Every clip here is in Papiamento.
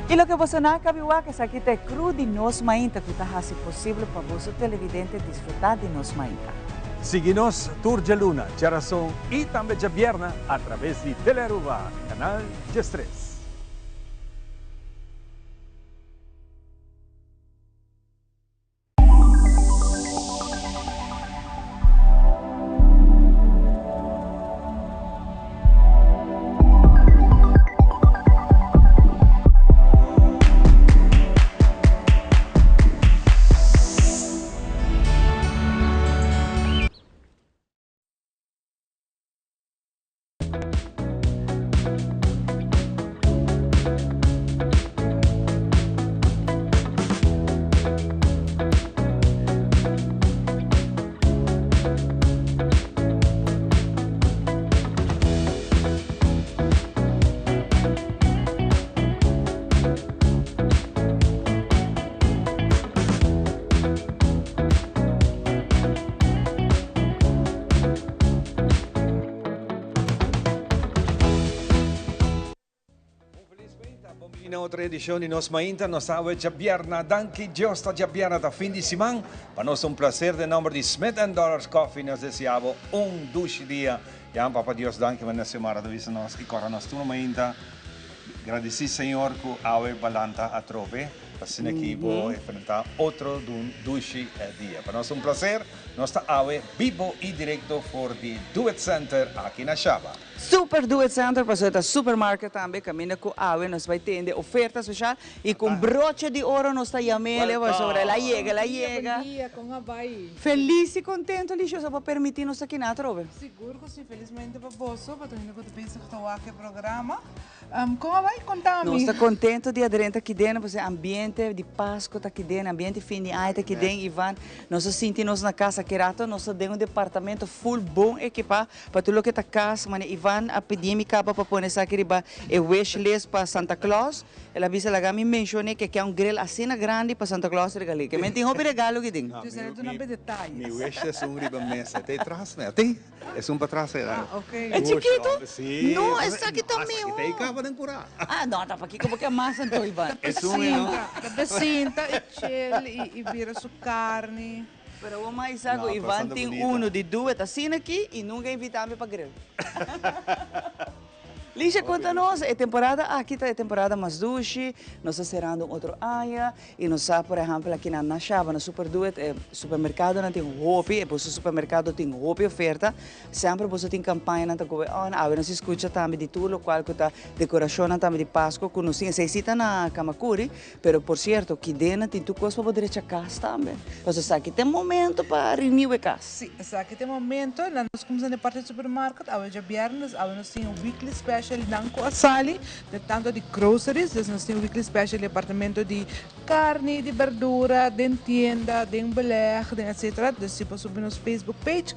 Y loke boso nan a cabi wak esaki ta e crew di Nos Mainta cu ta haci posible pa boso televidente disfruta di Nos Mainta. Sigui nos tur djaluna, djarason y tambe djabierna a traves di Telearuba, canal 13. Un felis mainta, bon bini na otro edicion di Nos Mainta. Nos ta awe djabièrna, danki Dios ta djabièrna, ta fin di siman. Pa nos ta un placer den nomber di Smith and Dollars Coffee nos desea bo un dushi dia. Ya Papa Dios danki manera Xiomara ta bisa nos y cora nos tur mainta. Gradici Señor cu awe balanta atrobe pa asina ki bo enfrenta otro dushi dia. Pa nos ta un placer. Nos ta awe bibo y directo for di Do It Center aki na Shaba. Super Do It Center pasobra ta supermarket tambe caminda cu awe nos bay tende oferta special y cu un broche di oro nos ta yamele pasobra el a yega el a yega. Bon dia, con a bay? Feliz y contento Licia pa permiti nos ta aki na atrobe. Sigur cu si, felizmente pa boso, pa tur hende cu ta bezig ta wak e programa. Kon a bai? Konta mi. Nos ta kontento di a drenta aki den, pasobra e ambiente di Pasko ta aki den, ambiente fin di aña ta aki den, Ivan. Nos a sinti nos na kas. Aki rato nos ta den un departamento ful bon ekipá pa tur loke ta kas. Manera Ivan a pidi mi kaba pa pone esaki riba e wish list pa Santa Claus. El a bisa laga mi menshon'é ke ke un grill asina grandi pa Santa Claus regal'é. Ke men tin hopi regalo aki den. Dus el a duna be detayes. Mi wish list un riba mesa. Te tras mi. Te. Esun pa tras era. Ah, ok. E chikitu? Sí. No, esaki ta mihó. Esaki ta e kaba den kurá. Ah, no, ta pakiko bo ke mas anto, Ivan? Esun e no. Ta be sinta i chill i bira su karni. Pero bo mai sa ku Ivan tin unu di duet asina aki i nunka invita mi pa grill. Licia konta nos, e temporada aki ta e temporada mas dushi, nos ta serando un otro aña i nos sa por ehèmpel aki na na Shaba na Super Duet e supermerkadonan tin hopi, e boso supermerkado tin hopi oferta, semper boso tin kampañanan ta goe on, awe nos a skucha tambe di tur lokual ku ta dekorashonnan tambe di Pasko ku nos tin, esei si ta na Kamakuri, Pero por cierto, kidena tin tur cos pa bo drecha cas tambe. Pasobra esaki ta e momento pa renew e cas. Sí, esaki ta e momento. Na nos cuminsa den parti di supermarket, awe djabièrnes, awe nos tin un weekly special nan cu a sali de tanto di groceries, dus nos tin un weekly special di apartamento di carni, di berdura, den tienda, den beleg, den etcetera. Dus si bo subi nos Facebook page,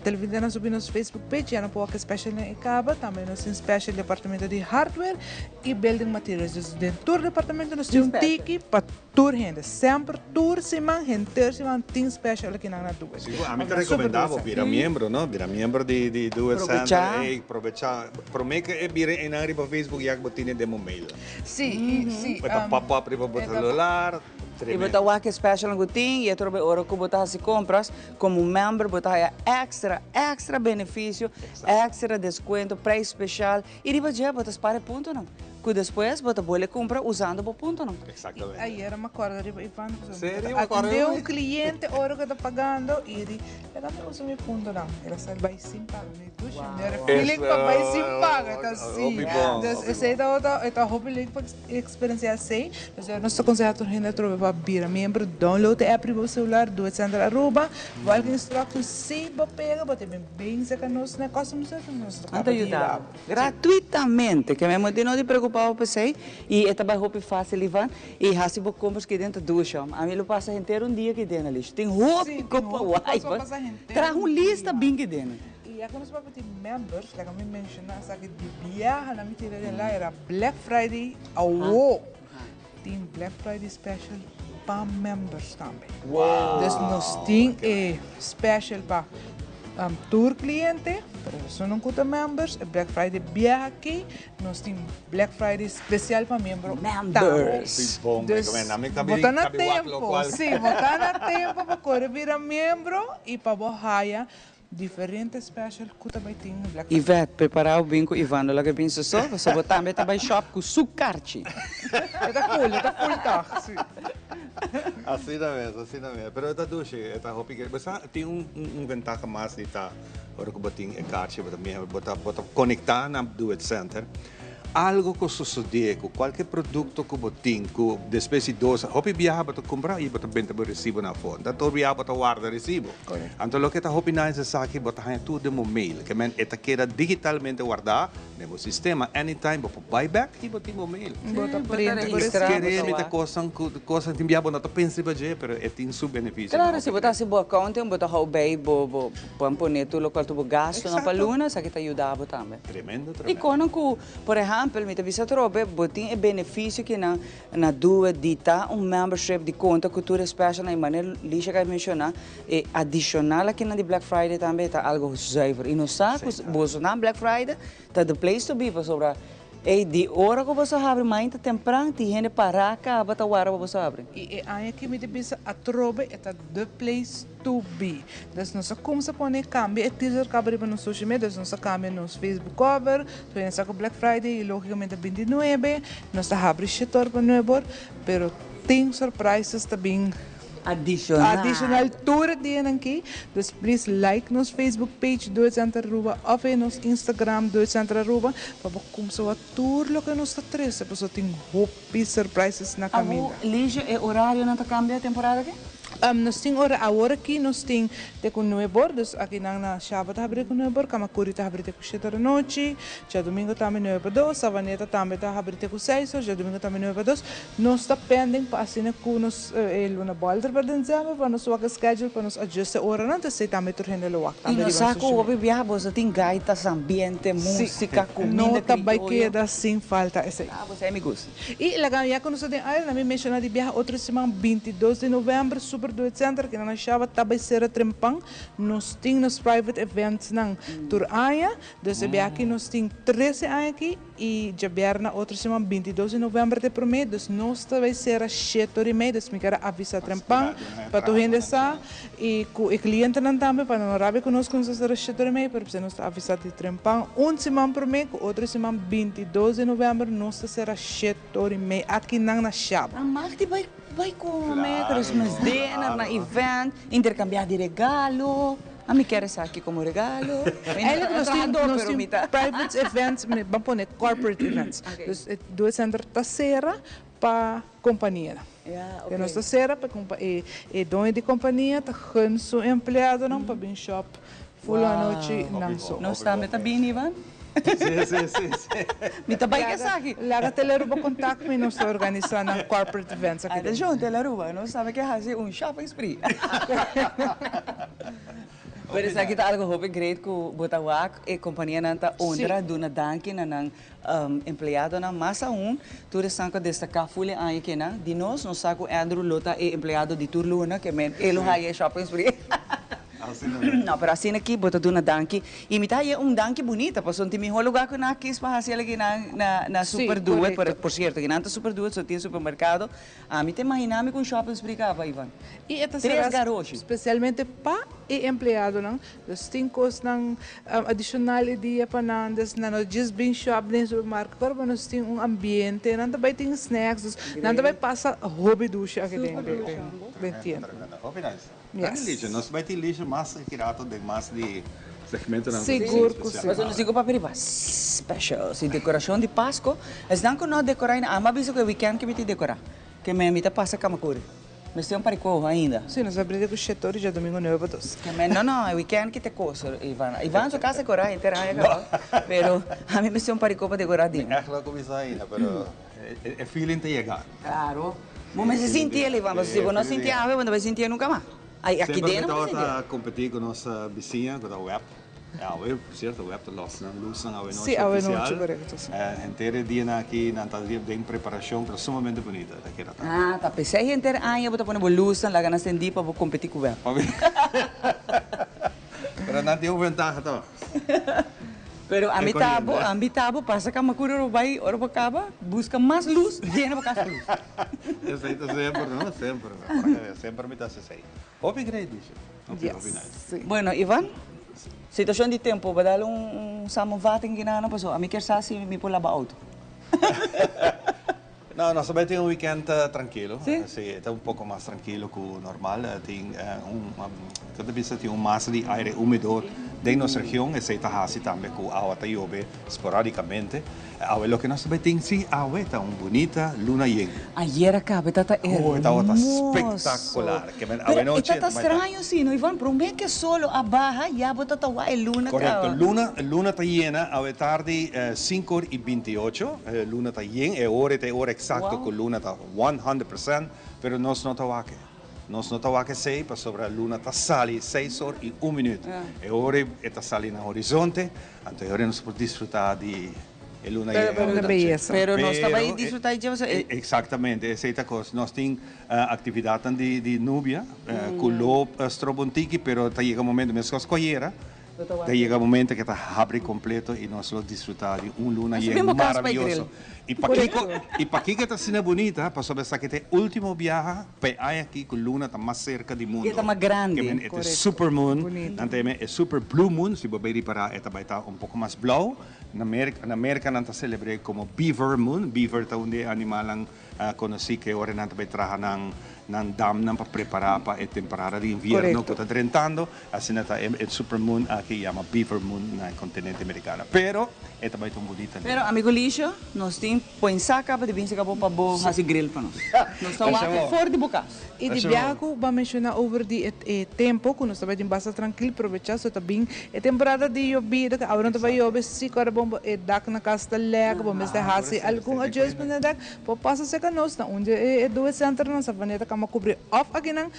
televidentenan subi nos Facebook page, ya nan por wak e specialnan e caba. Tambe nos tin special di apartamento di hardware. I building materials. Dus den tur departamento nos tin un tiki pa tur hende. Semper tur siman, henter siman tin special aki nan na Do It. Sigur, ami ta recomenda bo bira miembro, no? Bira miembro di di Do It Center. Ey, probecha. Prome ke e bira einan riba Facebook ya ku bo tine den bo mail. Si, i si. E ta pop up riba bo celular. I bo ta wak e specialnan ku tin i atrobe ora ku bo ta hasi compras komo member bo ta haya extra, extra beneficio, extra descuento, prijs special. I riba dje bo ta spara e puntonan, ku despues bo ta bolbe kumpra usando bo puntonan. Exactamente. Ayer mi acorda riba Ivan pasobra mi Serio? ta atende un cliente ora cu ta pagando y di laga mi usa mi puntonan. El a sali bay sin paga. Mi dushi mi era feeling pa bay sin paga ta si. Dus esey tabata e ta hopi leuk pa experiencia esey. Dus nos ta conseha tur hende atrobe pa bira miembro download e app riba bo celular Do It Center Aruba. Welke instructies si bo pega bo ta bin bin cerca nos na customer service nos ta Nan ta yuda bo gratuitamente. Ke men no di preocupa bo p'esey y e ta bay hopi facil Ivan y haci bo compras ki den ta dushi hom. Ami lo pasa henter un dia ki den Alicia. Tin hopi cos pa wak. Traha un lista bin ki den. Y ya cu nos papia tin members, laga mi menciona esaki di biaha na mi tira den laira Black Friday awo. Tin Black Friday special pa members tambe. Dus nos tin e special pa. Tur cliente, pero esunnan cu ta members, e Black Friday biaha aki, nos tin Black Friday special pa miembro tambe. Members! Dus, bo ta na tempo, si, bo ta na tempo pa core bira miembro y pa bo haya diferente special cu ta bay tin na Black Friday. Yvette, prepara bo bin cu Ivan, no laga bin su so, pasobra bo tambe ta bay shop cu su karchi. E ta cool, e ta cool toch, si. Asina mes, asina mes. Pero e ta dushi, e ta hopi ke. Bo sa tin un un ventaha mas di ta ora ku bo tin e karchi, bo ta miembro, bo ta bo ta konektá na Do It Center. Algo ku sosodé ku kualke produkto ku bo tin ku despues di dos, hopi biaha bo ta kumpra i bo ta benta bo resibo na afó. Ta tur biaha bo ta warda resibo. Anto loke ta hopi nice esaki bo ta haña tur den bo mail. Ke men e ta keda digitalmente wardá den bo sistema. Anytime bo por bai bek i bo tin bo mail. Bo ta print bo resibo. Kere mi ta kosnan ku kosnan tin biaha bo no ta pensa riba dje pero e tin su benefisio. Klaro si bo ta hasi bo accounting bo ta hou bei bo bo por pone tur lokual ta bo gastunan pa luna esaki ta yuda bo tambe. Tremendo I tremendo. kono ku por ehèmpel mi ta bisa atrobe bo tin e benefisio ki nan na due di ta un membership di konta ku tur e specialnan i manera Lisha ka menshoná e adishonal akinan di Black Friday tambe ta algo zuiver i nos sa ku bosonan Black Friday ta the place to be pasobra Ey, di ora ku boso habri mainta tempran, tin hende pará kaba ta wara pa boso habri. I e aña aki mi ta bisa atrobe e ta the place to be. Dus nos a kumsa pone kambia e teaser kaba riba nos social media, dus nos a kambia nos Facebook cover, tur hende sa ku Black Friday i logicamente bintinuebe nos ta habri shetor pa nuebor, pero tin surprises ta bin. Adicional. Adicional tur e dianan aki. Dus please like nos Facebook page Doet Center Aruba of e nos Instagram Doet Center Aruba pa bo kumsa wak tur loke nos ta trese pasobra tin hopi surprises na kaminda. Awo Liesje e orarionan ta kambia e temporada aki? Nos tin ora awor aki nos tin te ku nuebe or dus akinan na Shaba ta habri ku nuebe or Kamakuri ta habri te ku shete or anochi djadumingo tambe nuebe pa dos Savaneta tambe ta habri te ku seis or djadumingo tambe nuebe pa dos. Nos ta pending pa asina cu nos e luna bolter pa december pa nos wak e schedule pa nos adjust e oranan ta esey tambe tur hende lo wak I tambe nos riba sa nos cu social hopi media. biaha boso tin gaitas, ambiente, Sí, musica, no cuminda ta bay crioyo. keda sin falta esey. Ah, bo sa e mi gusta. I laga ya cu nos ta den aire na mi menciona di biaha otro siman 22 di november Super Duet Center kina na Shaba ta bay cera trempan nos tin nos private eventsnan tur aña dus e biaha aki nos tin 13 aña aki I djabièrnè otro siman 22 di novèmber ta e promé, dus nos ta bai sera shete ora i mei, dus mi ker a avisá trempan pa tur hende sa i ku e klientenan tambe pa nan no rabia ku nos ku nos ta sera shete ora i mei, pero p'esei nos ta avisá di trempan un siman promé ku otro siman 22 di novèmber nos ta sera shete ora i mei akinan na Shaba. Nan mag di bai bai kome, Christmas dinner, na event, interkambiá di regalo. A mi kier esaki como regalo. Mi no ta trahador Nos pero tin mi ta. private events, mi ban pone corporate events. Dus e Doe Center ta sera pa companianan. Ja, E nos oké. ta sera pa e e doño di compania ta gun su empleadonan pa bin shop full anochi nan so. Nos tambe ta bini, Ivan? Sí, sí, sí, sí. Mi ta bai esaki. Laga Tele Aruba contact mi, nos ta organisa nan corporate events aki den. Atencion Tele Aruba, nos tambe ke haci un shopping spree. Pero esaki ta algo hopi great cu bo ta wak e companianan ta honra duna danki na nan empleadonan. Mas aun tur esnan cu a destaca full e aña kinan. Di nos, nos sa cu Andrew lo ta e empleado di tur luna, ke men e lo haya e shopping spree. No, pero asina aki bo ta duna danki. I mi ta haye un danki bunita, pasobra tin mihó lugá ku nan a kis pa hasi el aki nan na na Super Duet. Por por sierto, aki nan ta Super Duet, so tin supermerkado. Ami ta imaginá mi ku un shopping spree kaba, Ivan. I e ta Tres será garoshi. spesialmente pa e empleadonan. Dus tin kosnan adishonal e dia pa nan. Dus nan no djis bin shop den supermarket, pero pa nos tin un ambiente. Nan ta bai tin snacks, dus nan ta bai pasa hopi dushi aki den den tienda. Tremendo, hopi nice. Yes. Danki Liesje, nos bai tin Liesje mas aki rato den mas di segmentonan Sigur ku si. Pasobra nos tin ku papia riba specials y decoracion di Pasco. Esnan ku no a decora ainda, amo a bisa ku e weekend ke mi tin decora. Ke mi ta pasa Kamakuri. Mester un parikoho ainda. Si, nos a brinda ku shete ora djadomingo nuebe pa dos. Ke mi, no no, e weekend ki te koso, Ivan. Ivan su casa decora henter aña kaba, pero ami mester un pariko pa decora Mi dina. ègt lo a kuminsá ainda, pero e feeling ta yega. Claro. Bo mester sinti el, Ivan, pasobra si bo no sinti awe, bo no ta bai sinti el nunca mas. Ay, aki Semper mi den no bo ta sinti el. tabata competi cu nos bisiña cu ta web. Awe, por cierto, web ta los nan luznan awe nochi Sí, awe oficial. nochi, corecto, sí. Henter e dianan aki nan ta den preparacion, pero sumamente bunita ta keda ta. Ah, ta pesey henter aña bo ta pone bo luznan laga nan sendí pa bo competi cu web. Pero nan tin un ventaha toch. Pero ami ta bo, ami ta bo, pasa cama cura ora bo bay, ora bo caba, busca mas luz, yena bo casa cu luz. Esey ta semper, no? Semper. Semper mi ta haci esey. Hopi great, Lisha. Hopi, hopi nice. Bueno, Ivan, situacion di tempo, bo dal un samenvatting guinano paso ami kier sa si mi por laba auto. No, nos ta bay tin un weekend trankilo. Si? Si, ta un poco mas trankilo cu normal. Tin un, con ta bisa, tin un masa di aire humedo den nos region. Esey ta haci tambe cu awa ta yobe sporadicamente. Awe loke nos ta bay tin, si, awe ta un bunita luna yen. Ayer a caba e tata hermoso. Oh, e tabata spectacular. Ke men awe nochi Pero e tata straño si, no Ivan? Prome ke solo a baha ya bo tata wak e luna caba. Correcto. Luna, luna ta yena awe tardi cinco or y binti ocho. Luna ta yen, e ora ta e ora exacto cu luna ta 100%, pero nos no ta wak e. Nos no ta wak esey pasobra luna ta sali seis or y un minuut. E ora e ta sali na horizonte, anto e ora nos por disfruta di e luna yen awe nochi. Pero nos ta bay disfruta di dje pasobra e. Exactamente, esey ta cos. Nos tin actividadnan di nubia cu lo stroba un tiki, pero ta yega momento mescos cu ayera. Ta yega momento ke ta habri completo y nos lo disfruta di un luna yen maraviyoso. Y pakiko, y pakiko e ta asina bunita? Pasobra esaki ta e ultimo biaha pa e aña aki cu luna ta mas cerca di mundo. E ta mas grandi. Ke men e ta super moon, nan ta yama e super blue moon, si bo bay ripara e ta bay ta un poco mas blauw. Na Merca, na Merca nan ta celebre como beaver moon, beaver ta un di e animalnan Conoci cu e ora nan ta bay traha nan nan damnan pa prepara pa e temporada di invierno cu ta drentando. Asina ta e super moon aki yama Beaver Moon na e continente Americano. Pero e ta bay ta un bunita luna. Pero amigo Licio, nos tin pensa caba di binse cabo pa bo haci grill pa nos. Nos ta wak for di bo cas. Y di biaha cu bo a menciona over di e tempo cu nos ta bay tin basta trankil probecha so ta bin e temporada di yobida cu awe no ta bay yobe si cu ora bon e dak na cas ta lek bo mester haci algun adjustment na e dak Por pasa cerca nos na un di e dues centernan Savaneta kama cubri of akinan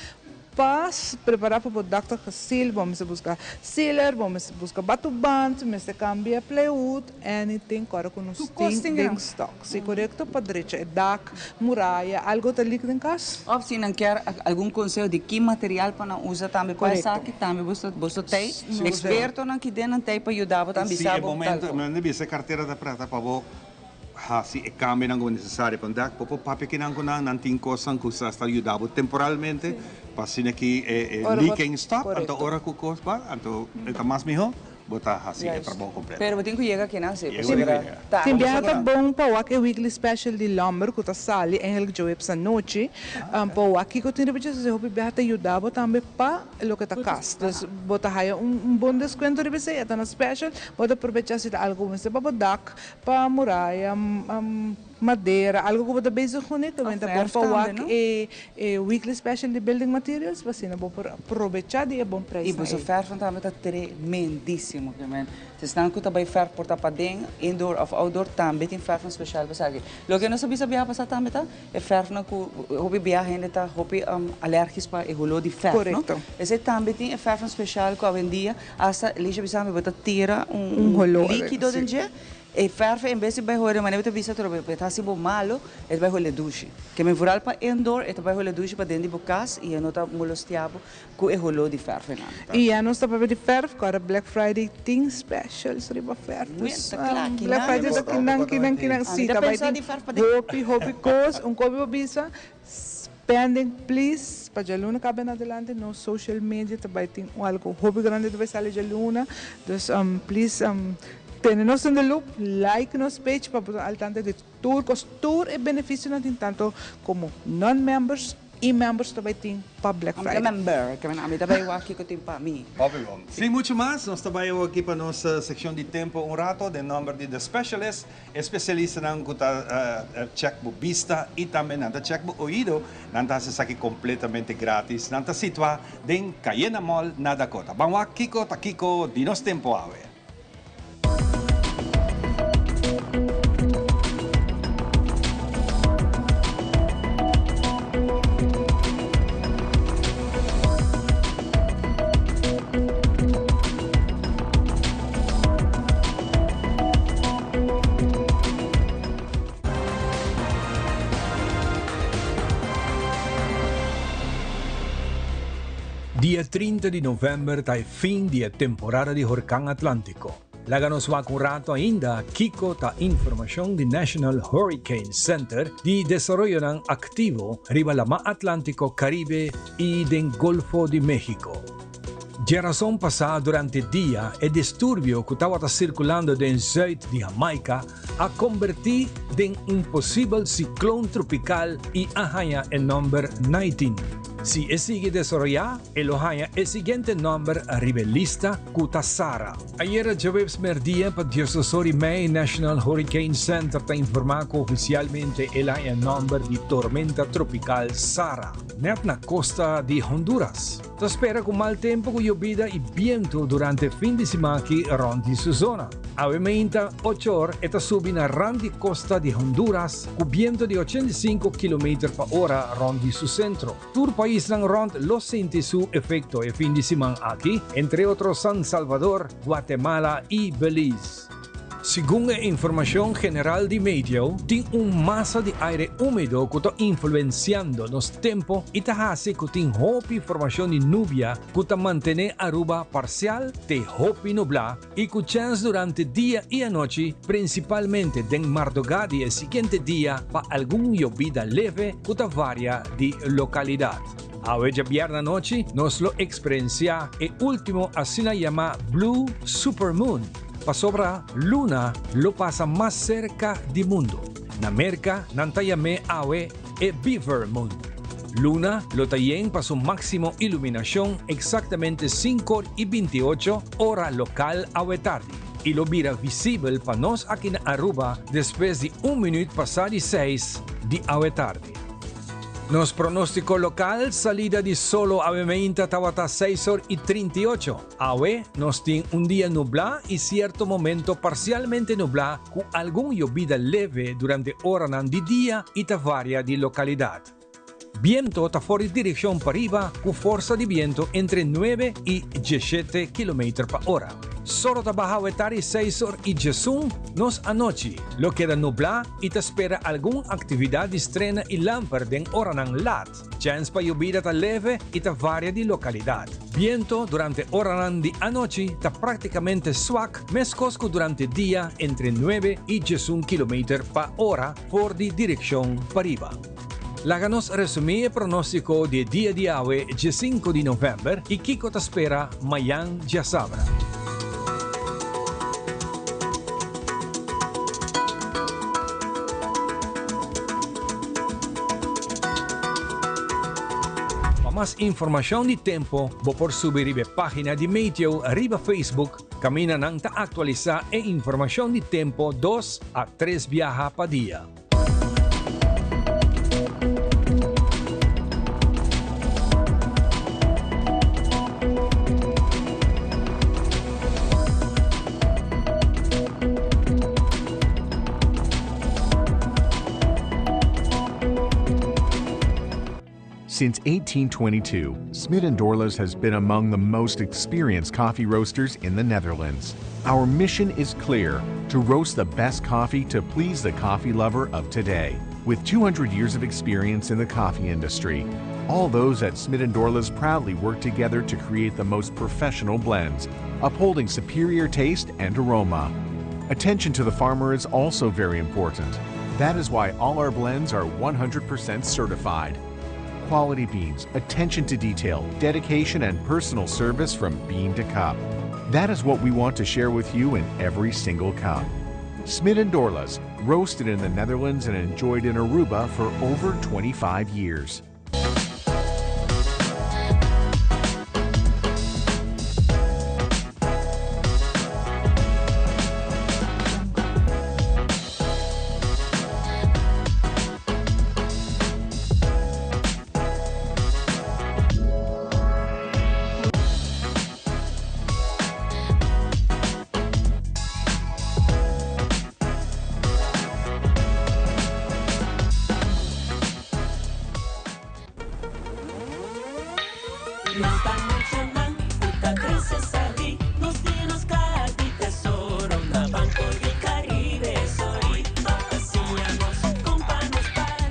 pa prepara pa bo dak ta gesil, bo mester busca sealer, bo mester busca batuband, mester cambia plywood, anything cu ora cu nos tin den stock. Si corecto pa drecha e dak, muraya, algo ta leak den cas. Of si nan kier algun conseho di ki material pa nan usa tambe pa esaki tambe boso tey expertonan ki den nan tey pa yuda bo tambe bisa bo tal cos. Si e momento, mi bisa e cartera ta presta pa bo. Hasi e kambionan ku nesesario pa un dak. Bo por papia kinan ku nan, nan tin kosnan ku sa sta yuda bo temporalmente pa asina ki e leaking stop, anto ora ku kos ba, anto e ta mas mihó, bo ta hasi e trabou kompleto. Pero bo tin ku yega kinan si, pasobra ta. Tin biaha ta bon pa wak e weekly special di Lumber ku ta sali eigenlijk djoeps anochi, pa wak kiko tin riba dje, hopi biaha ta yuda bo tambe pa loke ta kas. Dus bo ta haya un bon deskuento riba esei, e ta na special, bo ta probecha si ta algu ku bo mester pa bo dak, Pa muraya, madera, algo cu bo ta bezig cune, ta benta bon pa wak e weekly special di building materials, pa asina bo por aprobecha di e bon prijsnan ey. Y boso verfnan tambe ta tremendisimo, ke men. Esnan cu ta bay verf por ta paden, indoor of outdoor, tambe tin verfnan special pa esaki. Loke nos a bisa biaha pasa tambe ta e verfnan cu hopi biaha hende ta hopi alergisch pa e holor di verf, no? Correcto. Esey tambe tin e verfnan special cu awendia Hasta Elisha bisa mi bo ta tira un likido den dje, e ferfe en bes di bai hole manera bo ta bisa atrobe e ta hasi bo malo, e ta bai hole dushi. Ke men vooral pa indoor e ta bai hole dushi pa den di bo kas i e no ta molestia bo ku e holo di ferfenan. I ya nos ta papia di ferf, ku ora Black Friday tin specials riba ferf. Dus Black Friday ta kinan kinan kinan si ta bai tin hopi hopi kos. Un kopi bo bisa Spending please pa djaluna kabe en adelante nos social media ta bai tin un algo hopi grandi ta bai sali djaluna dus please tene nos in the loop like nos page pa bo ta al tanto di tur kos tur e beneficionan tin tanto komo non members y members ta bai tin pa Black Friday. Ami ta member ke ami ta bai wak kiko tin pa mi. Hopi bon. Sin mucho mas nos ta bai awor aki pa nos seccion di tempo un rato den nomber di The Specialist. E spesialistanan ku ta chèk bo bista i tambe nan ta chèk bo oido, nan ta hasi esaki kompletamente grátis. Nan ta situá den Cayena Mall na Dakota. Ban wak kiko ta kiko di nos tempu awe. Dia 30 di november ta e fin di e temporada di horcan Atlantico. Laga nos wak un rato ainda kico ta informacion di National Hurricane Center di desaroyonan activo riba lama Atlantico, Caribe y den Golfo di Mexico. Djerason pasá durante dia e disturbio cu tawata circulando den zuid di Jamaica a conbertí den un posibel ciclon tropical y a haña e nomber Nightin. Si e sigui desaroyá, e lo haña e siguiente nomber riba e lista cu ta Sara. Ayera djaweps merdia pa diesdos or i mei National Hurricane Center ta informá cu oficialmente el a haña e nomber di tormenta tropical Sara, net na costa di Honduras. Ta spera cu mal tempo cu yobida y biento durante fin di siman aki rond di su zona. Awe meinta ocho or e ta subi na rand di costa di Honduras cu biento di 85 kilometer pa ora rond di su centro. Tur paisnan rond lo sinti su efecto e fin di siman aki, entre otro San Salvador, Guatemala y Belize. Segun e informacion general di meteo, tin un masa di aire humedo cu ta influenciando nos tempo y ta haci cu tin hopi formacion di nubia cu ta mantene Aruba parcial te hopi nubla y cu chens durante dia y anochi, principalmente den marduga di e siguiente dia pa algun yobida leve cu ta varia di localidad. Awe djabierna anochi nos lo experiencia e ultimo asina yama Blue Supermoon, pasobra luna lo pasa mas cerca di mundo. Na Merca nan ta yam'é awe e Beaver Moon. Luna lo ta yen pa su maximo iluminacion exactamente 5:28 ora local awe tardi y lo bira visibel pa nos aki na Aruba despues di un minuut pasa di 6 di awe tardi. Nos pronostico local, salida di solo awe meinta tawata 6:38. Awe nos tin un dia nublá i sierto momento parsialmente nublá ku algun yobida leve durante oranan di dia i ta varia di lokalidat. Biento ta for di direkshon pariba ku forsa di biento entre 9 i 17 kilometer pa ora. Solo ta baha awe tardi 6:11, nos anochi lo keda nublá i ta spera algun aktividat di strena i lamper den oranan lat. Chèns pa yobida ta leve i ta varia di lokalidat. Biento durante oranan di anochi ta práktikamente swak meskos ku durante dia entre 9 i 11 kilometer pa ora for di direkshon pariba. Laga nos resumí e pronóstiko di e dia di awe 15 di novèmber i kiko ta spera mayan djasabra. Pa mas informacion di tempo bo por subi riba e pagina di Meteo riba Facebook caminda nan ta actualisa e informacion di tempo 2 a 3 biaha pa dia. Since 1822, Smit & Dorlas has been among the most experienced coffee roasters in the Netherlands. Our mission is clear: to roast the best coffee to please the coffee lover of today. With 200 years of experience in the coffee industry, all those at Smit & Dorlas proudly work together to create the most professional blends, upholding superior taste and aroma. Attention to the farmer is also very important. That is why all our blends are 100% certified. Quality beans, attention to detail, dedication, and personal service from bean to cup. That is what we want to share with you in every single cup. Smit & Dorlas, roasted in the Netherlands and enjoyed in Aruba for over 25 years. Nos ta muchanan ku ta krese salí. Nos tin nos kaha di tesoro na Banco di Caribe. Sorry, pa siña nos kon pa nos par.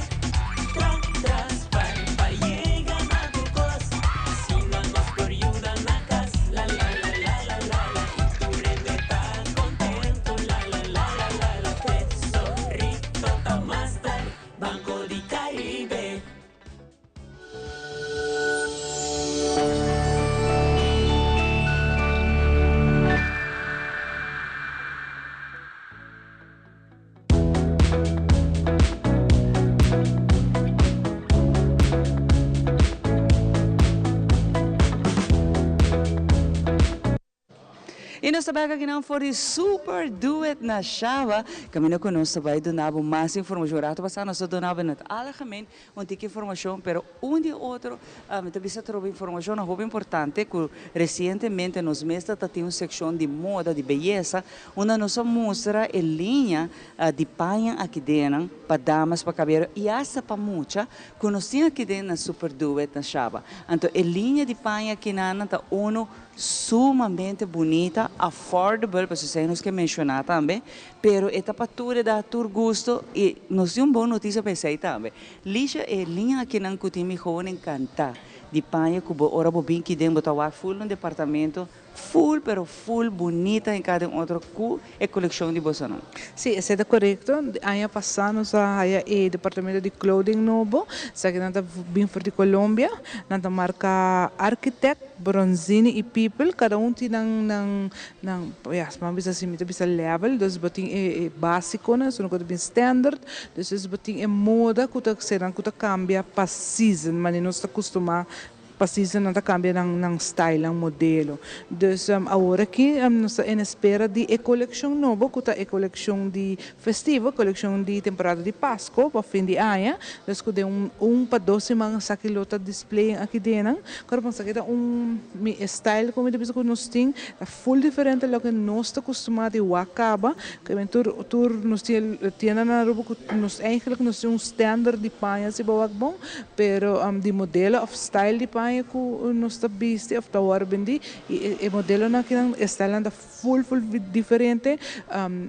Tra, tras, par, pa yega na tur kos. Asina nos por I nos ta bek akinan for di Super Do It na Shaba. Kaminda ku nos ta bai duna bo mas informashon. Rato pasá nos a duna bo in het algemeen un tiki informashon, pero un di otro mi ta bisa trobe informashonnan hopi importante ku resientemente nos mes ta tin un sekshon di moda, di beyesa, unda nos a mustra e liña di paña aki dennan pa damas, pa kabiero i asta pa mucha ku nos tin aki den na Super Do It na Shaba. Anto e liña di paña akinan ta unu Sumamente bunita, affordable, pasobra esei nos ke menshoná tambe, pero e ta pa tur edat, tur gusto i nos tin un bon notisia pa esei tambe. Lisha, e liña akinan ku tin mi hoon enkantá di paña ku bo ora bo bin kiden bo ta wak ful un departamento ful pero ful bunita en kada un otro ku e kolekshon di bosonan. Sí, esei ta korekto. Aña pasá nos a haya e departamento di clothing nobo. Esakinan ta bin for di Colombia. Nan ta marka Architect, Bronzini i People. Kada un tin nan nan nan ya, si bo bisa así mi ta bisa level. Dus bo tin e e básikonan, esun ku ta bin standard. Despues bo tin e moda ku ta senan ku ta kambia pa season, manera nos ta kustumá Pa season nan ta cambia nan nan style, nan modelo. Dus awor aki nos ta en espera di e coleccion nobo cu ta e coleccion di festivo, coleccion di temporada di Pasco pa fin di aña. Dus cu den un un pa dos siman esaki lo ta display aki den nan. Kor bon esaki ta un mi e style cu mi ta bisa cu nos tin ta full diferente loke nos ta custuma di wak caba. Ke men tur tur nos tin e tienda na Aruba cu nos eigenlijk nos tin un standard di paña si bo wak bon. Pero di modelo of style di paña cu nos ta bisti of ta worde bindi y e modelonan akinan e stylenan ta full full diferente,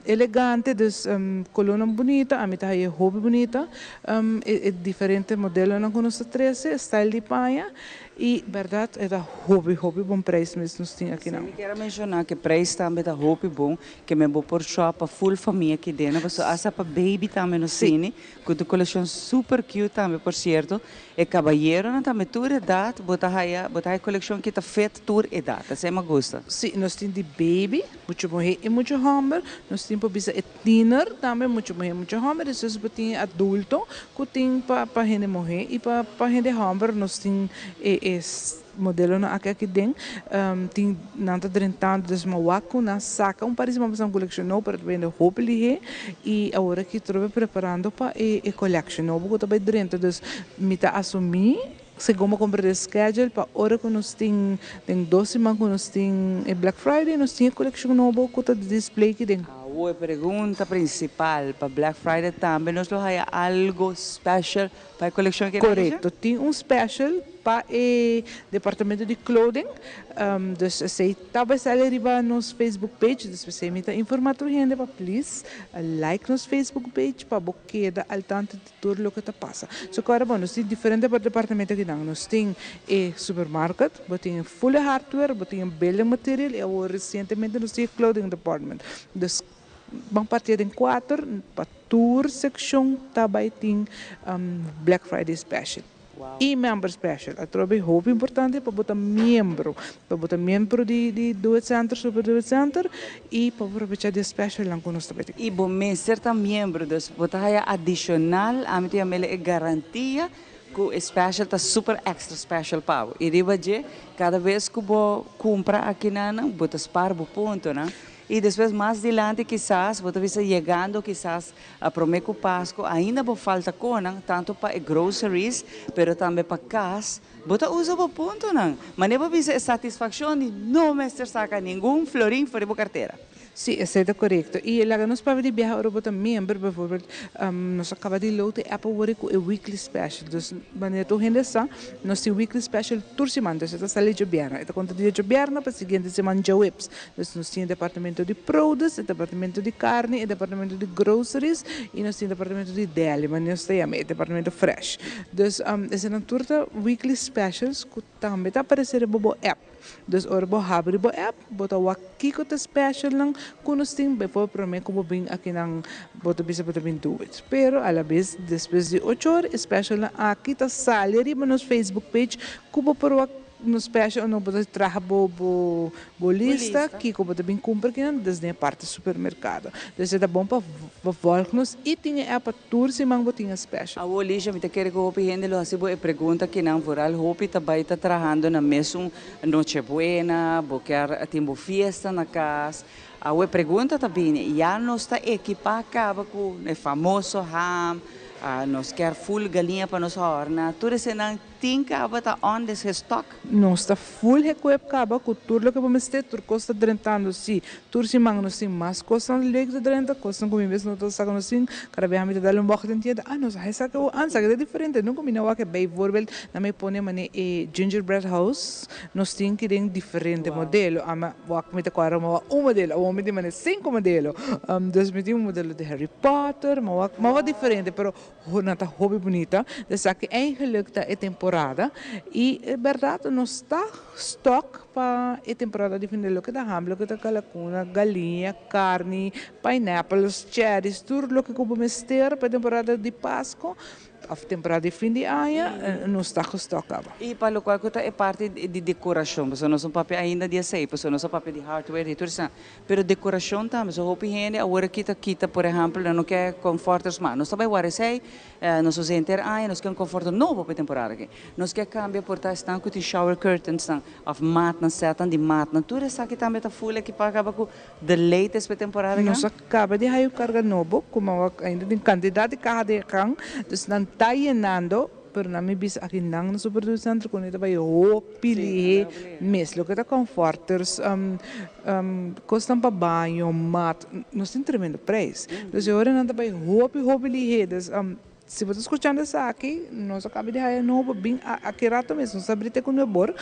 elegante dus colornan bunita ami ta haya hopi bunita e diferente modelonan cu nos ta trece style di paña y berdad e ta hopi hopi bon prijs mes nos tin akinan. Mi kier a menciona cu e prijs tambe ta hopi bon ke men bo por shop pa full famia aki dentro pasobra hasta pa baby tambe nos tini. Cu tu coleccion super cute tambe por cierto. E cabayeronan tambe tur edad bo ta haya bo ta haya coleccion ki ta fit tur edad. Esey mi gusta. Si, nos tin di baby, mucho muhe y mucho homber. Nos tin por bisa e tiener tambe, mucho muhe y mucho homber. Despues bo tin e adulto cu tin pa pa hende muhe y pa pa hende homber. Nos tin e e Modelonan aki aki den tin nan ta drentando des ma wak ku nan saka un par di siman pasá un kolekshon nobo pero ta bende hopi lihé i awor aki trobe preparando pa e e kolekshon nobo ku ta bai drenta dus mi ta asumí segun bo komprende e schedule pa ora ku nos tin den dos siman ku nos tin e Black Friday nos tin e kolekshon nobo ku ta display aki den. Awor e pregunta prinsipal pa Black Friday tambe nos lo haya algo special Pa e kolekshon ke Korekto, tin un special pa e departamento di clothing, dus esei ta bai sali riba nos Facebook page, dus p'esei mi ta informa tur hende pa please like nos Facebook page pa bo keda al tanto di tur loke ta pasa. So kòrda bo, nos tin diferente departamento akinan, nos tin e supermarket, bo tin e full hardware, bo tin e building material i awor resientemente nos tin e clothing department. Dus Ban partia den kuater pa tur sekshon ta bai tin Black Friday special y member special. Atrobe hopi importante pa bo ta miembro, pa bo ta miembro di di Do It Center, Super Do It Center y pa bo probecha di e specialnan ku nos ta bai tin. Y bo mester ta miembro, dus bo ta haya adicional, ami ta yam'el e garantia ku e special ta super extra special pa bo. Y riba dje, kada bes ku bo kumpra akinan, bo ta spar bo puntonan. I despues mas dilanti kisas bo ta bisa yegando kisas a prome ku Pasku ainda bo falta konan tantu pa e groceries pero tambe pa kas bo ta usa bo puntonan. Manera bo bisa e satisfakshon di no mester saka ningun florin for di bo kartera. Sí, esei ta korekto. I laga nos papia di biaha ora bo ta miembro, bijvoorbeeld nos a kaba di load e app awor ku e weekly special. Dus manera tur hende sa, nos tin weekly special tur siman. Dus e ta sali djobièrnè. E ta konta di djobièrnè pa siguiente siman djaweps. Dus nos tin e departamento di produce, e departamento di carni, e departamento di groceries y nos tin e departamento di deli, manera nos ta yama e departamento fresh. Dus esenan tur ta weekly specials cu tambe ta aparece riba bo app. Dus ora bo habri bo app, bo ta wak kico ta specialnan cu nos tin, bijvoorbeeld prome cu bo bin akinan bo ta bisa bo ta bin do it. Pero alabes despues di ocho ora e specialnan aki ta sali riba nos Facebook page cu bo por wak. Un special no bo ta traha bo lista kico bo ta bin cumpra kinan desde e parti supermercado. Dus e ta bon pa volg nos y tin e app pa tur siman bo tin e special. Awo Alicia, mi ta kere cu hopi hende lo haci bo e pregunta kinan, vooral hopi ta bay ta trahando na mesun Noche Buena, bo kier tin bo fiesta na cas. Awo e pregunta ta bini, ya nos ta ekipa caba cu e famoso ham, nos kier full galiña pa nos horna, tur esenan tin caba ta on des gestock? Nos ta full equip caba cu tur loke bo mester, tur cos ta drentando si. Tur siman nos tin mas cosnan leuk ta drenta, cosnan cu mi mes no ta saca nos tin. Cada biaha mi ta dal un bocht den tienda, ah nos a esaki o antes, esaki ta diferente, nunca mi no wak e. Bijvoorbeeld, nan mi pone mane e gingerbread house, nos tin ki den diferente modelo. Ama wak mi ta cuadra mi wak un modelo, awor mi tin mane cinco modelo. Dus mi tin un modelo di Harry Potter, mi wak, mi wak diferente, pero nan ta hopi bunita. Esaki eigenlijk ta e temporada y e berdad nos ta stock pa e temporada di fin di loke ta ham, loke ta kalakuna, galiña, carni, pineapples, cherries, tur loke cu bo mester pa e temporada di Pasco of temporada di fin di aña nos ta gestock caba. Y pa locual cu ta e parti di decoracion, pasobra nos no papia ainda di esey, pasobra nos a papia di hardware di tur esnan. Pero decoracion tambe, so hopi hende awor aki ta kita, por ehempel, nan no ke comforters mas. Nos ta bay wara esey, nos usa henter aña, nos ke un comforter nobo pa e temporada aki. Nos ke cambia por ta esnan cu tin shower curtains nan, of matnan, setnan di matnan. Tur esaki tambe ta full ekipa caba cu the latest pa e temporada aki. Nos a caba di haya un carga nobo, como ainda tin cantidad di caha den e gang, dus nan ta yenando. Pero nan mi bisa aki nan na Super Doet Center cu ta bay hopi lihe mes. Loke ta comforters, cosnan pa baño, mat, nos tin tremendo prijs. Dus e ora nan ta bay hopi hopi lihe. Dus si bo ta scuchando esaki, nos a caba di haya nobo bin aki rato mes. Nos ta abri te cu nuebor,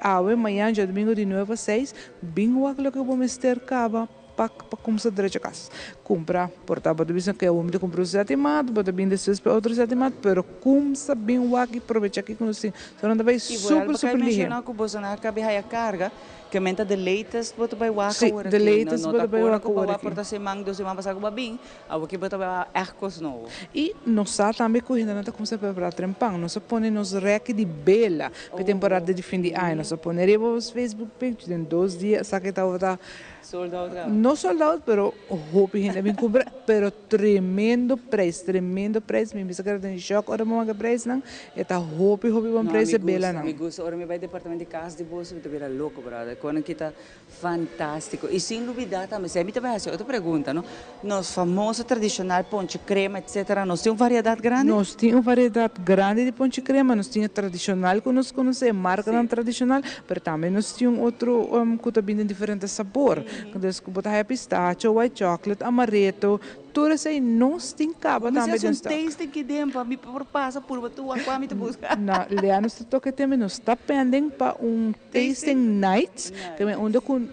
awe, mañan, djadomingo di nuebe pa seis. Bin wak loke bo mester caba. Pa kumsa drecha kas. Kumpra, por ta bo ta bisa ke awor mi ta kumpra un seti mat, bo ta bin despues pa otro seti mat, pero kumsa bin wak i probecha kiko nos tin. So nan ta bai I vooral super bo kai super lihe. menshona ku boso nan a kabi haya karga, ke men ta the latest bo ta bai wak Si, awor the aki. No latest no bo ta ta bai kore wak ku bo awor wak aki. por ta siman, dos siman pasa ku bo a bin, awor ki bo ta bai wak ègt kos nobo. I nos sa tambe ku hendenan ta kumsa prepara trempan. Nos a pone nos rèki di bela pa e temporada di fin di aña. Nos a pone riba nos Facebook page den dos dia esaki tabata Sold out ka? No sold out pero hopi hende a bin cumpra pero tremendo prijs tremendo prijs mi bisa keda den shock ora mi wak e prijsnan e ta hopi hopi bon No prijs mi e gusta belanan. mi gusta ora mi bai departamento di cas di boso mi ta bira loco brother con a kita fantastico y sin lubida tambe esey mi ta bai haci otro pregunta no nos famoso tradicional ponche crema etcetera nos tin un variedad grandi? Nos tin un variedad grandi di ponche crema nos tin e tradicional cu nos conoce e marcanan tradicional Pero tambe nos tin un otro cu ta bin den diferente sabor. Dus cu bo ta haya pistacho, white chocolate, amaretto, tur esey nos tin caba Bo tambe mester den haci un stock. tasting ki den pa mi por pasa purba tur wak cua mi ta busca. No, lea nos ta toca e tema y nos ta pending pa un tasting night, que unda cu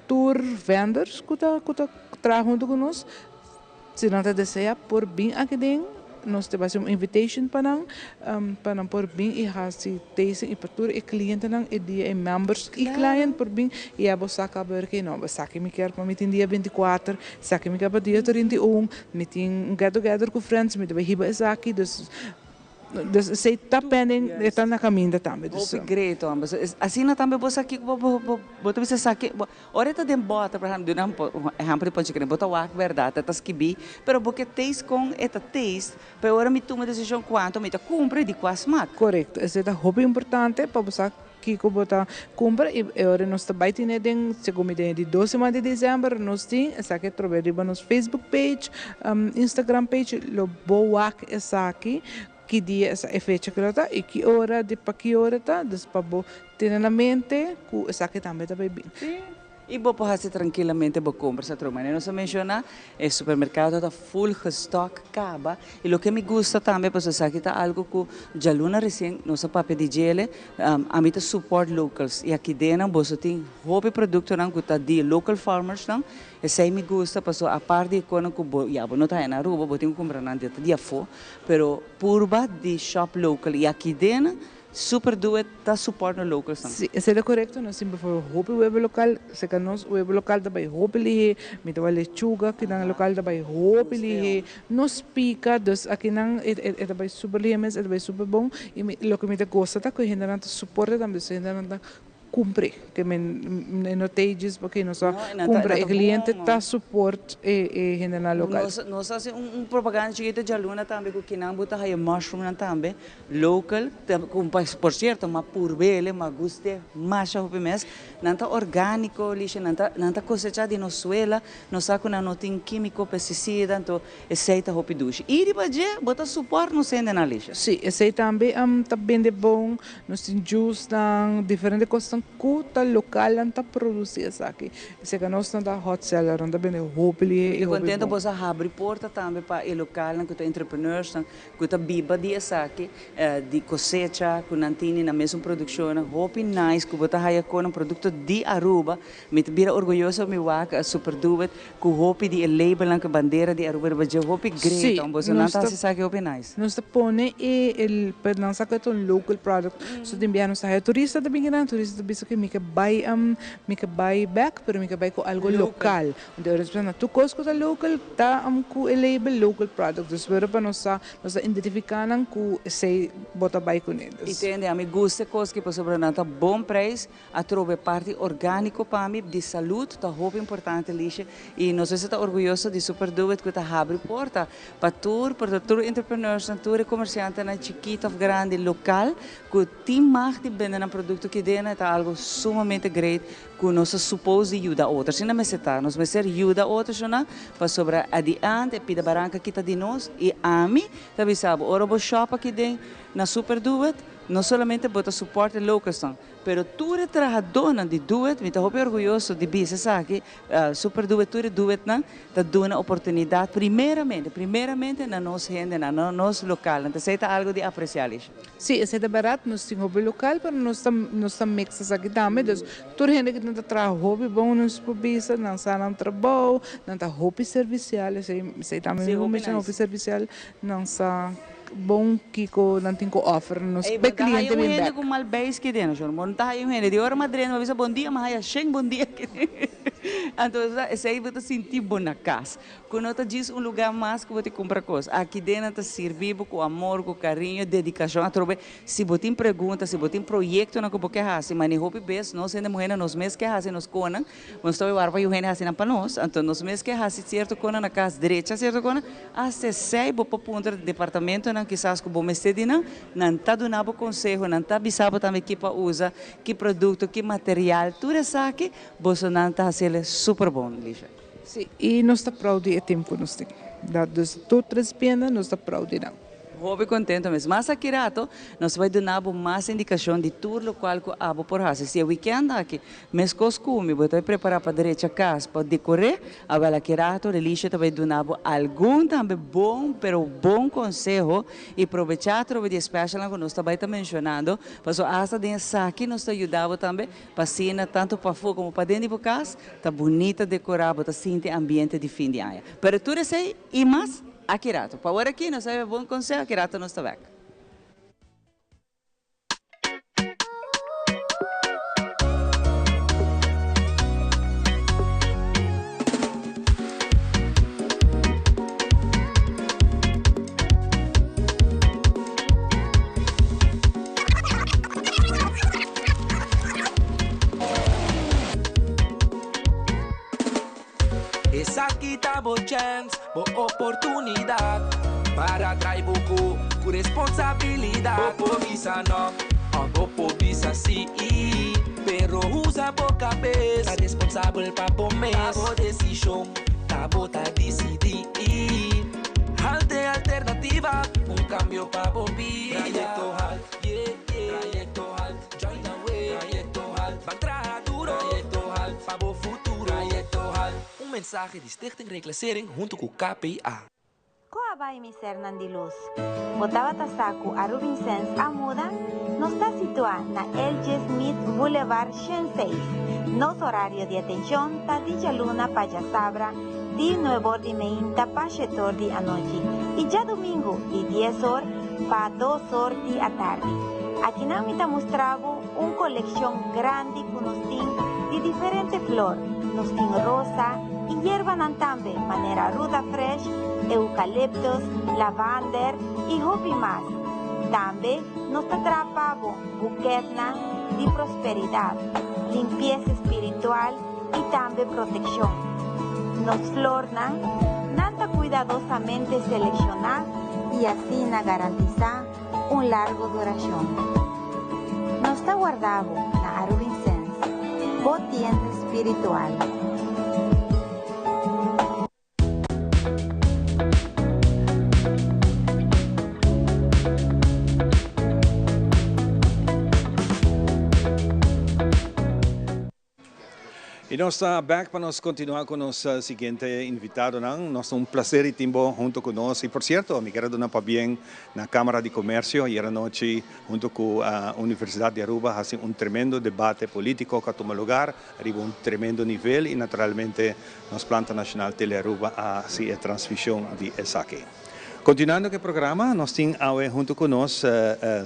tur vendors cu ta cu ta traha hunto cu nos, Si nan ta desea por bin aki den, nos ta basi un invitation pa nan, pa nan por bin y haci tasting y pa tur e clientenan e dia e members y client por bin y ya bo sa caba ora ke no, esaki mi kier pa mi tin dia 24, esaki mi kier pa dia 31, mi tin un get together cu friends, mi ta bay hiba esaki, dus Dus esey ta pending, e ta na caminda tambe. Dus. Hopi great homber. So asina tambe bo sa kico bo bo bo ta bisa sa ki ora e ta den bota por ehempel duna un ehempel di ponche crema bo ta wak berdad e ta skibi pero bo ke taste con e ta taste pa e ora mi tuma decision cuanto mi ta cumpra y di cua smak. Correcto esey ta hopi importante pa bo sa Kiko bo ta kumpra i e ora nos ta bai tine den segun mi den e di dos siman di december nos tin esaki atrobe riba nos Facebook page, Instagram page lo bo wak esaki ki dia esa e fecha ku lo ta i ki ora di pa ki ora ta dus pa bo tene na mente ku esaki tambe ta bai bin. I bo por hasi trankilamente bo kompra sa troe. Manera nos a menshoná, e supermerkado ta full gestock kaba. I loke mi gusta tambe, pasobra esaki ta algu ku djaluna resien nos a papia di djele, ami ta support locals. I aki dennan boso tin hopi produktonan ku ta di local farmersnan. Esei mi gusta pasobra apart di e konan ku bo, ya bo no ta haña na Aruba, bo tin ku kumpra nan di afó. Pero purba di shop local. I aki dennan. Super Do It ta support nos locals nan. Si, esei ta korekto. Nos tin bijvoorbeeld hopi webo lokal. Serka nos webo lokal ta bai hopi lihé. Mi ta wak lechuga kinan lokal ta bai hopi lihé. Nos pika, dus akinan e ta bai super lihé mes, e ta bai super bon. I mi loke mi ta gosta ta ku e hendenan ta suporta tambe, dus e hendenan ta Cumpre, ke men e no tey djis paske nos a cumpra e cliente ta support e e hendenan local. Nos nos haci un un propaganda chikito djaluna tambe cu kinan bo ta haya mushroomnan tambe local cu por cierto ma purbele ma guste masha hopi mes nan ta organico Lisha nan ta nan ta cosecha di nos suela nos sa cu nan no tin quimico pesticida anto Esei ta hopi dushi. I riba dje bo ta suport nos hendenan, Alicia. Sí, esei tambe ta bende bon. Nos tin juicenan, diferente cosnan cu ta localnan ta produci esaki. Esei ca nos nan ta hot seller, nan ta bende hopi lihe i Mi hopi contento bon. boso a habri porta tambe pa e localnan cu ta entrepreneursnan cu ta biba di esaki, di cosecha cu nan tini nan mesun produccionnan. Hopi nice cu bo ta haya con un producto di Aruba. Mi ta bira orguyoso mi wak Super Duet Ku hopi di e labelnan ku e bandera di Aruba riba dje hopi great Sí, om boso nan nos ta ta hasi esaki hopi nice. Nos ta pone e e pero nan sa ku e ta un local product so tin bia nos ta haya turista ta bin kinan turista ta bisa ke mi ke bai mi ke bai bek pero mi ke bai ku algo lokal anto ora nos bisa nan tur kos ku ta local ta ku e label local product dus pero pa nos sa nos ta identifiká nan ku esei bo ta bai kuné I dus. tende ami gusta e kos ki pasobra nan ta bon prijs Atrobe parti organico pa mi di salud ta hopi importante Lisje y nos mester ta orguyoso di Super Do It cu ta habri porta pa tur por tur entrepreneursnan tur e comerciantenan chikito of grandi local cu tin mag di bende nan producto kidena e ta algo sumamente great cu nos ta suppose di yuda otro asina mester ta nos mester yuda otro shona pasobra adiante e pida baranca kita di nos y ami ta bisa bo ora bo shop aki den na Super Do It no solamente bo ta support e localsnan Pero tur e trahadónan di Doet, mi ta hopi orguyoso di bisa esaki, Super Doet, tur e Doetnan ta duna oportunidat primeramente, primeramente na nos hendenan, na nos lokalnan. Ta esei ta algu di apresiá, Alicia. Sí, esei ta bèrdat, nos tin hopi lokal, pero nos ta nos ta mix esaki tambe. Dus tur hende ku ta traha hopi bon nos por bisa, nan sa nan trabou, nan ta hopi servisial, esei esei tambe mi por menshoná, hopi servisial, nan sa. Bon kiko nan tin ku offer nos Ey, pe bo ta haya cliente un bin hende bek. ku mal beis ki den, shor. Bo no ta haya un hende. Di ora ma drenta, bo bisa bon dia, ma haya shen bon dia ki den. Anto esei bo ta sinti bo na kas. Ku no ta djis un luga mas ku bo tin kumpra kos. Aki den nan ta sirbi bo ku amor, ku kariño, dedikashon. Atrobe si bo tin pregunta, si bo tin proyektonan ku bo ke hasi, mane hopi bes nos hende muhernan nos mes ke hasi nos konan. Nos ta wara pa yu hende hasi nan pa nos, anto nos mes ke hasi sierto kona na kas, drecha sierto kona, hasta esei bo por puntra departamentonan kisas ku bo mester di nan, nan ta duna bo konseho, nan ta bisa bo tambe ki pa usa, ki produkto, ki material, tur esaki bosonan ta hasiel super bon, Lisha. Sí, i nos ta proud di e team ku nos tin. Dat dus tur tres bienda nos ta proud di nan. Hopi contento mes. Mas aki rato nos ta bay duna bo mas indicacion di tur locual cu abo por haci. Si e weekend aki mescos cu mi bo ta bay prepara pa drecha cas, pa decore, awel aki rato Relicia ta bay duna bo algun tambe bon pero bon conseho y probecha atrobe di e specialnan cu nos ta bay ta mencionando pasobra hasta den esaki nos ta yuda bo tambe pa asina tanto pafo como paden di bo cas ta bunita decora, bo ta sinti ambiente di fin di aña. Pero tur esey y mas. Aki rato. Pa ora aki nos a hebe bon conseho, aki rato nos ta bek. Esaki ta bo chèns, bo oportunidat Para trai bo ku ku responsabilidat Bo por bisa nò òf bo por bisa sí Pero usa bo kabes, ta responsabel pa bo mes Ta bo desishon, ta bo ta disidí Halte alternativa, un kambio pa bo bida Trayekto Halt, yeah yeah Trayekto Halt. Join the way, Trayecto Halt. Ban traha duro, Trayecto Halt. Pa bo futuro, Trayecto Halt. Un mensahe di Stichting Reclassering hunto cu KPA. Ko a bai mi sernan di lus? Bo tabata sa ku Arubinsens a muda? Nos ta situá na LG. Smith Boulevard 106. Nos orario di atenshon ta di djaluna pa djasabra di nuebor di meinta pa shetor di anochi i djadumingu di dies or pa dos or di atardi. Akinan mi ta mustra bo un kolekshon grandi ku nos tin di diferente flor. Nos tin rosa i yerbanan tambe manera ruda fresh, eukaliptus, lavander i hopi mas. Tambe nos ta traha pa bo buketnan di prosperidat, limpiesa spiritual i tambe protekshon. Nos flornan nan ta kuidadosamente selekshoná i asina garantisá un largo durashon. Nos ta warda bo na Arubinsens, bo tienda spiritual. Y nos ta back pa nos continua cu nos siguiente invitadonan. Nos ta un placer y tin bo hunto cu nos. Y por cierto, mi kier a duna pabien na Camara di Comercio ayer anochi hunto cu Universidad di Aruba haci un tremendo debate politico cu a tuma lugar riba un tremendo nivel y naturalmente nos planta nacional Tele Aruba a haci e transmision di esaki. Continuando cu e programa, nos tin awe hunto cu nos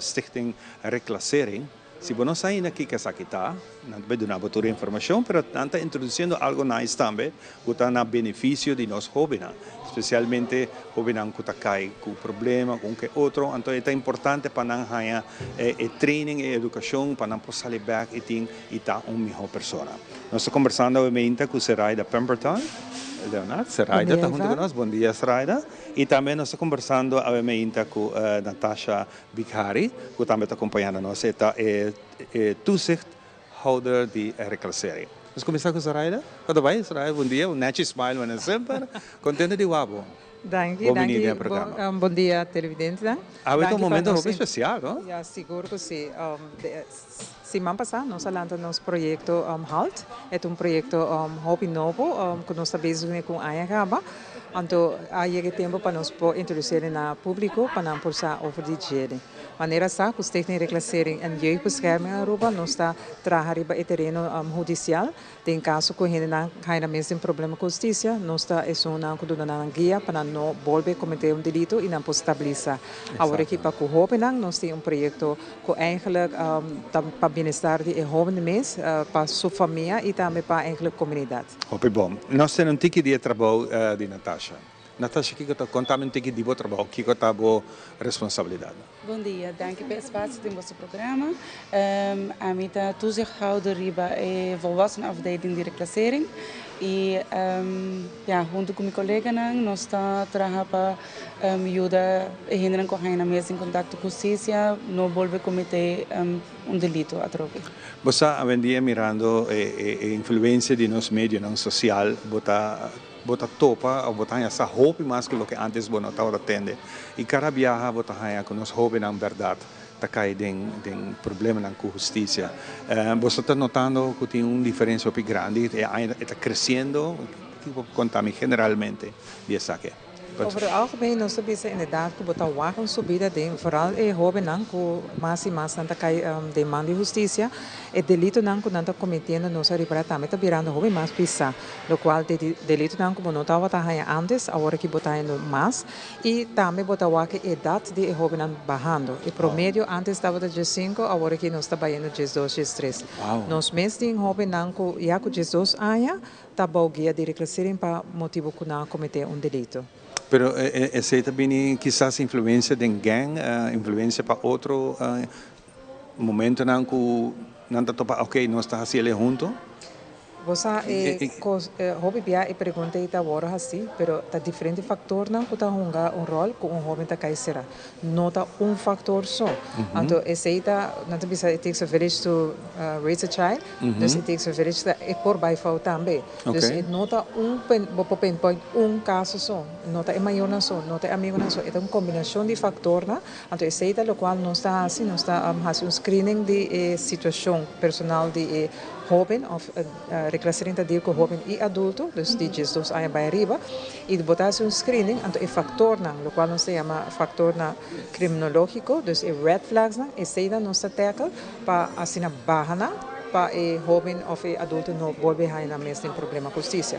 Stichting Reclassering. Si bo no sa ainda kiko esaki ta, nan ta bai duna bo tur e informashon, pero nan ta introdusiendo algo nice tambe ku ta na benefisio di nos hóbennan, spesialmente hóbennan ku ta kai ku problema ku un ke otro. Anto e ta importante pa nan haña e training, e edukashon pa nan por sali bèk i tin i ta un mihó persona. Nos ta kombersando awe meinta ku Seraida Pemberton. Leonard, Seraida ta huntu ku nos. Bon dia, Seraida. I tambe nos ta kombersando awe meinta ku Natasha Bikhari, ku tambe ta kompañando nos, e ta e toezichthouder di Reclassering. Nos kuminsá ku Zoraida. Kon ta bai, Zoraida? Bon dia. Un nechi smile manera semper. Kontento di wak bo. Danki, Bon bini danki. den e programa. Bon dia, televidentenan. Awe ta un Danki pa momento nos hopi spesial, no? Ya, sigur ku si. Siman pasá nos a lanta nos proyekto Halt. E ta un proyekto hopi nobo ku nos ta bezig kuné ku un aña kaba. Anto a yega e tempu pa nos por introduse'e na públiko pa nan por sa over di djede. Manera sa ku Stichting Reclassering en Jeugdbescherming Aruba nos ta traha riba e tereno hudisial. Den kaso ku hendenan haña nan mes den problema ku hustisia, nos ta esunnan ku duna nan guia pa nan no bolbe kometé un delito i nan por stabilisá. Awor aki pa ku hóbennan nos tin un proyekto ku eigenlijk ta pa bienestar di e hóben mes, pa su famia i tambe pa eigenlijk komunidat. Hopi bon. Nos tene un tiki di e trabou di Natasha. Natasha, kiko ta, kontami un tiki di bo trabou, kiko ta bo responsabilidat? Bon dia, danki pa e spasio den boso programa. Ami ta toezichthouder riba e volwassenafdeling di reclassering y ya hunto cu mi coleganan nos ta traha pa yuda e hendenan cu a haña nan mes den contacto cu husticia no bolbe comete un delito atrobe. Bo sa awendia mirando e influencia di nos medionan social bo ta Bo ta topa of bo ta haña sa hopi mas ku loke ántes bo no tabata tende. I kada biaha bo ta haña ku nos hóbennan bèrdat ta kai den den problemanan ku hustisia. Boso ta notando ku tin un diferensia hopi grandi? E aña e ta kresiendo? Kiko bo por konta mi generalmente di esaki? Over het algemeen nos ta bisa inderdaad ku bo ta wak un subida den vooral e hóbennan ku mas i mas nan ta kai den man di hustisia. E delitonan ku nan ta kometiendo nos a ripara tambe ta birando hopi mas pisá. Lokual te di delitonan ku bo no tabata haña ántes, awor aki bo ta hañando mas. I tambe bo ta wak e edat di e hóbennan bahando. E promedio ántes tabata diesinku, awor aki nos ta bayendo diesdos, diestres. Nos mes tin hóbennan ku ya ku diesdos aña ta bou guia di reklasering pa motibu ku nan a kometé un delito. Pero esei ta bini kisas influensia den gang, influensia pa otro momentonan ku nan ta topa, ok, nos ta hasi el'e hunto? Bo sa e kos, hopi bia e pregunta ei ta wòrdu hasí, pero ta diferente faktornan ku ta hunga un ròl ku un hóben ta kai será. No ta un faktor so. Anto esei ta, nan ta bisa it takes a village to raise a child, dus it takes a village ta e por bai fout tambe. Dus e no ta un, bo por pinpoint un kaso so, no ta e mayornan so, no ta e amigonan so, e ta un kombinashon di faktornan. Anto esei ta lokual nos ta hasi, nos ta hasi un screening di e situashon personal di e Hoben of reclassering ta deal cu hoben y adulto, dus di diesdos aña bay ariba, y bo ta haci un screening, anto e factornan, locual nos ta yama factornan criminologico, dus e red flagsnan, eseynan nos ta tackle pa asina baha nan. pa e hoben of e adulto no bolbe haña nan mes den problema ku hustisia.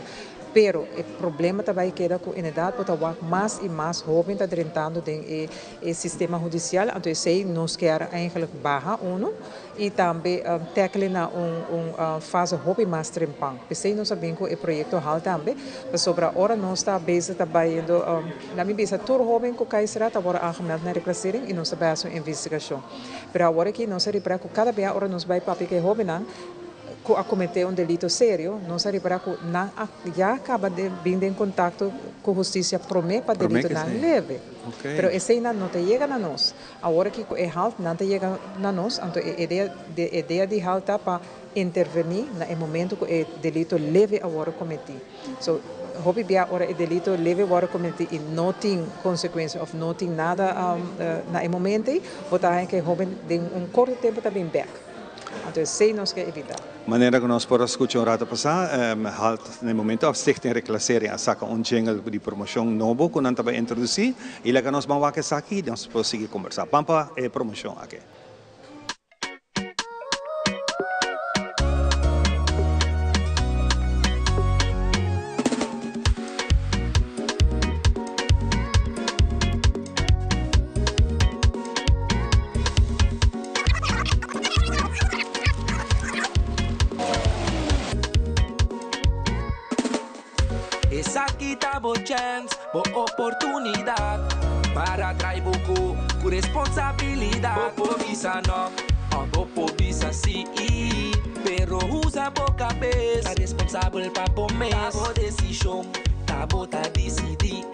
Pero e problema ta bai keda ku inderdaad bo ta wak mas i mas hoben ta drentando den e e sistema hudisial, anto esei nos kier eigenlijk baha uno i tambe tackle na un un fase hopi mas trempan. P'esei nos a bin ku e proyekto hal tambe, pasobra ora nos ta bezig ta bayendo, na mi bisa tur hoben ku kai sera ta wòrdu aangemeld na reclassering i nos ta bai hasi un investigashon. Pero awor aki nos a ripara ku kada bia ora nos bai papia ku e hobennan ku a kometé un delito serio, nos a ripara ku nan a ya kaba di bin den kontakto ku hustisia promé pa delitonan leve. Pero eseinan no ta yega na nos. Awor aki ku e halt nan ta yega na nos, anto e idea de idea di halt ta pa intervení na e momento ku e delito leve a wòrdu kometí. So, hopi bia ora e delito leve wòrdu kometí i no tin konsekuensia òf no tin nada na e momento ei, bo ta haña ku e hóben den un korto tempu ta bin bèk. Anto esei nos ke evitá. Manera ku nos por a skucha un rato pasá, halt na e momento òf Stichting Reclassering a saka un jingle di promoshon nobo ku nan ta bai introdusí i laga nos ban wak esaki i nos por sigui kombersá. Ban pa e promoshon aki. Esaki ta bo chèns, bo oportunidat Para trai bo ku ku responsabilidat Bo por bisa nò òf bo por bisa sí Pero usa bo kabes, ta responsabel pa bo mes Ta bo desishon, ta bo ta disidí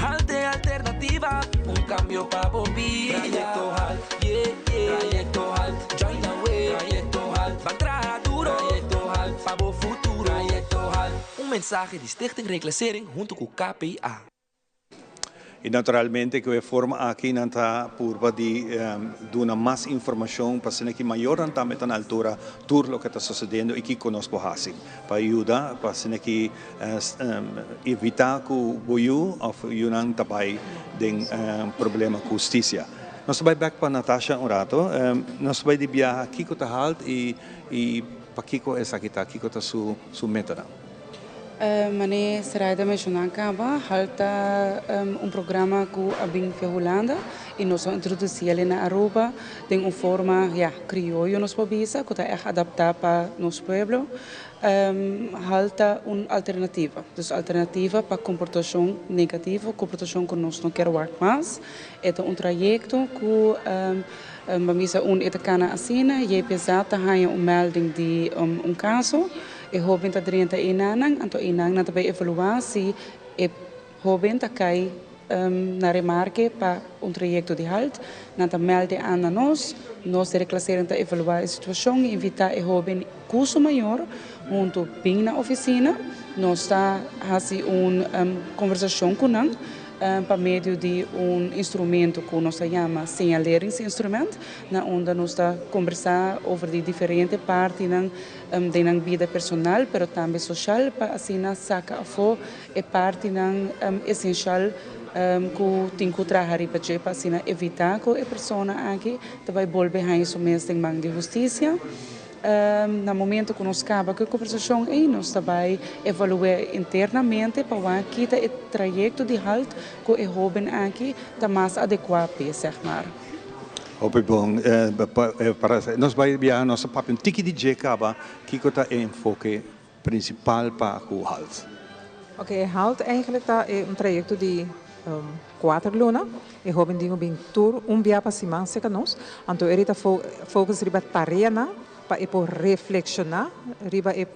Halte alternativa, un kambio pa bo bida Trayekto Halt, yeah, yeah Trayekto Halt, join the way Trayekto Halt, ban traha duro Trayekto Halt, pa bo futuro Trayekto Halt. Un mensahe di Stichting Reclassering hunto ku KPA. I naturalmente ku e forma aki nan ta purba di duna mas informashon pa asina ki mayornan tambe ta na altura tur loke ta sosediendo i kiko nos por hasi pa yuda pa asina ki evitá ku bo yu òf yunan ta bai den problema ku hustisia. Nos ta bai bèk pa Natasha un rato. Nos ta bai di biaha kiko ta halt i pakiko esaki ta, kiko ta su metanan. Mane Sraida menshoná kaba, Halt ta un programa ku a bin via Hulanda i nos a introdusí el na Aruba den un forma, ya, krioyo nos por bisa, ku ta ègt adaptá pa nos pueblo. Halt ta un alternativa, dus alternativa pa komportashon negativo, komportashon ku nos no kier wak mas. E ta un trayekto ku ban bisa un e ta kana asina, JPZ ta haña un melding di un kaso. E hóben ta drenta enanan, anto enan ta bai evaluá si e hóben ta kai na remarke pa un trayekto di halt. Nan ta mèlde an na nos, nos di reklasering ta evaluá e situashon i invitá e hóben ku su mayor huntu bin na ofisina. Nos ta hasi un konversashon ku nan pa medio di un instrumento ku nos ta yama siñaleringsinstrument, na unda nos ta kombersá over di diferente partinan den nan bida personal pero tambe social pa asina saca afo e partinan esencial cu tin cu traha riba dje pa asina evita cu e persona aki ta bay bolbe haña su mes den man di husticia. Na momento cu nos caba cu e conversacion ey nos ta bay evalue internamente pa wak kita e trayecto di halt cu e hoben aki ta mas adecua p'e, zeg maar. Hopi bon. Nos bai biaha nos a papia un tiki di dje kaba kiko ta e enfoke prinsipal pa ku halt? Ok, e halt eigenlijk ta un trayekto di kuater luna. E hoben tin ku bin tur un bia pa siman serka nos. Anto e ta focus riba tareanan pa e por reflekshoná riba e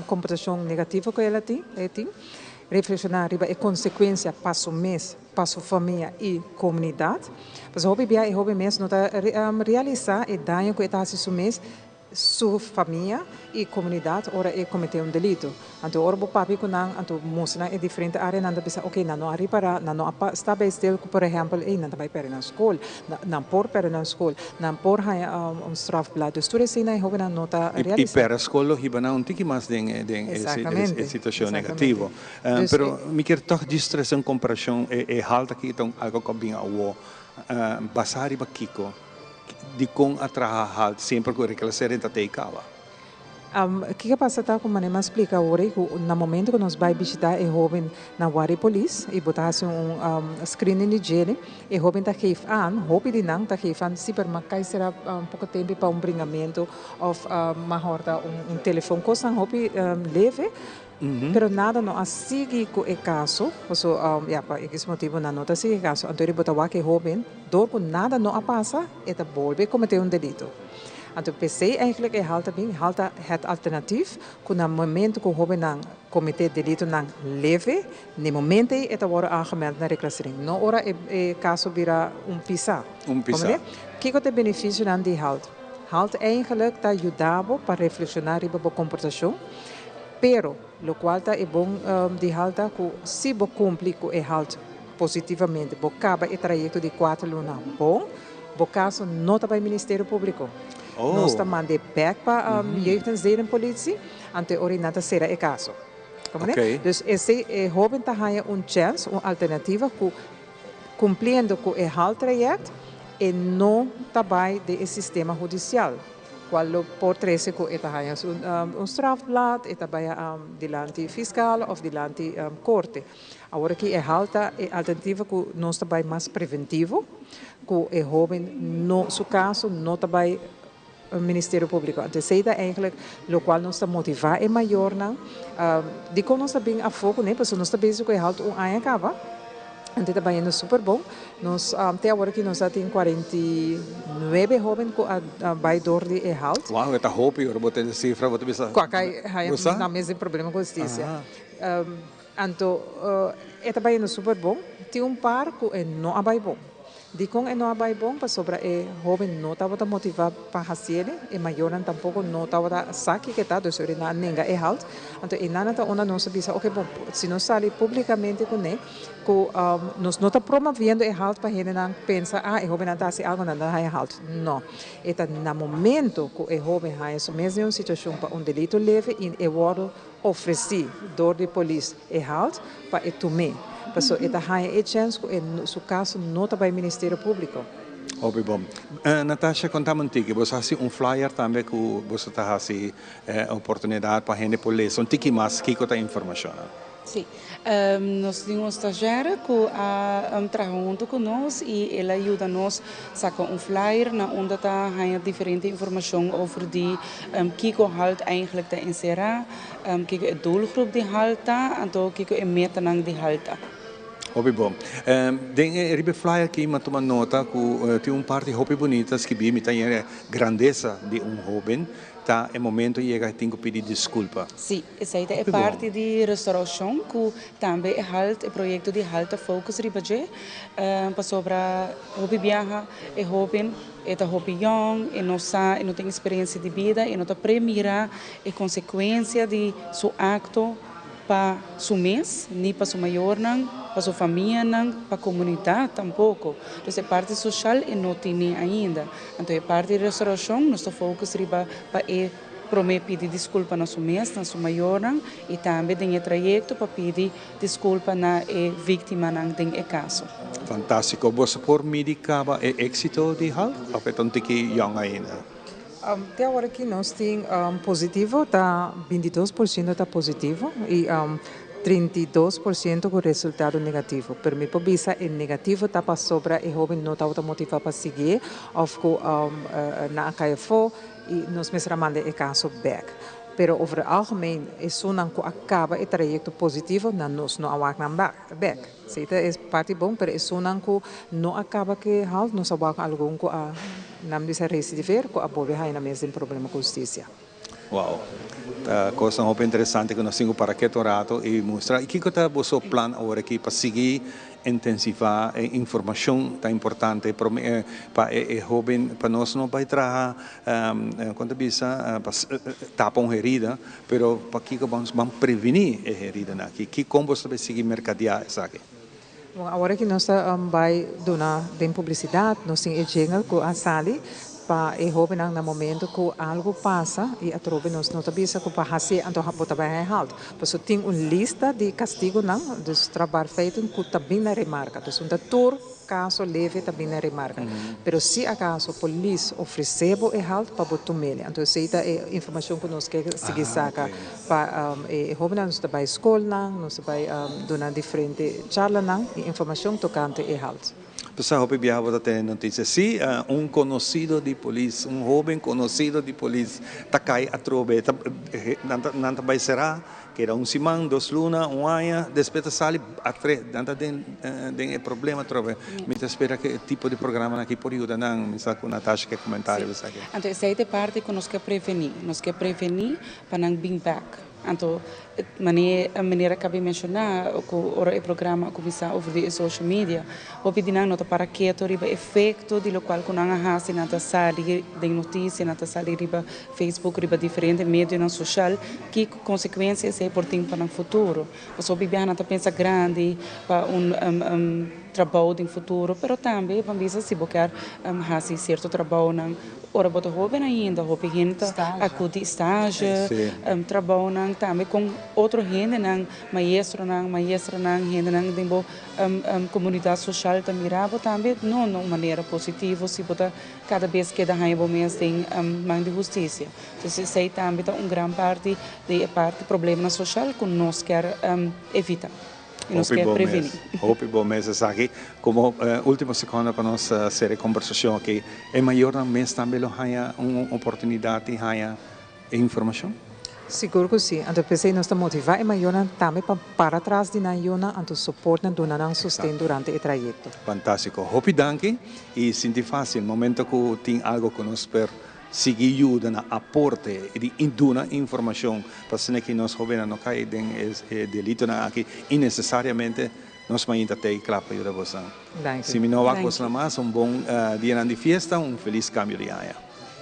komportashon negativo ku el a tin, e tin, reflekshoná riba e konsekuensia pa su mes, pa su famia i komunidat. Pasobra hopi bia e hopi mes no ta realisá e daño ku e ta hasi su mes, su famia i komunidat ora e kometé un delito. Anto ora bo papia ku nan, anto mustra nan e diferente área, nan ta bisa, oke, nan no a ripará, nan no a sta bij stil ku por ehèmpel, ey, nan ta bai pèrdè nan skol, nan por pèrdè nan skol, nan por haña un strafblad. Dus tur eseinan e hóbennan no ta realisá. I pèrdè skol lo hiba nan un tiki mas den e situashon negativo. Pero mi kier tòg djis trese un komparashon, e halt aki ta un algo ku a bin awo, basá riba kiko? Dikon a traha halt semper ku reclassering ta tei kaba? Kiko a pasa ta ku manera mi a splika awor ei ku na momento ku nos bai bishita e hoben na wari polis i bo ta hasi un screening di djele e hoben ta geef aan, hopi di nan ta geef aan si pero mi a kai sera poko tempu pa un bringamentu of mi a horta un telefon kosnan hopi leve pero nada no a sigui ku e kaso paso ya pa ekis motibu nan no ta sigui e kaso anto bo ta wak e hoben dor ku nada no a pasa e ta bolbe kometé un delito. Anto p'esei eigenlijk e halt ta bin, halt ta het alternatief ku na momento ku hobennan kometé delitonan leve, n'e momento ei e ta wòrdu aangemeld na reclassering, no ora e e kaso bira un pisá. Un pisá. Komprendé? Kiko ta e benefisionan di halt? Halt eigenlijk ta yuda bo pa reflekshoná riba bo komportashon, pero lokual ta e bon di halt ta ku si bo kumpli ku e halt positivamente, bo kaba e trayekto di kuater luna bon, Bo kaso no ta bai Ministerio Públiko. Nos ta mand'é bèk pa Jeugd en Zedenpolitie, anto e ora nan ta sera e kaso. Komprendé? Dus esei e hóben ta haña un chèns, un alternativa ku kumpliendo ku e haltrayèkt e no ta bai den e sistema hudisial, kual lo por trese ku e ta haña un strafblad, e ta bai dilanti fiskal òf dilanti korte. Awor aki e hal ta e alternativa ku nos ta bai mas preventivo, ku e hoben no su kaso no ta bai Ministerio Públiko. Anto esei ta eigenlijk lokual nos ta motivá e mayornan. Dikon nos ta bin afó kuné? Pasobra nos ta bezig ku e halt un aña kaba, anto e ta bayendo super bon. Nos te awor aki nos a tin 49 hoben ku a bai dor di e halt. Wow, e ta hopi ora bo tende sifra bo ta bisa. Ku a kai haña nan mes den problema ku hustisia. Anto e ta bayendo super bon. Tin un par ku e no a bai bon. Dikon e no a bai bon? Pasobra e hoben no tabata motivá pa hasiel, e mayornan tampoko no tabata sa kiko e ta, dus ora nan a nenga e halt. Anto e nana ta unda nos a bisa, oke bon, si nos sali públikamente kuné ku nos no ta promoviendo e halt pa hendenan pensa, ah, e hobennan ta hasi algu, nan ta haña halt. No. E ta na momento ku e hoben haña su mes den un situashon pa un delito leve i e wòrdu Ofresí dor di polis e halt pa e tum'é, paso e ta haña e chèns ku e su kaso no ta bai Ministerio Públiko. Hopi bon. Natasha, kontami un tiki, boso hasi un flyer tambe ku boso ta hasi oportunidat pa hende por lesa un tiki mas kiko ta informashonnan? Sí. Nos tin un stagiaire ku a traha huntu ku nos i el a yuda nos saka un flyer na unda ta haña diferente informashon over di kiko halt eigenlijk ta enserá, kiko e doelgroep di halt ta, anto kiko e metanan di halt ta. Hopi bon. Den e riba e flyer aki mi a tuma nota ku tin un parti hopi bunita skibí, mi ta yera grandesa di un hoben. Ta e momento yega e tin ku pidi diskulpa. Sí, esei ta e parti di restaurashon ku tambe e halt, e proyekto di halt ta focus riba dje, pasobra hopi biaha e hoben e ta hopi yòn, e no sa, e no tin eksperensia di bida, e no ta premira e konsekuensia di su akto pa su mes, ni pa su mayornan, pa su famianan, pa komunidat tampoko. Dus e parti soshal e no tene ainda. Anto e parti di restaurashon nos ta focus riba pa e prome pidi disculpa na su mes, na su mayornan y tambe den e trayecto pa pidi disculpa na e victimanan den e caso. Fantastico. Boso por midi caba e exito di Halt of e ta un tiki yong ainda? Te awor aki nos tin positivo ta 22% ta positivo y 32% ku resultado negativo. Pero mi por bisa e negativo ta pasobra e hoben no tabata motivá pa siguié òf ku nan a kai afó i nos mester a manda e kaso bèk. Pero over het algemeen esunnan ku a kaba e trayekto positivo nan nos no a wak nan bèk. Esei ta e parti bon, pero esunnan ku no a kaba ku e halt nos a wak algun ku a nan bisa residiver ku a bolbe haña nan mes den problema ku hustisia. Wow. Ta cosnan hopi interesante cu nos tin cu para keto un rato y mustra. Y kico ta boso plan awor aki pa sigui intensiva e informacion tan importante pa e hoben, pa nos no bay traha, con ta bisa, pa tapa un herida, pero pakico ban preveni e heridanan aki? Ki con boso ta bay sigui mercadea esaki? Bon, awor aki nos ta bay duna den publicidad, nos tin e jingle cu a sali. pa e hóbennan na momento ku algu pasa i atrobe nos no ta bisa ku pa hasié anto bo ta bai haña halt. Pasobra tin un lista di kastigunan, dus strafbaarfeiten, ku ta bin na remarka. Dus un ta tur kaso leve ta bin na remarka. Pero si akaso polis ofresé bo e halt pa bo tum'el. Anto esei ta e informashon ku nos ke sigui saka pa e hóbennan. Nos ta bai skolnan, nos ta bai duna diferente charlanan i informashon tokante e halt. P'esei hopi biaha bo ta tene notisia. Si un konosido di polis, un hóben konosido di polis ta kai atrobe, ta nan ta nan ta bai será, keda un siman, dos luna, un aña, despues ta sali atre, nan ta den den e problema atrobe. Mi ta spera ku e tipo di programanan aki por yuda nan. Mi sa ku Natasha ke komentario Sí. pa esaki. Anto esei ta e parti ku nos ke prevení. Nos ke prevení pa nan bin bèk. Anto, mane meneer a kabi menshoná ku ora e programa a kuminsá over di e social media, hopi di nan no ta para keto riba efekto di lokual ku nan a hasi, nan ta sali den notisia, nan ta sali riba Facebook, riba diferente medionan soshal, ki konsekuensia esei por tin pa nan futuro. Pasobra hopi biaha nan ta pensa grandi pa un trabou den futuro, pero tambe ban bisa si bo kier hasi sierto trabounan Ora bo ta hoben ainda, hopi hende ta akudi stage, trabounan, tambe kon otro hendenan, maestronan, maestranan, hendenan den bo komunidat soshal ta mira bo tambe, no na un manera positivo si bo ta kada bes keda haña bo mes den man di hustisia. Entonces esei tambe ta un gran parti di e parti problemanan soshal ku nos kier evita. I nos Hopi ke bon preveni. mes, hopi bon mes esaki. Como ultimo seconda pa nos cera e conversacion aki, e mayornan mes tambe lo haña un oportunidad di haña e informacion? Sigur cu si. Anto p'esey nos ta motiva e mayornan tambe pa para tras di nan yunan anto support nan, duna nan sosten durante e trayecto. Fantastico. Hopi danki y sinti facil momento cu tin algo cu nos per Sigui yuda na aporte di duna informashon pa asina ki nos hobennan no kai den e delitonan aki innesesariamente. Nos mainta t'ei kla pa yuda bosan. Si mi no wak bosan mas, un bon dianan di fiesta, un felis kambio di aña.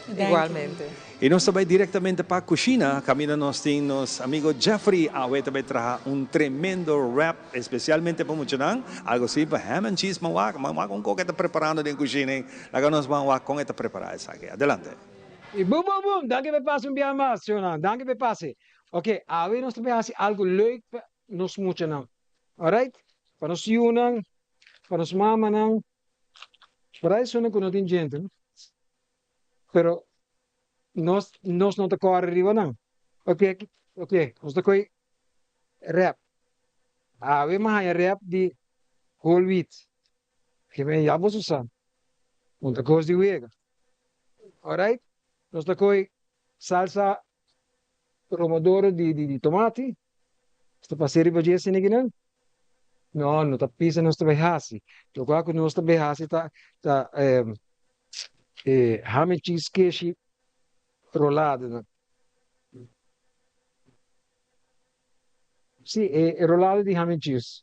Igualmente. I nos ta bai direktamente pa kushina, kaminda nos tin nos amigo Jeffrey. Awe ta bai traha un tremendo wrap. Especialmente pa muchanan, algo así pa ham and cheese, man wak, man wak un koke ta preparando den cushina ei, laga nos ban wak con e ta prepara esaki. Adelante. Y boom boom boom, danki pa e pase un bia mas, señornan, danki pa e pase. Ok, awe nos ta bay haci algo leuk pa nos muchanan, alright? Pa nos yunan, pa nos mamanan, por ahí esunnan cu no tin djente, no? Pero nos nos no ta kore riba nan. Ok, ok, nos ta koe rep. Awe mi a haña rep di whole wheat. Ke men ya boso sa, un ta kos di wega. Alright, nos ta koe salsa romodoro di di tomati. Nos ta pasa riba dje asina kinan? No, no ta pisa nos ta bai hasi. Lokual ku nos ta bai hasi ta ta e ham and cheese keshi rolado. Sí, e rolado di ham and cheese.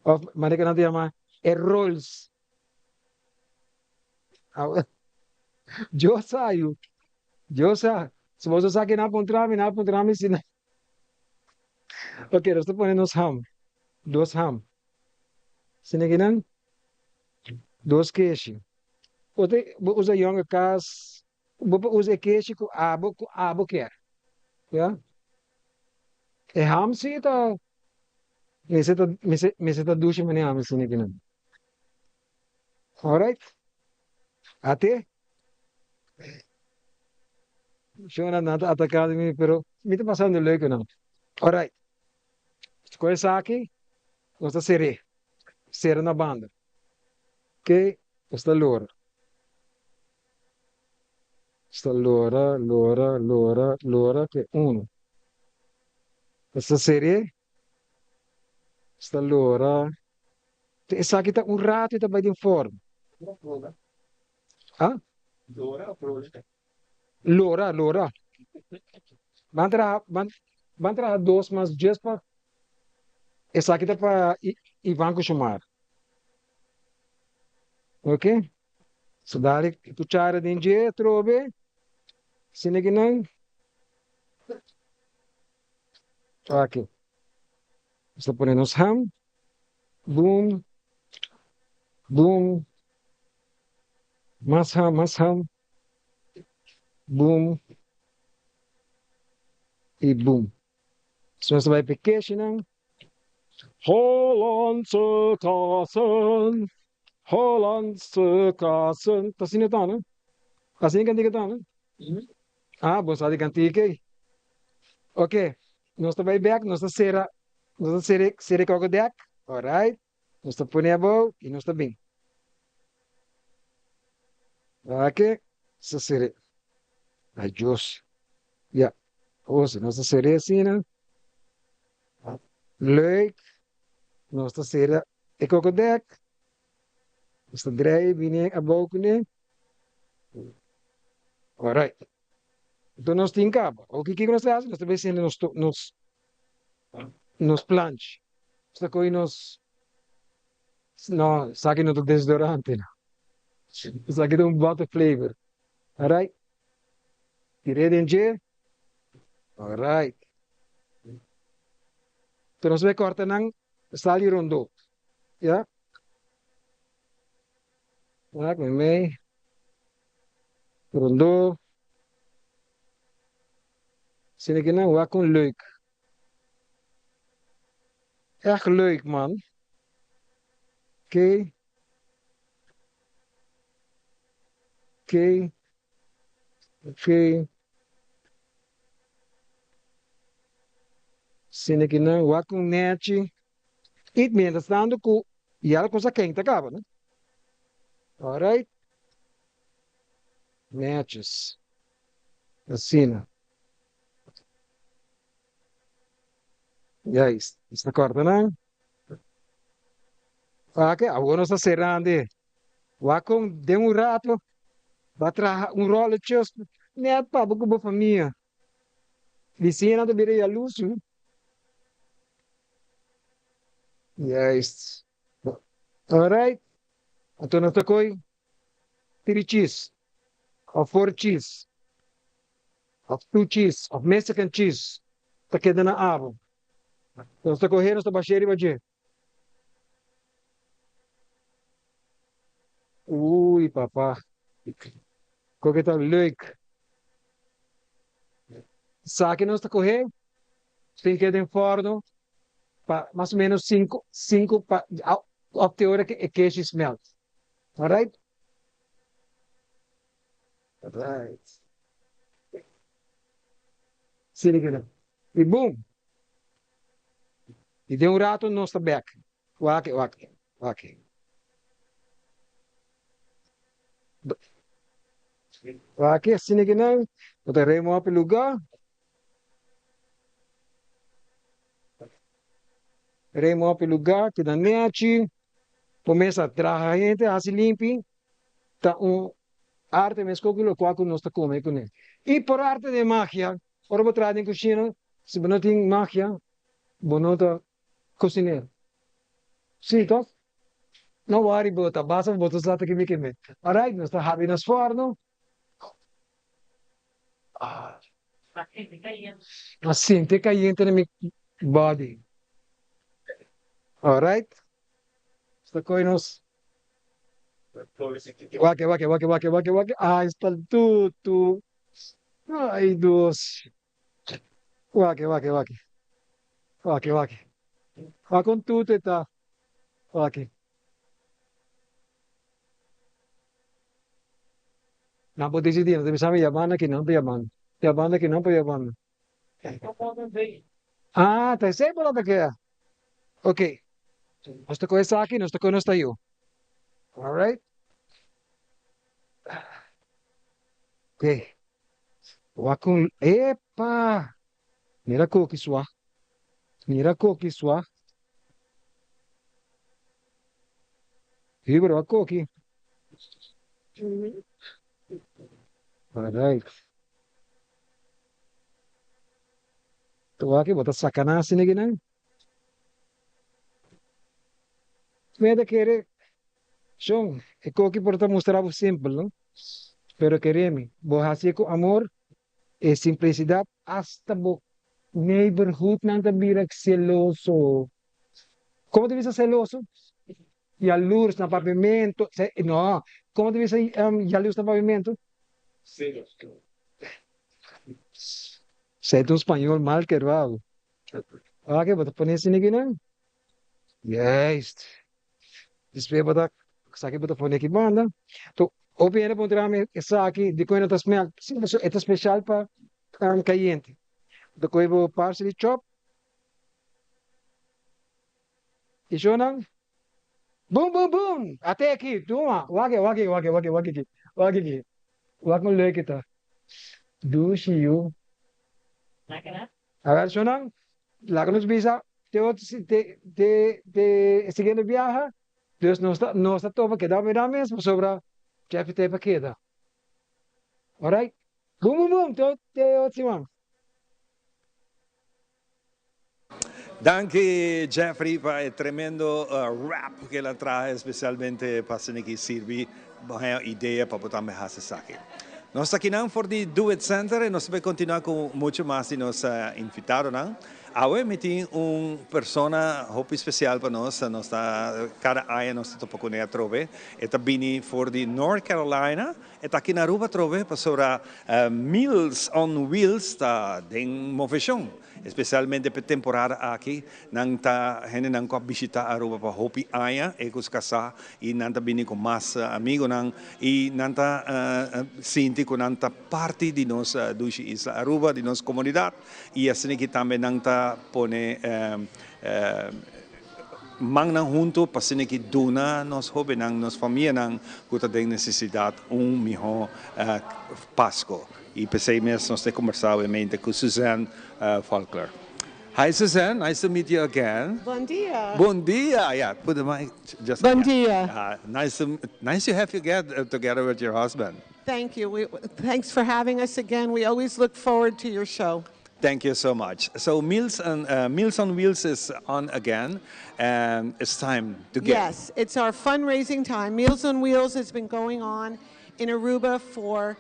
Of manera ku nan ta yama e rolls. Dios sa yu. Dios sa. Si boso sa ke nan a puntra mi, nan a puntra mi si nan. Ok, nos ta pone nos ham. Dos ham. Sina kinan? Dos keshi. Bo ta bo usa yonga kas, bo por usa e keshi ku abo ku abo kier. Ya. E ham si ta mester ta mester mester ta dushi manera ami sina kinan. Alright. Ate. Shona nan ta ataka di mi pero mi ta pasando leuk ku nan. Alright. Ku esaki nos ta ser'é. Sera na banda. Ke nos ta lora. Nos ta lora, lora, lora, lora ke uno. Nos ta ser'é. Nos ta lora. Esaki ta un rato y ta bay den forma. Ah? Lora, lora. Ban traha, ban, ban traha dos mas djes pa esaki ta pa Ivan ku Shomar. Ok? So dale cuchara den dje atrobe. Asina ki nan. Aki. Nos ta pone nos ham. Boom. Boom. Mas ham, mas ham. Boom. I boom. So nos ta bai p'e keshinan. Hollandse kazen, Hollandse kazen. Ta asina ta, no? Asina e kantika ta, no? Ah, bo sa di kantika ei. Ok, nos ta bai bek, nos ta sera, nos ta sera, sera e kokodek. Alright. Nos ta pone abou i nos ta bin. Ake sa ser'é. Adios. Ya. Ose, nos ta ser'é asina. Leuk. Nos ta sera e kokodek. Nos ta drei bini abou kuné. Alright. Enton nos tin kaba. Oke, kiko nos ta hasi? Nos ta bai sende nos nos nos planch. Nos ta kohe nos no, esaki no ta desodorante no. Esaki ta un butter flavor. Alright. Tir'é den dje. Alright. Enton nos bai kòrta nan sali rondó. Ya. Wak meimei. Rondó. Asina ki nan wak un leuk. Echt leuk man. Oké. Oké. Oké. Asina ki nan wak un nechi. I mientras tanto ku ya la cosa kenta kaba no. Alright. Netjes. Asina. Juist. Nos ta kòrta nan. Wak, awor nos ta serando. Wak kon den un rato bo a traha un rolletjes net pa bo ku bo famia. Bisiñanan ta bira yaluz. Juist. Alright. Anto nos ta koy three cheese of four cheese of two cheese of Mexican cheese ta keda na abo. Nos ta kohe nos ta bash'é riba dje. Uy papa. Koke ta leuk. Esaki nos ta kohe tin keda den forno pa mas o menos sinku sinku pa op te ora ke e keshi smelt. Alright? Alright. Sini keda. I boom! I den un rato nos ta bek. Wak, wak, wak. Wak, asina ki nan, bo ta rema op e luga. Rema op e luga, keda nechi. Bo mes a traha hende, hasi limpi. Ta un arte meskos ku lokual ku nos ta kome kuné. I por arte de magia, ora bo traha den kushina, si bo no tin magia, bo no ta kusinero. Sí, tòg? No wòri bo ta basta bo ta sa ta kimi keme. Alright, nos ta habri nos fòrno. A sinti kayente na mi body. Alright. Nos ta kohe nos. Wak, wak, wak, wak, wak, wak. Ai, sta tutu. Ai, Dios. Wak, wak, wak. Wak, wak. Wak kon tutu e ta. Wak. Nan por disidí, nan ta bisa mi yabanda ki nan pa yabanda, yabanda ki nan pa yabanda. Ah, ta esei bo ta kea. Ok, nos ta kohe esaki, nos ta kohe nos tayo. Alright. Ok, wak un, epa! Mira koki sua, mira koki sua. Hubert, wak koki. Alright. Ta wak bo ta saka nan asina kinan. Mi ta kere, shon, e koki por ta mustra bo simpel, no? Pero kere mi, bo hasié ku amor, e simplisidat, asta bo neighborhoodnan ta bira celoso. Komo ta bisa celoso? Yalurs na papiamento, no, como ta bisa yalurs na papiamento? Esei ta un spañol mal kerbado. Oke, bo ta pone esei aki nan? Juist. Despues bo ta esaki bo ta pone aki banda. To hopi hende a puntra mi esaki dikon e no ta smelt. Si, pasobra e ta special pa kayente. Bo ta kohe bo parsley chop. I shownan, Boom, boom, boom! Ate aki, tuma! Wak e, wak e, wak e, wak e, wak aki, wak aki. Wak un leuk e ta. Dushi yu. Awel shownan, laga nos bisa te otro, te, te, te e siguiente biaha. Dus nos ta, nos ta topa keda mira mes pasobra Jeffrey ta e pa keda. Alright? Boom, boom, boom! Te, te otro siman. Danki Jeffrey pa e tremendo rap ku el a traha especialmente pa asina ki sirbi bo haña idea pa bo tambe hasi esaki. Nos ta akinan for di Do It Center i nos ta bai kontinua ku muchu mas di nos invitadonan. Awe mi tin un persona hopi spesial pa nos, nos ta kada aña nos ta topa kuné atrobe. E ta bini for di North Carolina. E ta aki na Aruba atrobe pasobra Meals on Wheels ta den moveshon. Especialmente p'e temporada aki, nan ta hendenan cu a bishita Aruba pa hopi aña, e cu su casa, y nan ta bini cu mas amigonan y nan ta sinti cu nan ta parti di nos dushi isla Aruba, di nos comunidad, y asina ki tambe nan ta pone mannan hunto pa asina ki duna nos hobennan, nos famianan cu ta den necesidad un miho Pasco. Y p'esey mes nos ta combersa obviamente cu Suzanne Faulkner. Hi Suzanne, nice to meet you again. Bon dia. Bon dia, yeah, put the mic just Bon dia. Yeah, nice to, nice to have you get together with your husband. Thank you. We, thanks for having us again. We always look forward to your show. Thank you so much. So Meals and uh, Meals on Wheels is on again, and it's time to give. Yes, it's our fundraising time. Meals on Wheels has been going on in Aruba for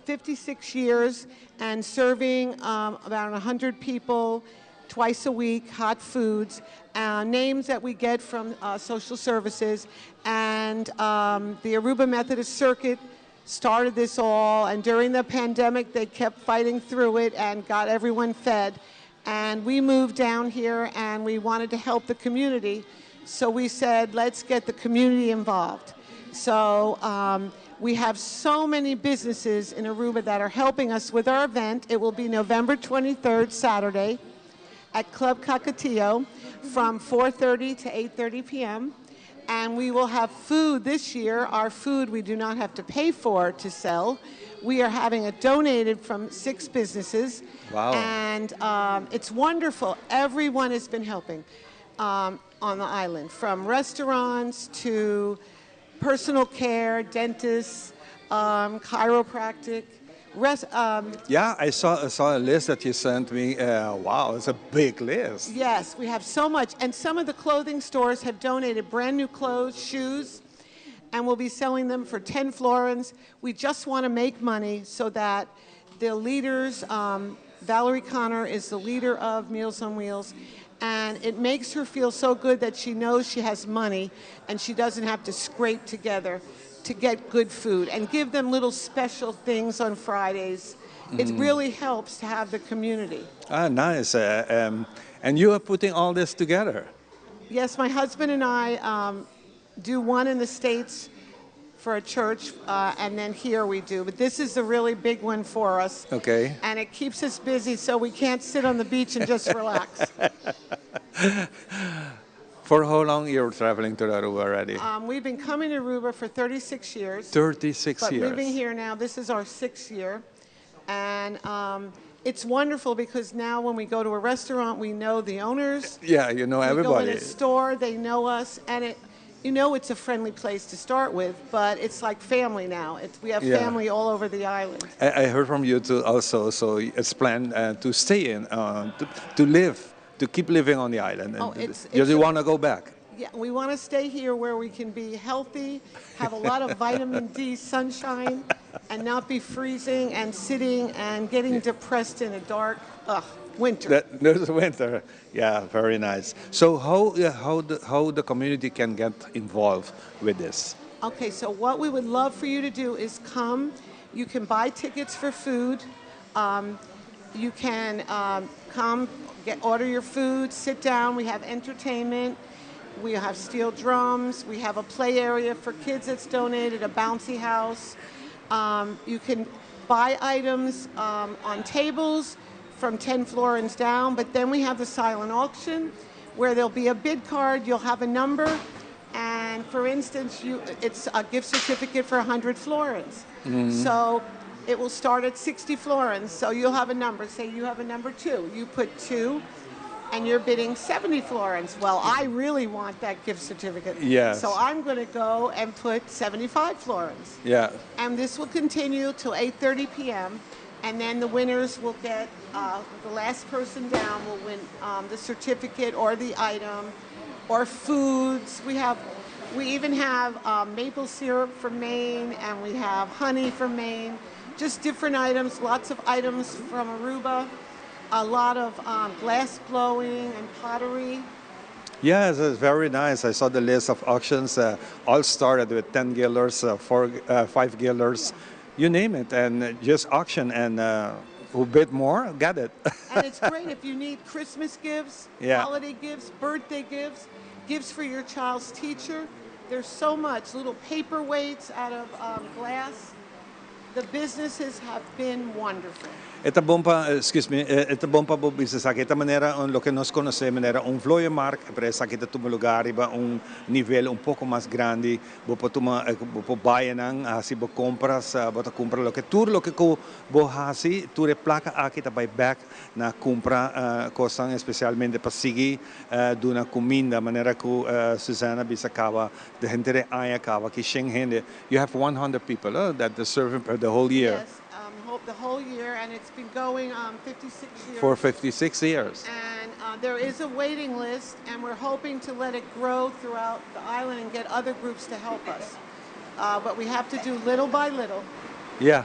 56 years and serving um, about 100 people twice a week, hot foods, uh, names that we get from uh, social services. And um, the Aruba Methodist Circuit started this all. And during the pandemic, they kept fighting through it and got everyone fed. And we moved down here and we wanted to help the community. So we said, let's get the community involved. So um, we have so many businesses in Aruba that are helping us with our event. It will be November 23rd, Saturday, at Club Cacatillo from 4.30 to 8.30 p.m. And we will have food this year. Our food we do not have to pay for to sell. We are having it donated from six businesses. Wow. And um, it's wonderful. Everyone has been helping um, on the island, from restaurants to personal care, dentists, um, chiropractic. Rest, um, yeah, I saw, I saw a list that you sent me. Uh, wow, it's a big list. Yes, we have so much. And some of the clothing stores have donated brand new clothes, shoes, and we'll be selling them for 10 florins. We just want to make money so that the leaders, um, Valerie Connor is the leader of Meals on Wheels, and it makes her feel so good that she knows she has money and she doesn't have to scrape together to get good food and give them little special things on Fridays. Mm. It really helps to have the community. Ah, nice. Uh, um, and you are putting all this together. Yes, my husband and I um, do one in the States for a church, uh, and then here we do. But this is a really big one for us. Okay. And it keeps us busy so we can't sit on the beach and just relax. For how long you're traveling to Aruba already? Um, we've been coming to Aruba for 36 years. 36 but years. living here now, this is our sixth year. And um, it's wonderful because now when we go to a restaurant, we know the owners. Yeah, you know everybody. We go in a store, they know us, and it, you know it's a friendly place to start with, but it's like family now. It's, we have yeah. family all over the island. I, I heard from you too also, so it's planned uh, to stay in, uh, to, to live, to keep living on the island. Oh, it's, it's you want to go back? Yeah, we want to stay here where we can be healthy, have a lot of vitamin D sunshine, and not be freezing and sitting and getting yeah. depressed in a dark. Ugh. Winter. There's winter. Yeah, very nice. So how the community can get involved with this? Okay, so what we would love for you to do is come. You can buy tickets for food. You can come, order your food, sit down. We have entertainment. We have steel drums. We have a play area for kids that's donated, a bouncy house. You can buy items on tables from 10 florins down, but then we have the silent auction where there'll be a bid card. You'll have a number, and for instance, it's a gift certificate for 100 florins. So it will start at 60 florins. So you'll have a number. Say you have a number 2. You put 2, and you're bidding 70 florins. Well, I really want that gift certificate. So I'm going to go and put 75 florins. And this will continue till 8:30 p.m. And then the winners will get, the last person down will win the certificate or the item or foods. We even have maple syrup from Maine, and we have honey from Maine. Just different items, lots of items from Aruba, a lot of glass blowing and pottery. Yes, it's very nice. I saw the list of auctions. All started with 10 guilders, 4, 5 guilders, you name it, and just auction. And who bid more, got it. And it's great if you need Christmas gifts, holiday gifts, birthday gifts, gifts for your child's teacher. There's so much. Little paperweights out of glass. The businesses have been wonderful. E ta bon pa, excuse me, e ta bon pa business aki. Ta manera un loke nos konosé manera un vlooienmarkt, pero esaki ta tuma lugá riba un nivel un poko mas grandi. Bo por tuma, bo por bai nan, hasi bo kompras, bo ta kumpra loke tur loke ku bo hasi, tur e plaka aki ta bai bèk na kumpra kosnan, espesialmente pa sigui duna kuminda, manera ku Susana bisa kaba, de henter e aña kaba ki 100 hende. You have 100 people that they serve the whole year. Yes, the whole year, and it's been going 56 years. For 56 years. And there is a waiting list, and we're hoping to let it grow throughout the island and get other groups to help us. But we have to do little by little. Yeah.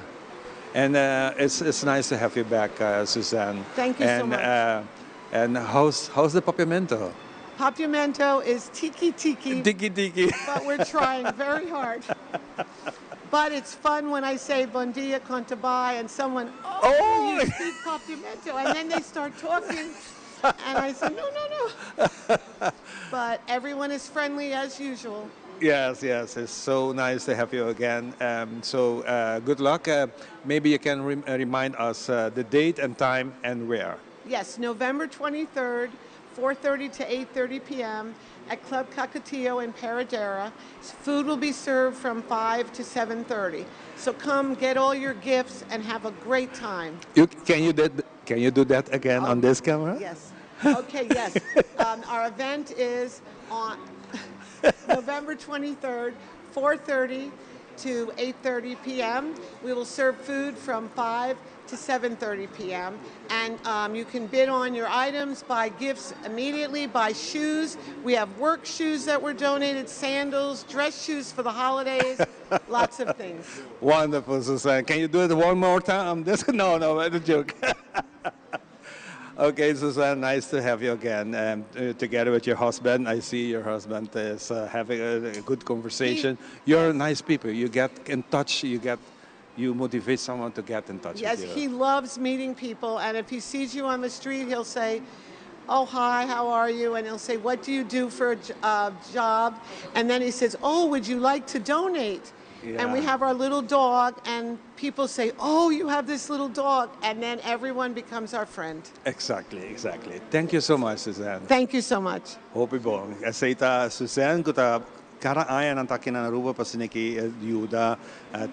And it's nice to have you back, Suzanne. Thank you so And much. And how's the papiamento? Papiamento is tiki tiki. Tiki tiki. But we're trying very hard. But it's fun when I say "Bon dia, con ta bai," and someone, "Oh, Oh! you speak Papiamento," and then they start talking, and I say, No." But everyone is friendly as usual. Yes. It's so nice to have you again. So good luck. Maybe you can remind us the date and time and where. Yes, November 23rd, 4:30 to 8:30 p.m. at Club Cacotillo in Paradera. Food will be served from 5 to 7:30. So come get all your gifts and have a great time. Can you do that again on this camera? Yes. Okay, yes. Our event is on November 23rd, 4:30 to 8:30 p.m. We will serve food from 5 to 7:30 p.m. And you can bid on your items, buy gifts immediately, buy shoes. We have work shoes that were donated, sandals, dress shoes for the holidays, lots of things. Wonderful, Suzanne. Can you do it one more time? This No, it's a joke. Okay, Suzanne, nice to have you again. Together with your husband, I see your husband is having a good conversation. You're nice people. You get in touch. You motivate someone to get in touch Yes, with you. he loves meeting people, and if he sees you on the street, he'll say, "Oh, hi, how are you?" And he'll say, "What do you do for a job?" And then he says, "Oh, would you like to donate?" And we have our little dog, and people say, "Oh, you have this little dog," and then everyone becomes our friend. Exactly. Thank you so much, Suzanne. Thank you so much. Hopi bon. Esei ta Suzanne, ku ta kada aña nan ta aki na Aruba pa asina ku yuda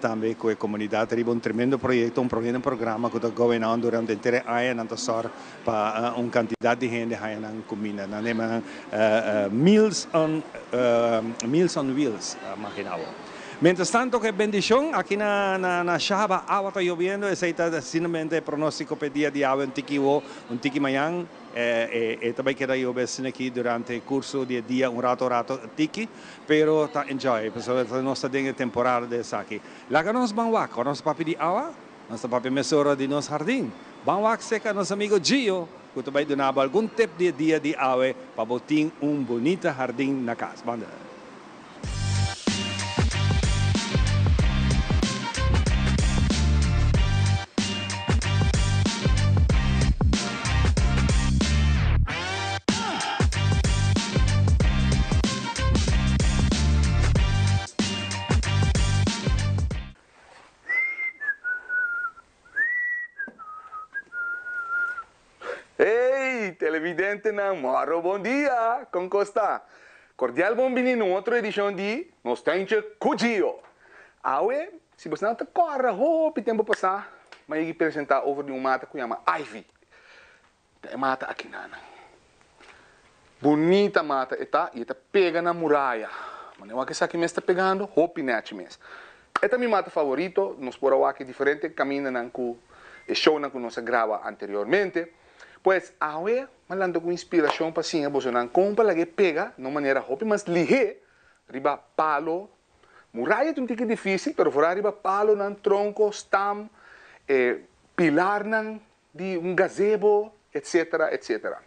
tambe ku e komunidat riba un tremendo proyekto, un tremendo programa ku ta going on durante henter aña, nan ta sòru pa un kantidat di hende haña nan kuminda. Nan yama Meals on Wheels, imaginá bo. Mientras tanto, ku bendishon, aki na Shaba, awa ta yobiendo, esei ta simplemente pronóstiko pa dia di awe, un tiki awe, un tiki mañan, tambe keda yobe aki durante e kurso di dia, un rato rato tiki, pero ta enjoy, pasobra nos ta den temporada di esaki. Laga nos ban wak, nos papia di awa, nos papia mesora di nos hardin. Ban wak serka nos amigu Gio. ku ta bai duna bo algun tip di e dia di awe pa bo tin un bunita hardin na kas. Banda. Hey, televidentenan, moro bon dia! Kon kos ta? Kordial bon bini na un otro edishon di Nos Tuintje ku Gio! Awe, si bosnan ta kòrda hopi tempu pasá, mi a yegi presentá over di un mata ku yama ivy. Ta e mata akinanan. Bunita mata e ta i e ta pega na muraya. Manera wak esaki mes ta pegando, hopi nechi mes. E ta mi mata favorito, nos por a wak e diferente kamindanan ku e shownan ku nos a graba anteriormente. Pues awe mi a lanta ku inspirashon pa siña bosonan kon pa laga e pega na un manera hopi mas lihé riba palo. Muraya ta un tiki difísil, pero foral riba palonan, tronko, stam, e pilarnan di un gazebo, etcetera, etcetera.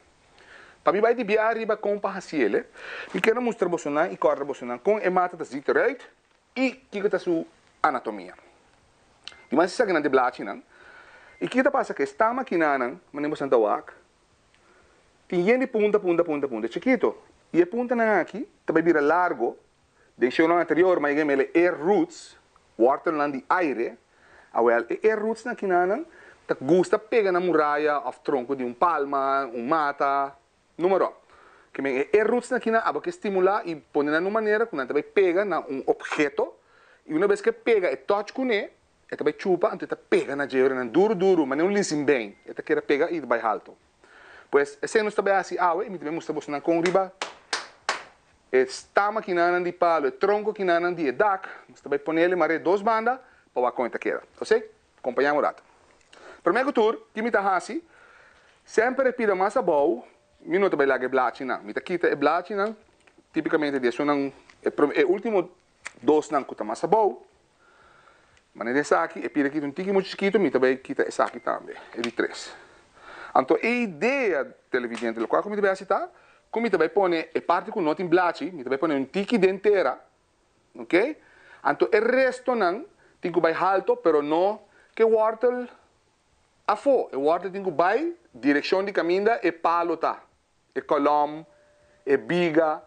Pa mi bai di bia riba kon pa hasiele, mi kier a mustra bosonan i kòrda bosonan kon e mata ta ziet eruit i kiko ta su anatomia. Di mas esakinan di blachinan, i kiko ta pasa ku e stama kinanan, manera bosonan ta wak, tin yen di punta, punta, punta, punta chikito, i e puntanan aki ta bai bira largo. Den shownan anterior mi a yega mele e roots, wortelnan di aire. Awel, e e rootsnan kinanan ta gusta pega na muraya of tronco di un palma, un mata, numa rop. Ke men e e rootsnan kinan abo ke stimula y pone nan un manera cu nan ta bay pega na un obheto y una bes ke pega e touch cune, e ta bay chupa anto e ta pega na dje ora nan duro duro manera un linsinbeen e ta keda pega y ta bay halto. Pues esey nos ta bay haci awe y mi ta bay mustra bosonan con riba E stama kinanan di palo, e tronko kinanan di e dak, nos ta bai ponele mare dos banda pa wak kon e ta keda. Ose, kompañá un rato. Promé ku tur, ki mi ta hasi? Semper e pida mas abou, mi no ta bai laga e blachinan. Mi ta kita e blachinan, tipikamente di esunnan, e promé, e último dosnan ku ta mas abou. Manera esaki, e pida kita un tiki muchu chikitu, mi ta bai kita esaki tambe, e di tres. Anto e idea, televidente, lokual ku mi ta bai hasi ta, ku mi ta bai pone e parti ku no tin blachi, mi ta bai pone un tiki den tera, ok? Anto e restonan tin ku bai halto, pero no ke wòrtel afó, e wòrtel tin ku bai direkshon di kaminda e palo ta. E kolom, e biga,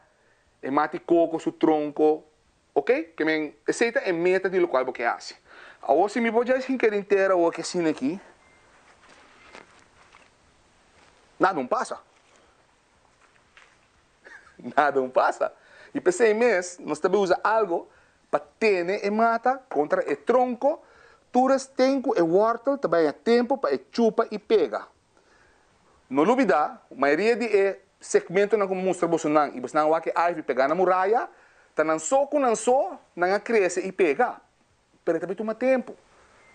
e mati koko su tronko, ok? Ke men, esei ta e meta di lokual bo ke hasi. Awor si mi por djais hinka den tera awor ke asina aki, nada un pasa. Nada un pasa. I p'esei mes nos ta bay usa algo pa tene e mata kontra e tronko, tur es ten ku e wòrtel ta bay haña tempu pa e chupa i pega. No lubidá, mayoria di e segmentonan ku mi mustra bosonan i bosonan a wak e ivy pegá na muraya, ta nan so ku nan so nan a krese i pega. Pero e ta bai tuma tempu.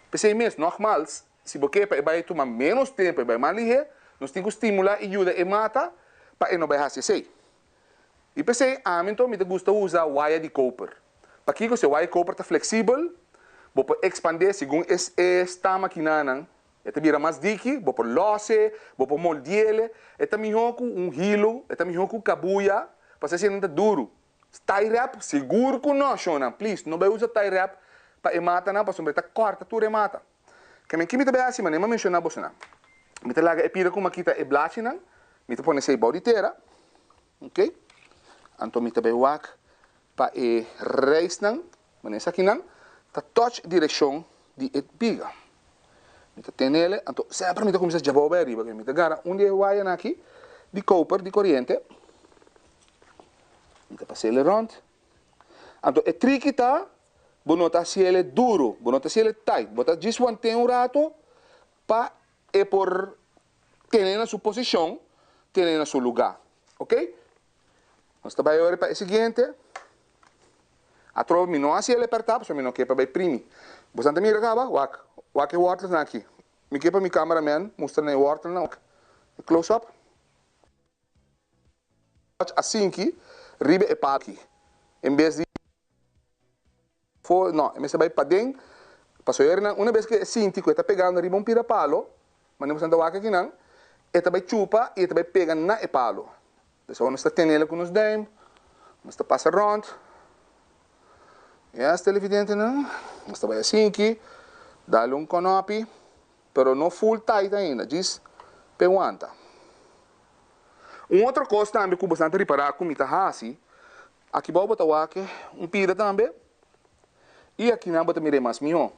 P'esei mes, nògmals, si bo ke pa e bai tuma ménos tempu, e bai mas lihé, nos tin ku stimulá i yuda e mata pa e no bai hasi esei. I p'esei, ami anto mi ta gusta usa waya di koper. Pakiko? Si e waya di koper ta fleksibel, bo por ekspandé segun e stama kinanan. E ta bira mas diki, bo por lòs'e, bo por moldiel'e. E ta mihó ku un hilu, e ta mihó ku kabuya, pasobra esei nan ta duru. Tie wrap, sigur ku no, shonnan. Please, no bai usa tie wrap pa e matanan pasobra e ta kòrta tur e mata. Ke men ki mi ta bai hasi manera mi a menshoná bosonan. Mi ta laga e pira ku mi a kita e blachinan, mi ta pone esei bou di tera, ok. Anto mi ta bai wak pa e reisnan, manera esakinan, ta touch direkshon di e biga. Mi ta tenele, anto semper mi ta kuminsá djabou bai ariba, mi ta gara un di e wayanan aki di koper, di koriente, mi ta pas'ele rònt. Anto e triki ta, bo no ta hasiele duru, bo no ta hasiele tight, bo ta djis want'é un rato pa e por tene na su posishon, tene na su lugá. Ok? Nos ta bai ora pa e siguiente. Atrobe mi no hasi el e pertá pasobra mi no ke pa bai primi. Bosan ta mira kaba? Wak, wak e wortelnan aki. Mi ke pa mi cameraman mustra nan e wortelnan. Wak, e close up. Wak asinki riba e palo aki. En bes di for, no, e mester bai paden. Pasobra nan una bes ke e sinti ku e ta pegando riba un pira palo, manera bosan ta wak akinan. e ta bai chupa i e ta bai pega na e palu. Dus awor nos ta tenel ku nos duim, nos ta pasa rònt. Yes, televidentenan, nos ta bai asinki, dal un kònòpi, pero no full tight ainda, djis p'e wanta. Un otro kos tambe ku boso nan ta ripará ku mi ta hasi, aki bou bo ta wak un pida tambe, i akinan bo ta mir'é mas mihó.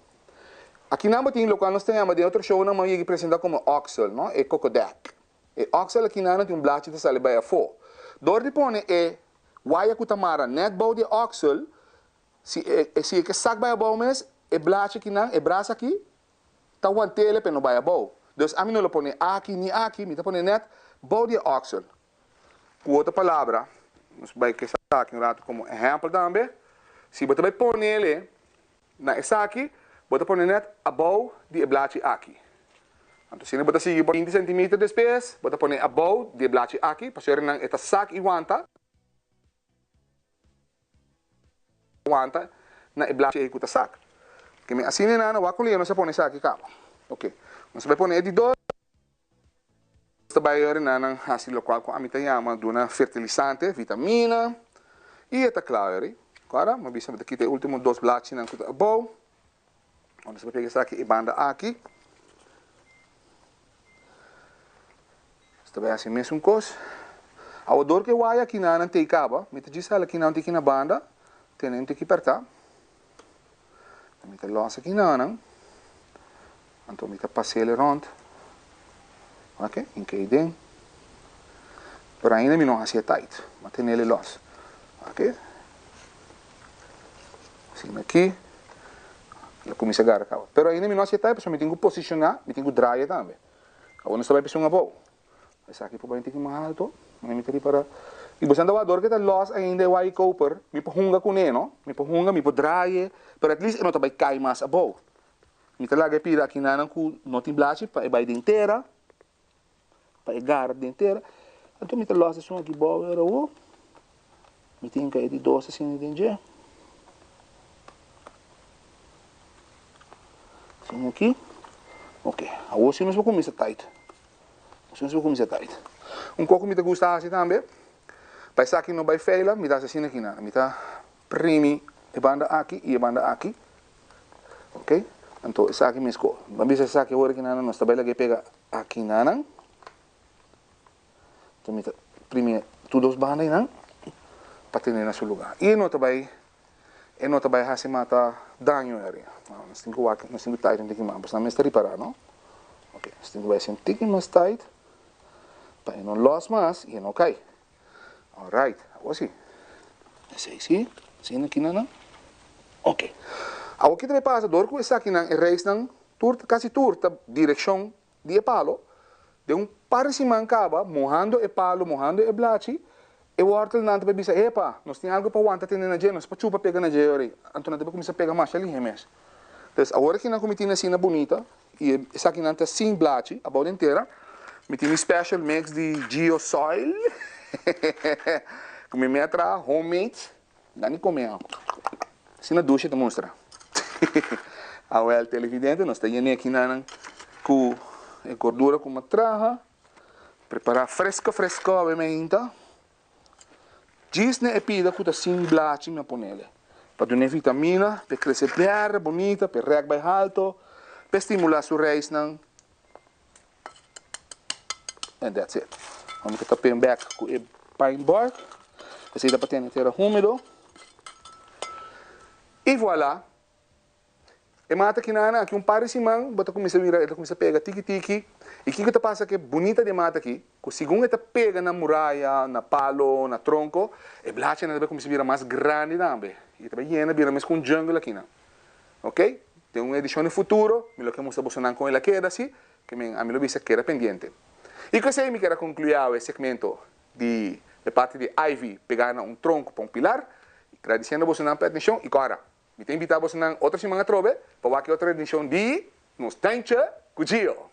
Akinan bo tin lokual nos ta yama den otro shownan mi a yega presentá komo oksel, no, e kokodèk. E oksel akinan nan tin un blachi ta sali bai afó. Dor di pone e waya ku ta mara nèt bou di e oksel, si e si e ke sak bai abou mes, e blachi akinan, e bras aki, ta want'ele p'e no bai abou. Dus ami no lo pone aki ni aki, mi ta pone nèt bou di e oksel. Ku otro palabra, nos bai ke esaki un ratu komo ehèmpel tambe, si bo ta bai ponele na esaki, bo ta pone nèt abou di e blachi aki. Anto asina bo ta sigui por binti sentimeter despues, bo ta pone abou di e blachi aki, pasobra nan e ta sak i wanta. Wanta na e blachi ei ku ta sak. Ke mi asina nan wak ku nos a pone esaki kaba. Ok, nos a bai pone e di dos. Nos ta bai ora nan hasi lokual ku ami ta yama duna fertilisante, vitamina, i e ta kla ori. Kora, mi a bisa mi ta kita e ultimo dos blachinan ku ta abou. Nos ta pega esaki e banda aki. Nos ta bai hasi mesun kos. Awor dor ku e waya aki nan tei kaba, mi ta djis hala aki nan tiki na banda, tene un tiki perta. Mi ta los aki nan, anto mi ta pas'el rond. Ok, hinka ei den. Pero ainda mi no hasi e tight, mi a tenel e los. Ok. Asina aki, el a kuminsá gara kaba. Pero ainda mi no hasi e tai pasobra mi tin ku posishoná, mi tin ku draia tambe. Awor nos ta bai p'esun abou. Esaki por bai un tiki mas alto, mi ta ripará. I bo santa wak dor ke ta lòs ainda e wai koper, mi por hunga kuné no, mi por hunga, mi por draie, pero at least e no ta bai kai mas abou. Mi ta laga e pida akinanan ku no tin blachi pa e bai den tera. Pa e gara den tera. Anto mi ta los esun aki bou era awo. Mi tin ka e di dos asina den dje. Asina aki. Ok, awo si nos por kuminsa tight. Si nos por kuminsa tight. Un kos ku mi ta gusta hasi tambe, pa esaki no bai feila, mi ta hasi asina aki nan. Mi ta primi e banda aki i e banda aki. Ok, anto esaki mes ko. Ban bisa esaki awor aki nan, nos ta bai laga e pega aki nan. Anto mi ta primi tur dos banda einan pa tene na su lugar. I e no ta bai, e no ta bai hasi mata daño eri. Nos tin ku wak, nos tin ku tight un tiki mas, pasobra nan mester ripara no. Ok, nos tin ku bai hasi un tiki mas tight pa e no los mas i e no kai. Alright, awor si. Esei si, asina aki nan. Ok. Awor ki ta bai pasa dor ku esakinan e reisnan tur kasi tur ta direkshon di e palo, den un par di siman kaba mohando e palo, mohando e blachi, e wortelnan ta bai bisa, epa, nos tin algu pa wanta tene na dje, nos por chupa pega na dje ora ei. Anto nan ta bai kuminsá pega masha lihe mes. Entonces awor akinan ku mi tin asina bunita i esakinan ta sin blachi abou den tera, mi tin mi special mix di Gio Soil ku mi mea traha homemade, nan di kome awo. Asina dushi ta mustra. Awel televidente nos ta yene akinanan ku e gordura ku mi a traha, prepara fresco fresco awe meinta. Djis na e pida ku ta sin blachi mi a ponele, pa dun'é vitamina, p'e krese bèrdè bunita, p'e rèk bai halto, p'e stimulá su reisnan. And that's it. Awor mi ta tap'é bèk ku e pine bark. Esei ta pa tene tera húmedo. I voilà! E mata kinana aki un par di siman bo ta kuminsá mira e ta kuminsá pega tiki tiki i kiko ta pasa ku e bunita di e mata aki ku segun e ta pega na muraya, na palo, na tronko e blachinan ta bai kuminsá bira mas grandi tambe i ta bai yena bira mes ku un jungle akinan ok den un edishon di futuro mi lo ke mustra bosonan kon el a keda si ke men ami lo bisa keda pendiente i ku esei mi kier a konkluí awe e segmento di e parti di ivy pegá na un tronko pa un pilar gradisiendo bosonan pa e atenshon i kòrda Mi ta invitá bosonan otro siman atrobe pa wak e otro edishon di nos Tuintje ku Gio.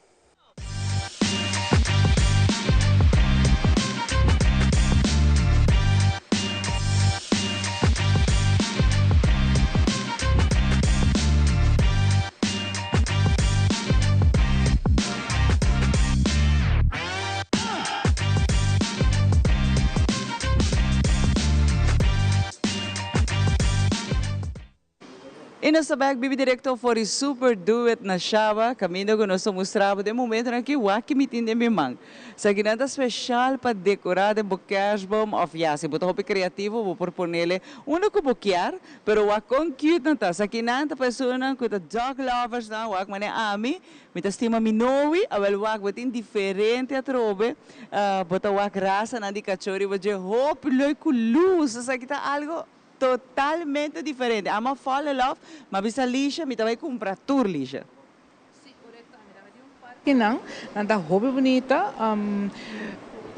I nos ta bek bibi direkto for di Super Do It na Shaba, kaminda ku nos ta mustra bo den momentonan aki wak ki mi tin den mi man. Esakinan ta speshal pa dekorá den bo kerstboom òf ya, si bo ta hopi kreativo bo por ponele unda ku bo kier, pero wak kon cute nan ta. Esakinan ta pa esunnan ku ta dog lovers nan, wak manera ami, mi ta stima mi nowi, awel wak bo tin diferente atrobe, bo ta wak rasanan di kachó riba dje hopi leuk ku lus, esaki ta algo Totalmente diferente. Amo a fall in love, ma bisa Lisha mi ta bay cumpra tur Lisha. Si, correcto. Ami ta bay di un parke nan, nan ta hopi bunita.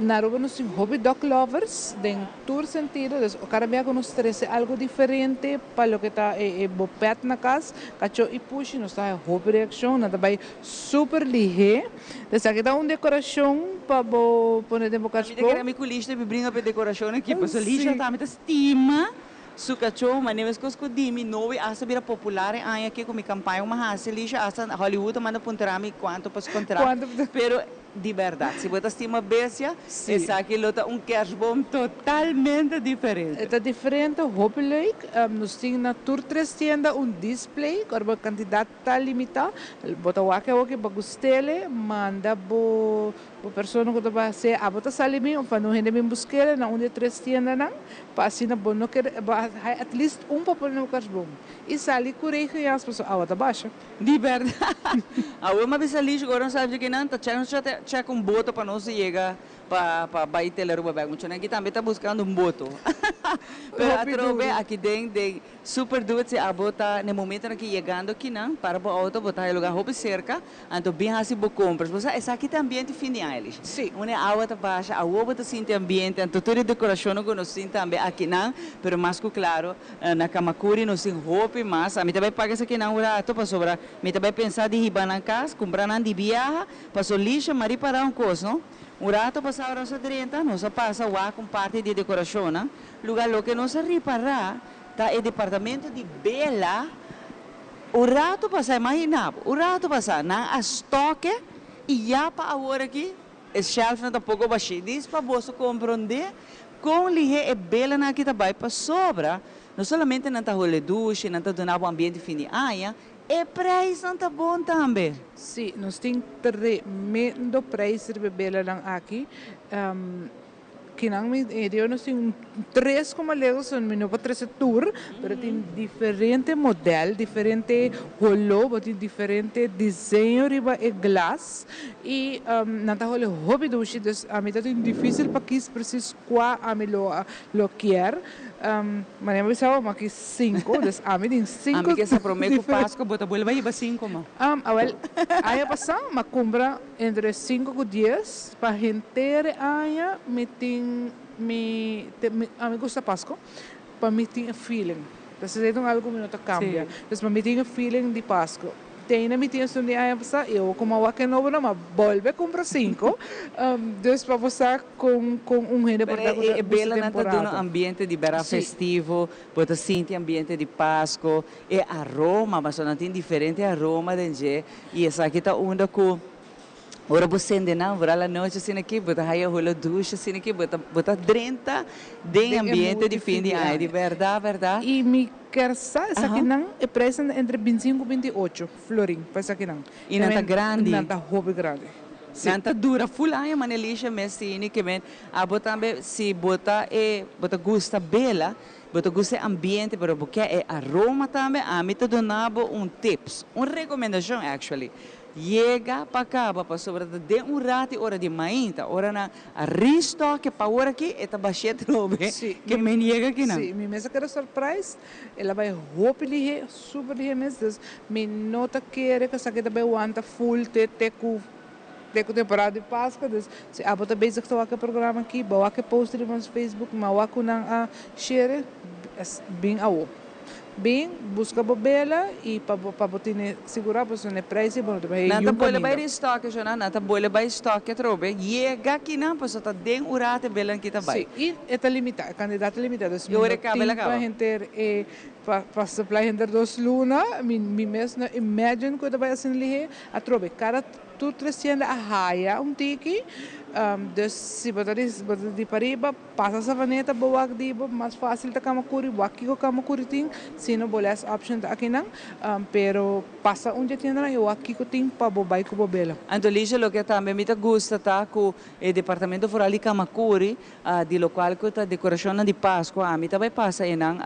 Na Aruba nos tin hopi dog lovers den tur sentido, dus cada bia cu nos trece algo diferente pa loke ta e bo pet na cas, cacho y pushi, nos ta haya hopi reaccion, nan ta bay super lihe. Esaki ta un decoracion pa bo pone den bo Mi ta kere mi cu Lisha ta bringa pa e decoracion aki, pasobra Lisha tambe ta stima su cachó, manera mescos cu di mi nobi hasta bira popular e aña aki cu mi campaña cu mi a haci, Lisha hasta Hollywood a manda puntra mi cuanto pa su contrato, pero di berdad si bo ta stima bestia esaki lo ta un kerstboom totalmente diferente. E ta diferente, hopi leuk, nos tin na tur tres tienda un display cu bo cantidad ta limita, bo ta wak awoki pa gustele, manda bo Bo persona ku ta bai hasié abo ta sali bin òf no hende bin busk'é na un di e tres tiendanan pa asina bo no kere bo a haña at least un pa pone na bo kashbon i sali ku regenjas pasobra awa ta basha. Di bèrdat. Awe mi a bisa Lish ku ora nos sali dje kinan ta chèk nos chèk un boto pa nos yega pa pa bai Telaruba bèk. Muchanan aki tambe ta buskando un boto. Pero atrobe aki den den Super duet si abo ta na e momentonan ki yegando kinan para bo auto bo ta haya lugar hopi cerca anto bin haci bo compras bo sa esaki ta ambiente fin di aña Alicia Si. unda e awa ta basha awo bo ta sinti ambiente anto tur e decoracionnan cu nos tin tambe akinan pero mas cu claro na Camacuri nos tin hopi mas ami ta bay paga esakinan un rato pasobra mi ta bay pensa di hiba nan cas cumpra nan di biaha paso Alicia mari para un cos no un rato pasa ora nos a drenta nos a pasa wak un parti di e decoracionnan lugar loke nos a ripara Ta e departamento di bela un rato pasá, imagina bo, un rato pasá nan a stoke y ya pa awor aki e shelfnan ta poco bashí. Dis pa boso comprende con lihé e belanan aki ta bay pasobra no solamente nan ta hole dushi, nan ta duna bo ambiente fin di aña, e prijsnan ta bon tambe. Sí, nos tin tremendo prijs riba e belanan aki. Kinan mi e dio nos tin tres como lego so mi no por trece tur pero tin diferente model diferente holo bo tin diferente diseño riba e glas y nan ta hole hopi dushi dus ami ta tin dificil pa kies precies cua ami lo lo kier manera mi a bisa bo mi a kies cinco dus ami tin cinco Ami ke sa prome cu Pasco bo ta bolbe a hiba cinco ma. Awel aña pasa mi a cumpra Entre sinku ku dies pa henter e aña mi tin mi ami gusta Pasko pa mi tin e feeling ta esei ta un algu ku mi no ta kambia pues pa mi tin e feeling di Pasko te ainda mi tin esun di aña pasa i awor komo awor ke nobo nan mi a bolbe kumpra sinku dus pa bo sa kon kon un hende por ta ku ta E gusta belanan ta duna temporada. ambiente di bera festivo bo ta sinti ambiente di Pasko e aroma pasobra nan tin diferente aroma den dje. I esaki ta unda ku ora bo sende nan vooral anochi asina aki bo ta haya holo dushi asina aki bo ta bo ta drenta den ambiente di fin di aña di bèrdat bèrdat. I mi kier sa esakinan e prijsnan ta entre bintisinko binti ocho florin pa esakinan. I nan ta grandi. Nan ta hopi grandi. Si. Nan ta dura ful aña manera Elisha mes tini ke men abo tambe si bo ta e bo ta gusta bela Bo ta gusta e ambiente pero bo ke e aroma tambe? Ami ta duna bo un tips, un recomendacion actually. Yega pa caba pasobra ta den un rati ora di mainta, ora nan a restock e power aki e ta bashia trobe ke men yega akinan. Si, mi mes a keda surprised, el a bai hopi lihe, super lihe mes, dus mi no ta kere ku esaki ta bai wanta full te te ku Te ku temporada di Pascua, dus si abo ta bezig ta wak e programa aki, bo wak e post riba nos Facebook, ma wak ku nan a share, bin awo. Bin, buska bo bela i pa bo pa bo tene sigurá pasobra na e prijs ei bo no ta bai Nan ta yun bole bai kaminda. restock esho nan, nan ta bole bai stock atrobe, yega akinan pasobra ta den un rato e belan ki ta bai. Sí, i e ta limitá, e kandidat ta limitá, dus I mi ora no e kaba el a tin pa kaba. henter e pa pa supply henter dos luna, mi mi mes no imagine ku e ta bai asina lihé, atrobe kada Tur tres tienda a haya un tiki, Dus si bo ta di bo ta di pariba, pasa Savaneta bo wak di bo, mas fácil ta Camacuri, wak kiko Camacuri tin, si no bo last option ta akinan, pero pasa un dje tiendanan i wak kiko tin pa bo bai ku bo bela. Anto Lisha, loke tambe mi ta gusta ta ku e departamento foral di Camacuri, di lokual ku ta dekorashonnan di Pasku, ami ta bai pasa einan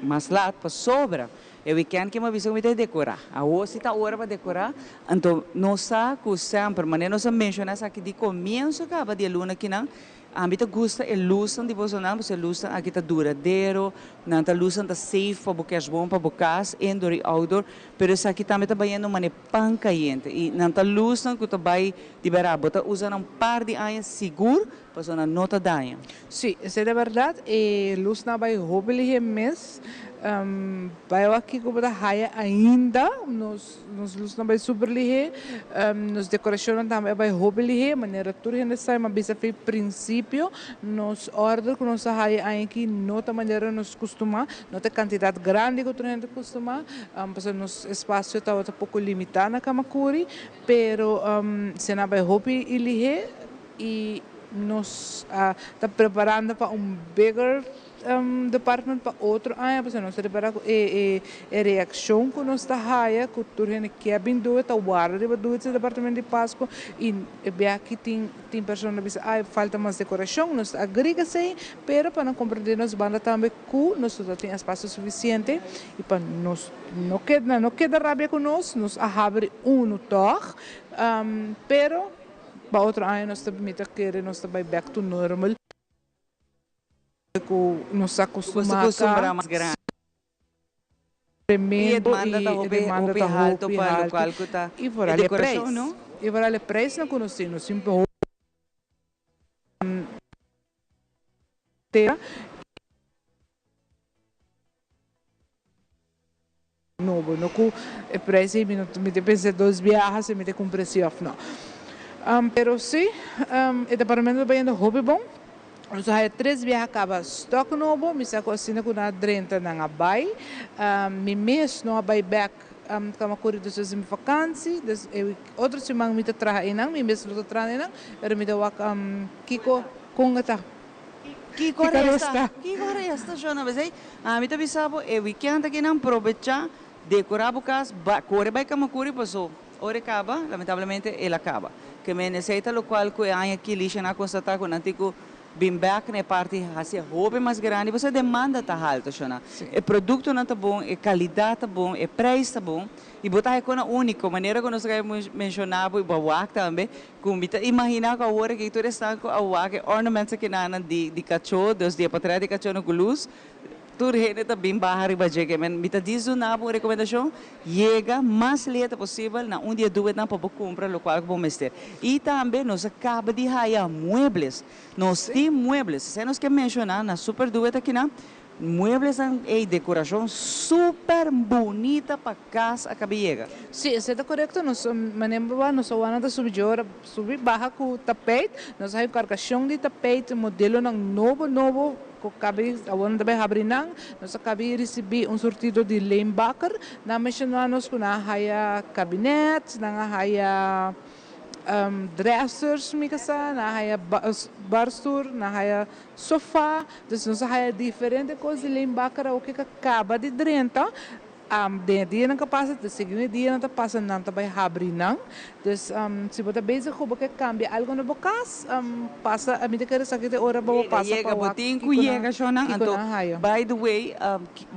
mas lat pasobra E weekend ke mi a bisa ku mi ta dekorá. Awor si ta ora pa dekorá, anto nos sa ku semper, manera nos a menshoná esaki di komienso kaba di e luna akinan, ami ta gusta e lusnan di bosonan, pasobra e lusnan aki ta duradero, nan ta lusnan ta safe pa bo kerstboom, pa bo kas, indoor i outdoor, pero esaki tambe ta bayendo manera pan kayente i nan ta lusnan ku ta bai di bèrdat, bo ta usa nan un par di aña sigur, pasobra nan no ta daña. Sí, esei ta bèrdat, e lusnan a bai hopi lihé mes. Bai wak kiko bo ta haya ainda, nos nos lusnan bai super lihé, nos dekorashonnan tambe a bai hopi lihé, manera tur hende sa, mi a bisa fi prinsipio, nos order ku nos a haya aña aki no ta manera nos kustumá, no ta e kantidat grandi ku tur hende kustumá, pasobra nos espasio tabata poko limitá na Kamakuri, pero esei a bai hopi lihé i nos a ta preparando pa un bigger department pa otro aña pasobra nos ta repara cu e e reaccion cu nos ta haya cu tur hende kier bin doe ta warda riba doe e departamento di Pasco y e bia aki tin tin persona ta bisa ay falta mas decoracion nos ta agree cu esey pero pa nan comprende nos banda tambe cu nos no ta tin espacio suficiente y pa nos no keda no keda rabia cu nos nos a habri uno tog pero pa otro aña nos ta mi ta kere nos ta bay back to normal. Ku nos a kustumá ka tremendo i demanda ta hopi haltu i foral e preis i foral e preisnan ku nos tin nos tin hopi tera nobo no ku e preis ei mi no mi ta pensa dos biaha si mi ta kumpra si òf no. Pero si e departamento ta bayendo hopi bon. Nos a haya tres biaha kaba stock nobo, mi sa ku asina ku nan a drenta nan a bai. Mi mes no a bai bek Kamakuri despues di mi vakansi, dus e otro siman mi ta traha einan, mi mes lo ta traha einan, pero mi ta wak kiko kon e ta. Kiko resta? Kiko resta shona? P'esei ami ta bisa bo e weekend aki nan probecha dekora bo kas, kore bai Kamakuri paso ora e kaba lamentablemente el a kaba. Ke men esei ta lokual ku e aña aki Lisha nan a konstata ku nan tin ku bin bek na e parti hasi e hopi mas grandi pasobra e demanda ta halto shona. E produktonan ta bon, e kalidat ta bon, e preis ta bon i bo ta haña kona uniko manera ku nos a menshoná bo i bo a wak tambe Ku mi ta imaginá ku awor aki tur esnan ku a wak e ornaments akinanan di di kachó, dus di e potret di kachó ku lus, tur hende ta bin baha riba dje. Ke men mi ta dis duna bo un rekomendashon, yega mas leta posibel na un di e duetnan pa bo kumpra lokual ku bo mester. I tambe nos a kaba di haya muebles. Nos tin muebles. Esei nos ke menshoná na Super Duet akinan. Mueblesnan ey decoracion super bunita pa cas a cabe yega. Sí, esei ta korekto. Nos manera bo nos a wak ta subi dje ora subi baha ku tapijt. Nos a haña un kargashon di tapijt, modelonan nobo nobo ku kabe awor nan ta bai habri nan. Nos a kabe risibí un surtido di Leenbakker. Nan a menshoná nos ku nan a haya kabinet, nan a haya. Dressers mi ka sa, nan a haya barstoel, nan a haya sofa, dus nos a haya diferente kos di Leenbakker awo ke ka kaba di drenta. Den e dianan ka pasa, den siguiente dianan ta pasa nan ta bai habri nan. Dus si bo ta bezig ku bo ke kambia algo na bo kas, pasa, mi ta kere sa ki te ora bo pasa pa wak Bo tin ku yega shownan, kiko anto nan haya. by the way,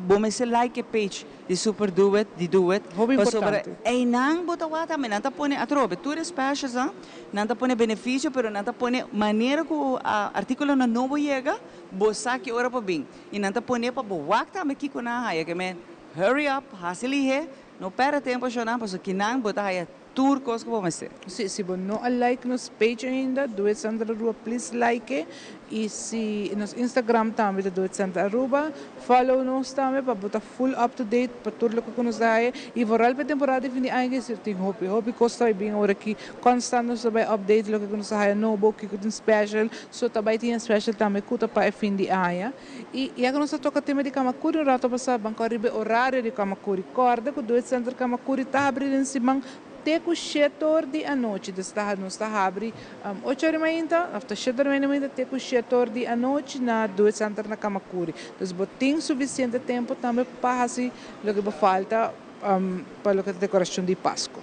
bo mester like e page di Super Do It, di Do It, Hopi pasobra importante. einan bo ta wak tambe, nan ta pone atrobe tur e specialsnan, nan ta pone beneficio, pero nan ta pone manera ku articulonan nobo yega, bo sa ki ora por bin. I nan ta pone pa bo wak tambe kiko nan a haya. Ke men, hurry up, hasi lihé, no pèrdè tempo shownan, pasobra kinan bo ta haya tur kos ku bo mester. Si, si bo no a like nos page ainda, Do It Center Aruba, please like e. Y si nos Instagram tambe ta Do It Center Aruba, follow nos tambe pa bo ta full up to date pa tur loke ku nos ta haya. Y vooral pa e temporada di fin di aña aki tin hopi, hopi kos ta bay bin ora aki. Constant nos ta bay update loke ku nos ta haya nobo, kiko tin special. So ta bay tin e special tambe ku ta pa e fin di aña. Y ya ku nos ta toka tema di Kamakuri un rato pasa, ban kòrda riba e orario di Kamakuri. Kòrda ku Do It Center Kamakuri ta habri den siman. te ku shete or di anochi. Dus ta nos ta habri ocho or di mainta òf ta shete or di mainta te ku shete or di anochi na Do It Center na Camacuri. Dus bo tin sufisiente tempu tambe pa hasi loke bo falta pa loke ta dekorashon di Pasku.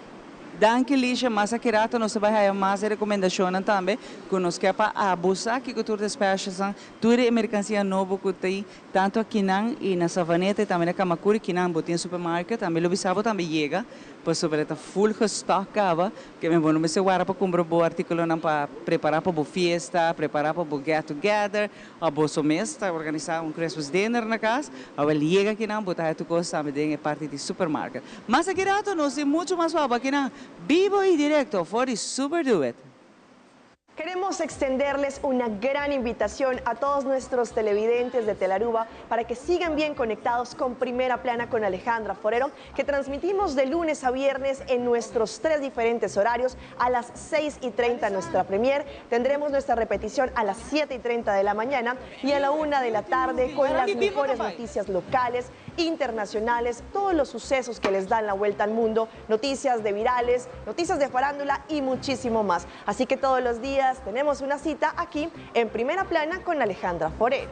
Danki Lisha, mas aki rato nos ta bai haya mas e rekomendashonnan tambe ku nos ke pa abo sa kiko tur ta specialsnan, tur e merkansia nobo ku tin tantu akinan i na Savaneta i tambe na Camacuri, kinan bo tin supermarket tambe lo bisa bo tambe yega pasobra e ta full gestock kaba ke men bo no mester wara pa kumpra bo artikulonan pa prepara pa bo fiesta, prepara pa bo get together Abo boso mes ta organisá un Christmas dinner na kas, awel yega akinan bo ta haya tur kos tambe den e parti di supermarket. Mas aki rato nos tin muchu mas pa abo akinan bibo i direkto for di Super Do It. Queremos extenderles una gran invitación a todos nuestros televidentes de Telaruba para que sigan bien conectados con Primera Plana con Alejandra Forero, que transmitimos de lunes a viernes en nuestros tres diferentes horarios a las 6 y 30 nuestra premier. Tendremos nuestra repetición a las 7 y 30 de la mañana y a la 1 de la tarde con las mejores noticias locales, internacionales, todos los sucesos que les dan la vuelta al mundo, noticias de virales, noticias de farándula y muchísimo más. Así que todos los días tenemos una cita aquí en Primera Plana con Alejandra Forero.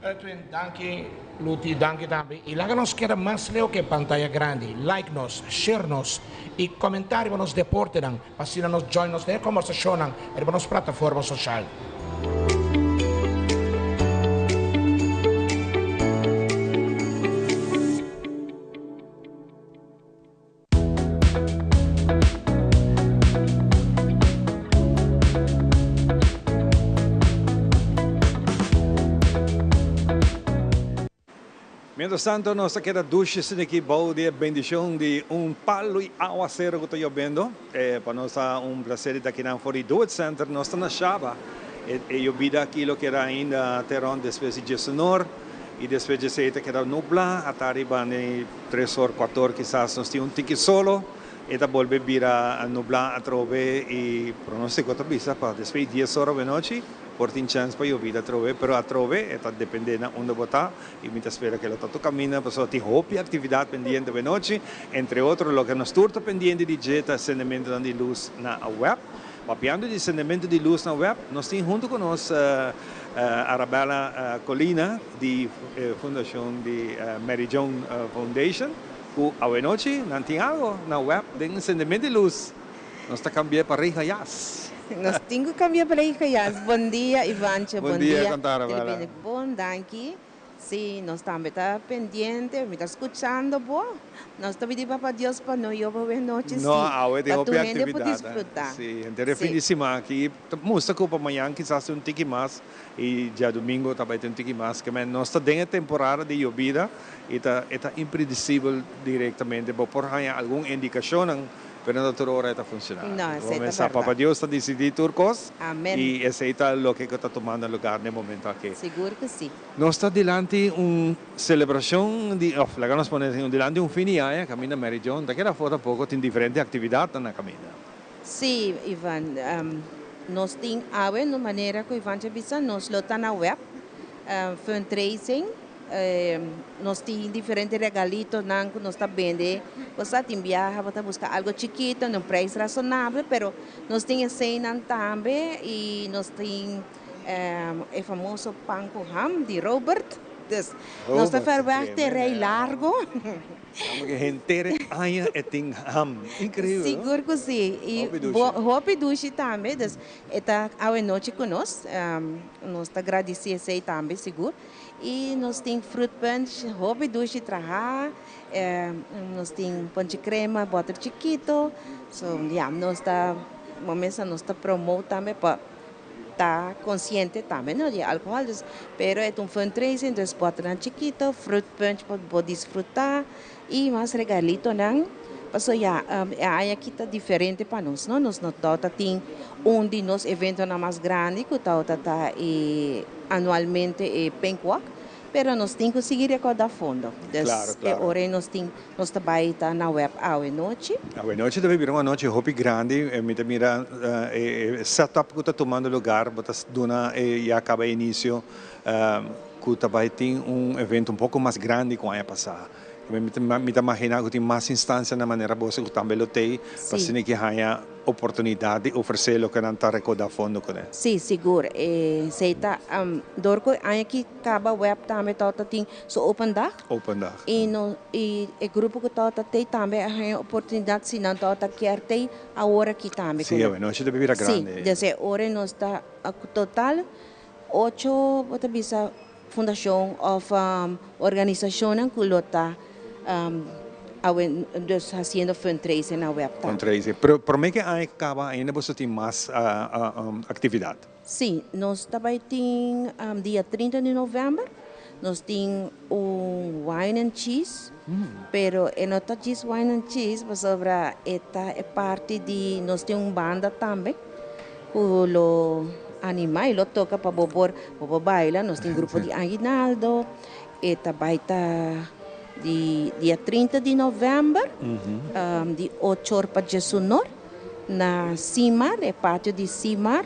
Edwin, danki, Luti, danki tambe. Y laga nos keda mas leu ke pantaya grandi. Like nos, share nos y comenta riba nos deportenan pa asina nos join nos den e combersacionnan riba nos plataforma social. Mientras tanto nos ta keda dushi sin aki bou di e bendicion di un palo y awacero cu ta yobendo. Pa nos ta un placer di ta akinan for di Do It Center. Nos ta na Shaba. E yobida aki lo keda ainda te rond despues di diesenor y despues di esey ta keda nubla ata ariba ne Tres or, cuatro or kisas nos tin un tiki solo, e ta bolbe bira nublá atrobe y pronostico ta bisa pa despues di dies or awenochi por tin chens pa yobida atrobe, pero atrobe e ta depende na unda bo ta y mi ta spera ke lo ta tur caminda pasobra tin hopi actividad pendiente awenochi, entre otro loke nos tur ta pendiente di dje ta sendementonan di luz na web. Papiando di sendemento di luz na web, nos tin hunto cu nos Arabella Colina di fundacion di Mary Joan Foundation cu awenochi nan tin algo na web den sendemento di luz. Nos ta cambia pa Reja Jas. Nos tin cu cambia pa Reja Jas. Bon dia Ivancho, bon dia Santa Arabella. Bon, danki. Sí, nos tambe ta pendiente, mi ta skuchando bo. Nos ta pidi Papa Dios pa no yoba awe nochi, No, sí, awe tin pa tur hopi hende por aktividat. disfrutá. Sí, henter e fin Sí. di siman aki ta mustra ku pa mañan kisas tin un tiki mas i djadumingu ta bai tin un tiki mas. Ke men nos ta den e temporada di yobida i ta e ta impredisibel direktamente. Bo por haña algun indikashonnan Pero no ta tur ora e ta funciona. No, esey ta Comenzá, Papa berdad. Dios ta dicidi tur cos Amen. y esey ta loke cu ta tumando lugar n'e momento aki. Sigur cu si. Nos ta dilanti un celebracion di, of laga nos pone así, dilanti un fin di aña caminda Mary Joan ta keda afo tampoco, tin diferente actividadnan na caminda. Si, Ivan. Nos tin awe, no manera cu Ivan dja bisa, nos lo ta na web, fundraising. Nos tin diferente regalitonan ku nos ta bende. Bo sa tin biaha bo ta buska algo chikito na un prijs rasonabel, pero nos tin eseinan tambe i nos tin e famoso pan ku ham di Robert. Dus, nos ta verwacht e rij largo. Amo ke henter e aña e tin ham. Increíbel, no? Sigur ku si. I Hopi dushi. Hopi dushi tambe. Dus e ta awe nochi ku nos. Nos ta gradisí esei tambe sigur. I nos tin fruit punch hopi dushi traha. Nos tin ponchi crema, boter chikito. So ya, nos ta, bo mesa nos ta promote tambe pa ta consciente tambe no di alcohol. Dus, pero e ta un fundraising, dus boternan chikito, fruit punch pa bo disfruta y mas regalitonan. Paso ya, e aña aki ta diferente pa nos, no. Nos no tabata tin un di nos eventonan mas grandi cu tabata ta e anualmente e Pink Walk. Pero nos tin cu sigui recorda fondo. Dus e ora ei nos tin, nos ta bay ta na web awe nochi. Awe nochi ta bay bira un anochi hopi grandi. Mi ta mira e set up cu ta tumando lugar. Bo ta duna e ya caba e inicio cu ta bay tin un evento un poco mas grandi cu aña pasa. Mi ta magina cu tin mas instancianan manera boso cu tambe lo tey pa asina ki haya oportunidad di ofrece loke nan ta recorda fondo cune. Sí, sigur. Esey ta dor cu e aña aki caba web tambe tabata tin su open dag. Open dag. Y no, y e grupo cu tabata tey tambe a haya oportunidad si nan tabata kier tey awor aki tambe. Sí, awe nochi ta bira grandi. Sí, desde ora nos ta total ocho, bo ta bisa, Fundacion of organisacionnan cu lo ta awe dus haciendo fundraising na web tambe. Fundraising. Pero prome ke aña caba ainda boso tin mas actividad? Si, nos ta bay tin dia 30 di november nos tin un wine and cheese, pero e no ta djis wine and cheese pasobra e ta e parti di nos tin un banda tambe. Ku lo animá i lo toka pa bo por bo por baila. Nos tin grupo di aguinaldo. E ta bai ta di dia 30 di novèmber di ocho or pa diesunor na Simar, e patio di Simar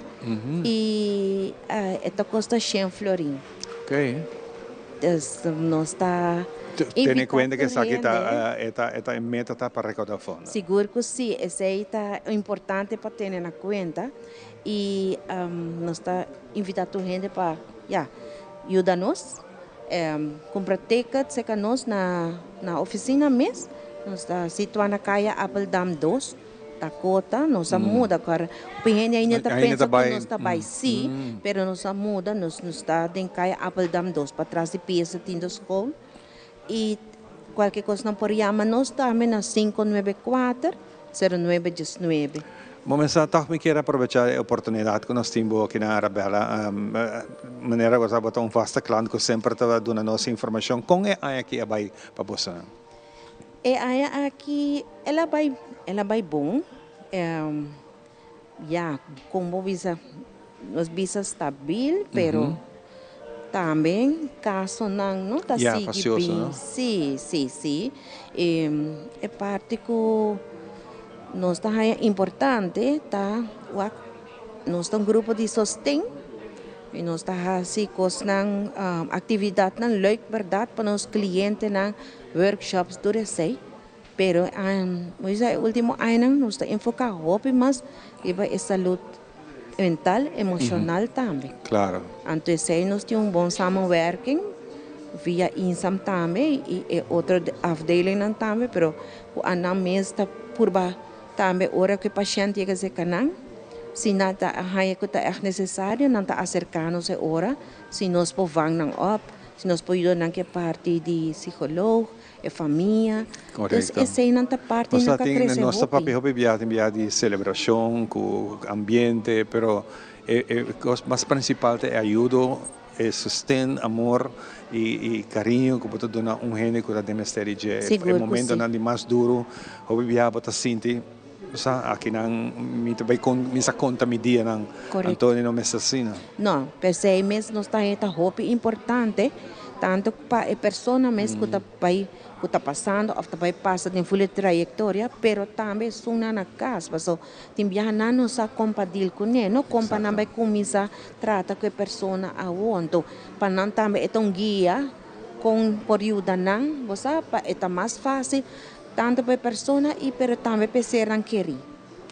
i e ta kosta shen florin. Dus nos ta Tene invitá kuenta ku tur esaki ta hende. e ta e ta e meta ta pa rekoudá fondo. Sigur ku si, esei ta importante pa tene na kuenta i nos ta invitá tur hende pa ya yuda nos kumpra ticket serka nos na na ofisina mes. Nos ta situá na Kaya Appeldam dos. Dakota, nos a muda kor hopi hende ainda ta pensa ku nos ta bai sí, pero nos a muda, nos nos ta den kaya Appeldam dos patras di PS Tindo School i kualke kos nan por yama nos tambe na 594 09 19. Bo mester tòg mi kier aprovechá e oportunidat ku nos tin bo aki na Arabella. Manera bo sa bo ta un vaste klant ku semper ta duna nos informashon. Kon e aña aki a bai pa bosonan? E aña aki el a bai el a bai bon ya kon bo bisa nos bisa stabil pero tambe kasonan no ta sigui bin si si si e parti ku nos ta haña importante ta wak nos ta un grupo di sosten y nos ta hasi kosnan aktividatnan leuk bèrdat pa nos klientenan. Workshops tur esei, pero moisa e ultimo añanan nos ta enfoca hopi mas riba e salud mental, emocional tambe. Claro. Anto esei nos tin un bon samenwerking via INSAM tambe y e otro afdelingnan tambe, pero cu anan mes ta purba tambe ora cu e pashent yega cerca nan, si nan ta haña cu ta echt necesario nan ta acerca nos e ora, si nos por vang nan op. Si nos por yuda nan ku e parti di psikoloog, e famia. Dus eseinan ta parti nan ka krese hopi. Nos ta papia hopi bia tin bia di selebrashon ku ambiente, pero e kos mas prinsipal ta e ayudo, e sosten, amor i kariño ku bo ta duna un hende ku ta den mester di dje. E momentonan di mas duru hopi bia bo ta sinti. Sa akinan mi ta bai kon mi sa konta mi dianan Correcto. Antonio no mester asina. No, p'esei mes nos ta heta hopi importante tanto pa e persona mes ku ta bai ku ta pasando òf ta bai pasa den ful e trayektoria pero tambe esunnan na kas paso tin biaha nan no sa kon pa dil kuné no kon pa nan bai kuminsá trata ku e persona awo anto pa nan tambe e ta un guia kon por yuda nan bo sa pa e ta mas fásil. Tanto pa e persona y pero tambe pa e sernan kerí.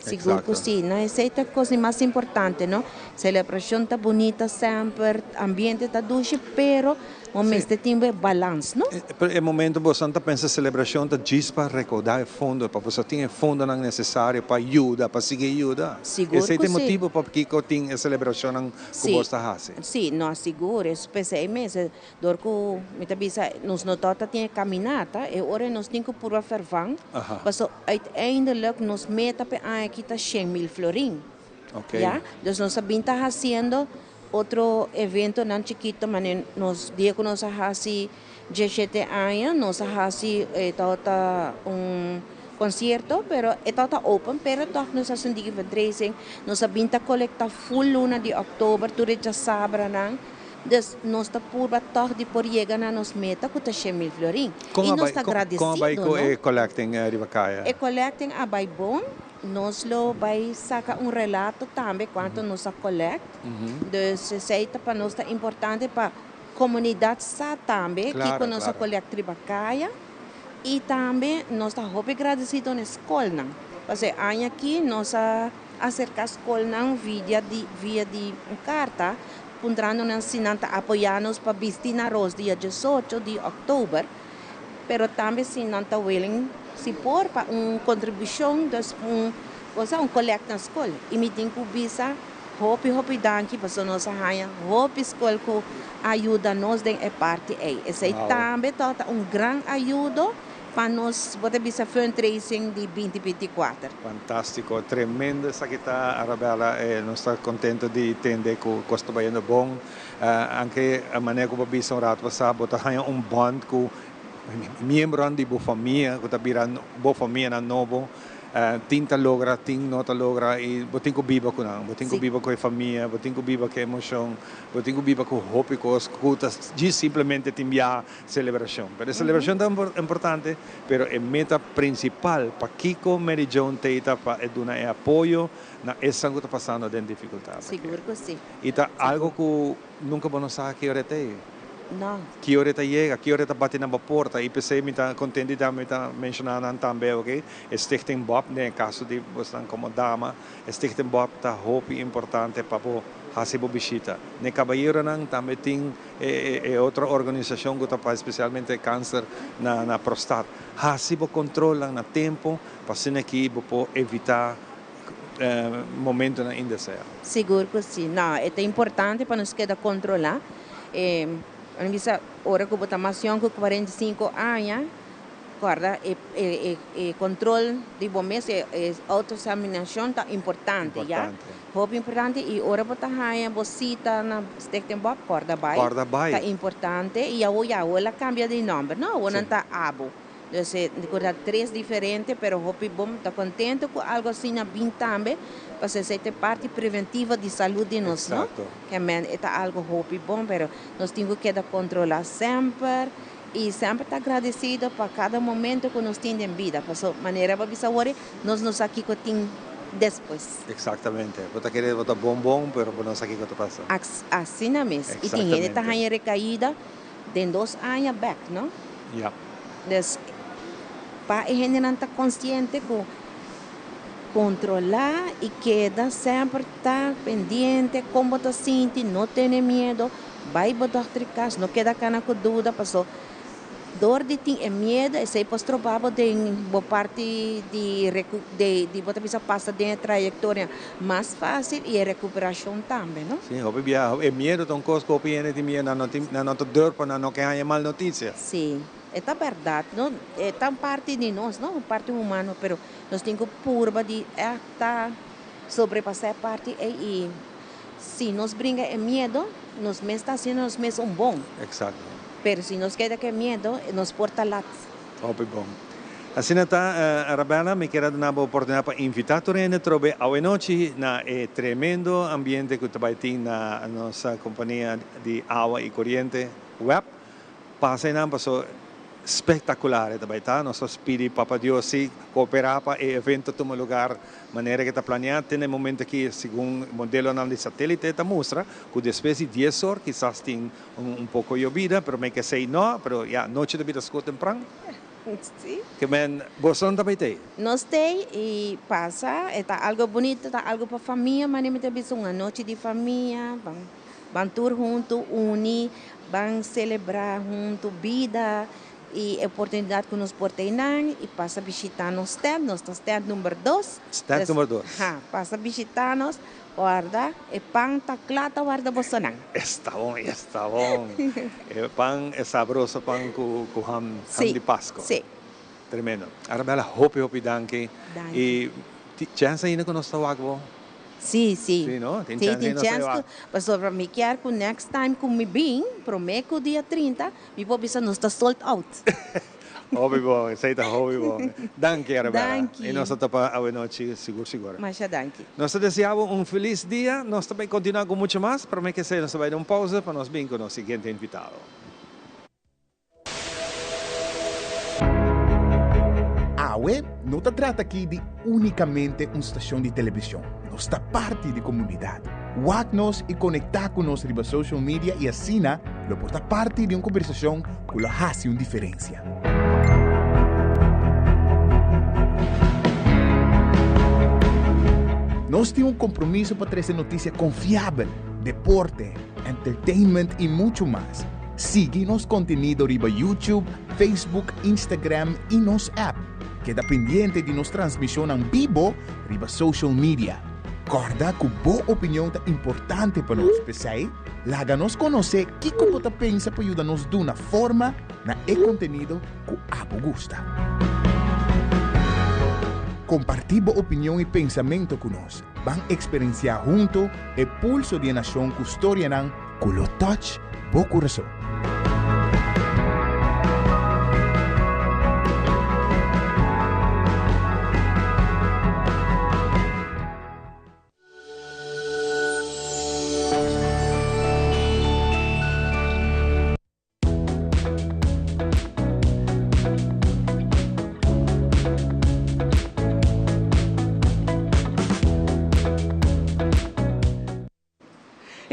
Sigur cu si. No, esey ta cos di mas importante, no. Celebracion ta bunita semper, ambiente ta dushi, pero Bo mester tin bo e balans, no? Pero e momento boso ta pensa celebracion ta djis pa recauda e fondo, pa boso tin e fondonan necesario pa yuda, pa sigui yuda. Sigur Esey cu ta e si. motibo pakico tin e celebracionnan cu bos ta haci. Si, no, sigur. Es p'esey mes, dor cu mi ta bisa nos no tabata tin e caminata, e ora nos tin cu purba vervang, paso uiteindelijk nos meta p'e aña aki ta 100,000 florin. Ya, dus nos a bin ta haciendo otro eventonan chikito, mane nos dia cu nos a haci 17 aña, nos a haci e tabata un concierto, pero e tabata open, pero toch nos a haci un diki fundraising, nos a bin ta colecta full luna di october tur e djasabranan, dus nos ta purba toch di por yega na nos meta cu ta 100,000 florin. Con Y a nos bay ta con a bay agradecido, cu no? e collecting riba caya? E collecting a bay bon. Nos lo bai saca un relato tambe cuanto nos a collect. Dus esey ta pa nos ta importante pa comunidad sa tambe kico nos a collect riba caya. Y tambe nos ta hopi gradecido na e scolnan. Pasobra e aña aki nos a acerca scolnan via di via di un carta puntrando nan si nan ta apoya nos pa bisti na ros dia 18 di october. Pero tambe si nan ta willing si por pa un contribucion, dus un cosa, un collect na school. Y mi tin cu bisa hopi hopi danki pasobra nos a haya hopi school cu a yuda nos den e parti ey. Esey tambe tabata un gran ayudo pa nos, bo ta bisa, fundraising di 2024. Fantastico, tremendo esaki ta, Arabella. Nos ta contento di tende cu cos ta bayendo bon. Anke manera ku bo bisa un rato pasá, bo ta haña un bònt ku miembronan di bo famia ku ta bira bo famianan nobo. Tin ta logra, tin no ta logra i bo tin ku biba ku nan. Bo tin ku biba ku e famia, bo tin ku biba ku e emoshon, bo tin ku biba ku hopi kos ku ta djis simplemente tin biaha selebrashon. Pero e selebrashon ta importante, pero e meta prinsipal pakiko Mary Joan t'ei ta pa e duna e apoyo na esnan ku ta pasando den difikultat. Sigur ku si. I ta algo ku nunka bo no sa ki ora e ta ei. No. Ki ora e ta yega, ki ora e ta bati na bo porta. I p'esei mi ta kontent di ta mi ta menshoná nan tambe oke. E Stichting Bob, den e kaso di bosnan komo dama, e Stichting Bob ta hopi importante pa bo hasi bo bishita. Na e kabayeronan tambe tin e e otro organisashon ku ta pa spesialmente kanser na na prostat. Hasi bo kontrolnan na tempu pa asina ki bo por evitá momentonan indesea. Sigur cu si. No, e ta importante pa nos keda controla. E, mi bisa, ora cu bo ta mas yong cu 45 aña, corda e, e, e, e control di bo mes, e, e auto-examinacion ta importante, ya. Importante. Hopi importante y ora bo ta haya bo cita na Stichting Bob, corda bay. Corda bay. Ta importante y awo ya, awo el a cambia di nomber, no? Awo nan ta abo. Dus e ku ta tres diferente pero hopi bon ta contento ku algo asina bin tambe pasobra esei ta e parti preventiva di salud di nos no. Ke men e ta algo hopi bon pero nos tin ku keda controla semper y semper ta agradecido pa cada momento ku nos tin den bida pasobra manera bo a bisa awor nos no sa kiko tin despues. Exactamente. Bo ta kere bo ta bon bon pero bo no sa kiko ta pasa. Asina mes. Y tin hende ta haña recaida den dos aña bek no. Ya. Dus pa e hendenan ta konsiente ku kontrolá i keda semper ta pendiente kon bo ta sinti, no tene miedo, bai bo dòkter kas, no keda kana ku duda paso dor di tin e miedo esei por stroba bo den bo parti di di bo ta bisa pasa den e trayektoria mas fásil i e rekuperashon tambe no. Sí, hopi biaha e miedo ta un kos ku hopi hende tin miedo, nan no tin nan no ta durf nan no ke haña mal notisia. Sí, e ta bèrdat, no, e ta un parti di nos, no, un parti humano, pero nos tin ku purba di ègt ta sobrepasá e parti ei i si nos bringa e miedo, nos mes ta hasiendo nos mes un bon. Eksakto. Pero si nos keda ku e miedo, nos por ta lat. Hopi bon. Asina ta, Arabella, mi kier a duna bo oportunidad pa invita tur hende trobe awenochi na e tremendo ambiente cu ta bay tin na nos compania di awa y coriente, web. Pasa eynan paso spectacular e ta bay ta. Nos ta pidi Papa Dios si coopera pa e evento tuma lugar manera cu ta planea. Te na e momento aki, segun modelonan di satelite ta mustra cu despues di dies or kisas tin Un poco yobida, pero mi ke say no, pero ya, nochi ta bira sco tempran. Sí. Ke men, boso no ta bay tey? Nos tey y pasa, e ta algo bunito, ta algo pa famia, mane mi ta bisa un anochi di famia, ban Ban tur huntu uni, ban selebrá huntu bida i e oportunidat ku nos por ta einan i pasa bishitá nos stand, nos ta stand number dos. Stand number dos. Ha, pasa bishitá nos, warda e pan ta kla ta warda bosonan. Esta bon, esta bon. E pan, e sabroso pan ku ku ham, ham di Pasko. Si. Tremendo. Arabella, hopi hopi danki. Danki. I tin chèns ainda ku nos ta wak bo? Sí, sí. Sí, no? Tin Sí, chèns tin ainda nos ta chèns ku, wak. pasobra mi kier ku next time ku mi bin, promé ku dia 30, mi por bisa nos ta sold out. Hopi bon, esei ta hopi bon. Danki, Arabella. Danki. I nos ta topa awenochi sigur sigur. Masha danki. Nos ta desea bo un felis dia. Nos ta bai kontinuá ku mucho mas. Promé ku esei nos ta bai den un pausa pa nos bin ku nos siguiente invitado. Awe no ta trata aki di únikamente un stashon di televishon, nos ta parti di komunidat. Wak nos i konektá ku nos riba social media i asina lo por ta parti di un kombersashon ku lo hasi un diferensia. Nos tin un kompromiso pa trese notisia konfiabel, deporte, entertainment i muchu mas. Sigui nos kontenido riba YouTube, Facebook, Instagram i nos app. Keda pendiente di nos transmishonnan bibo riba social media. Kòrda ku bo opinion ta importante pa nos, p'esei laga nos konosé kiko bo ta pensa pa yuda nos duna forma na e kontenido ku abo gusta. Kompartí bo opinion i pensamentu ku nos. Ban eksperensiá huntu e pulso di e nashon ku storianan ku lo touch bo kurason.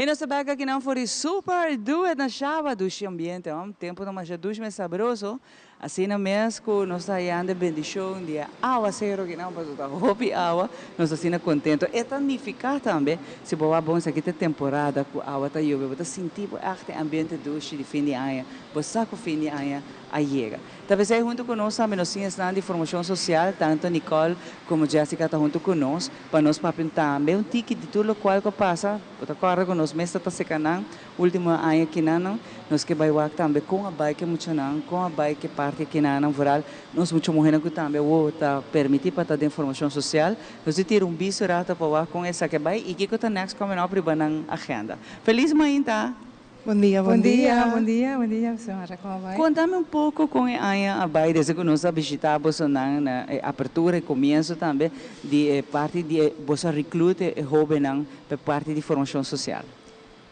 Y nos ta bek akinan for di Super Do It na Shaba. Dushi ambiente hom. Tempo ta masha dushi mes sabroso. Asina mes cu nos ta hayando e bendicion di e awacero akinan pasobra ta hopi awa. Nos ta asina contento. E ta nifica tambe si bo wak bon esaki ta e temporada cu awa ta yobe bo ta sinti bo echt e ambiente dushi di fin di aña. Bo sa cu fin di aña a yega. Ta p'esei hunto cu nos tambe nos tin esnan di formacion social, tanto Nicole como Jessica ta hunto cu nos pa nos papia un tambe un tiki di tur locual cu a pasa. Bo ta corda cu nos mes ta ta seca nan ultimo aña kinanan. Nos ke bay wak tambe con a bay ke muchanan, con a bay ke parti kinanan, vooral nos mucha muhernan cu tambe awo ta permiti pa ta den formacion social. Nos di tira un bisto rato pa wak con esaki a bay y kico ta next coming up riba nan agenda. Feliz mainta! Bon dia, bon dia. Bon dia, bon dia, señora, como bai? Contame un poco con e aña a bai desde cu nos a bishita bosonan na e apertura e comienzo tambe di e parti di e boso a recluta e hobennan pa e parti di formacion social.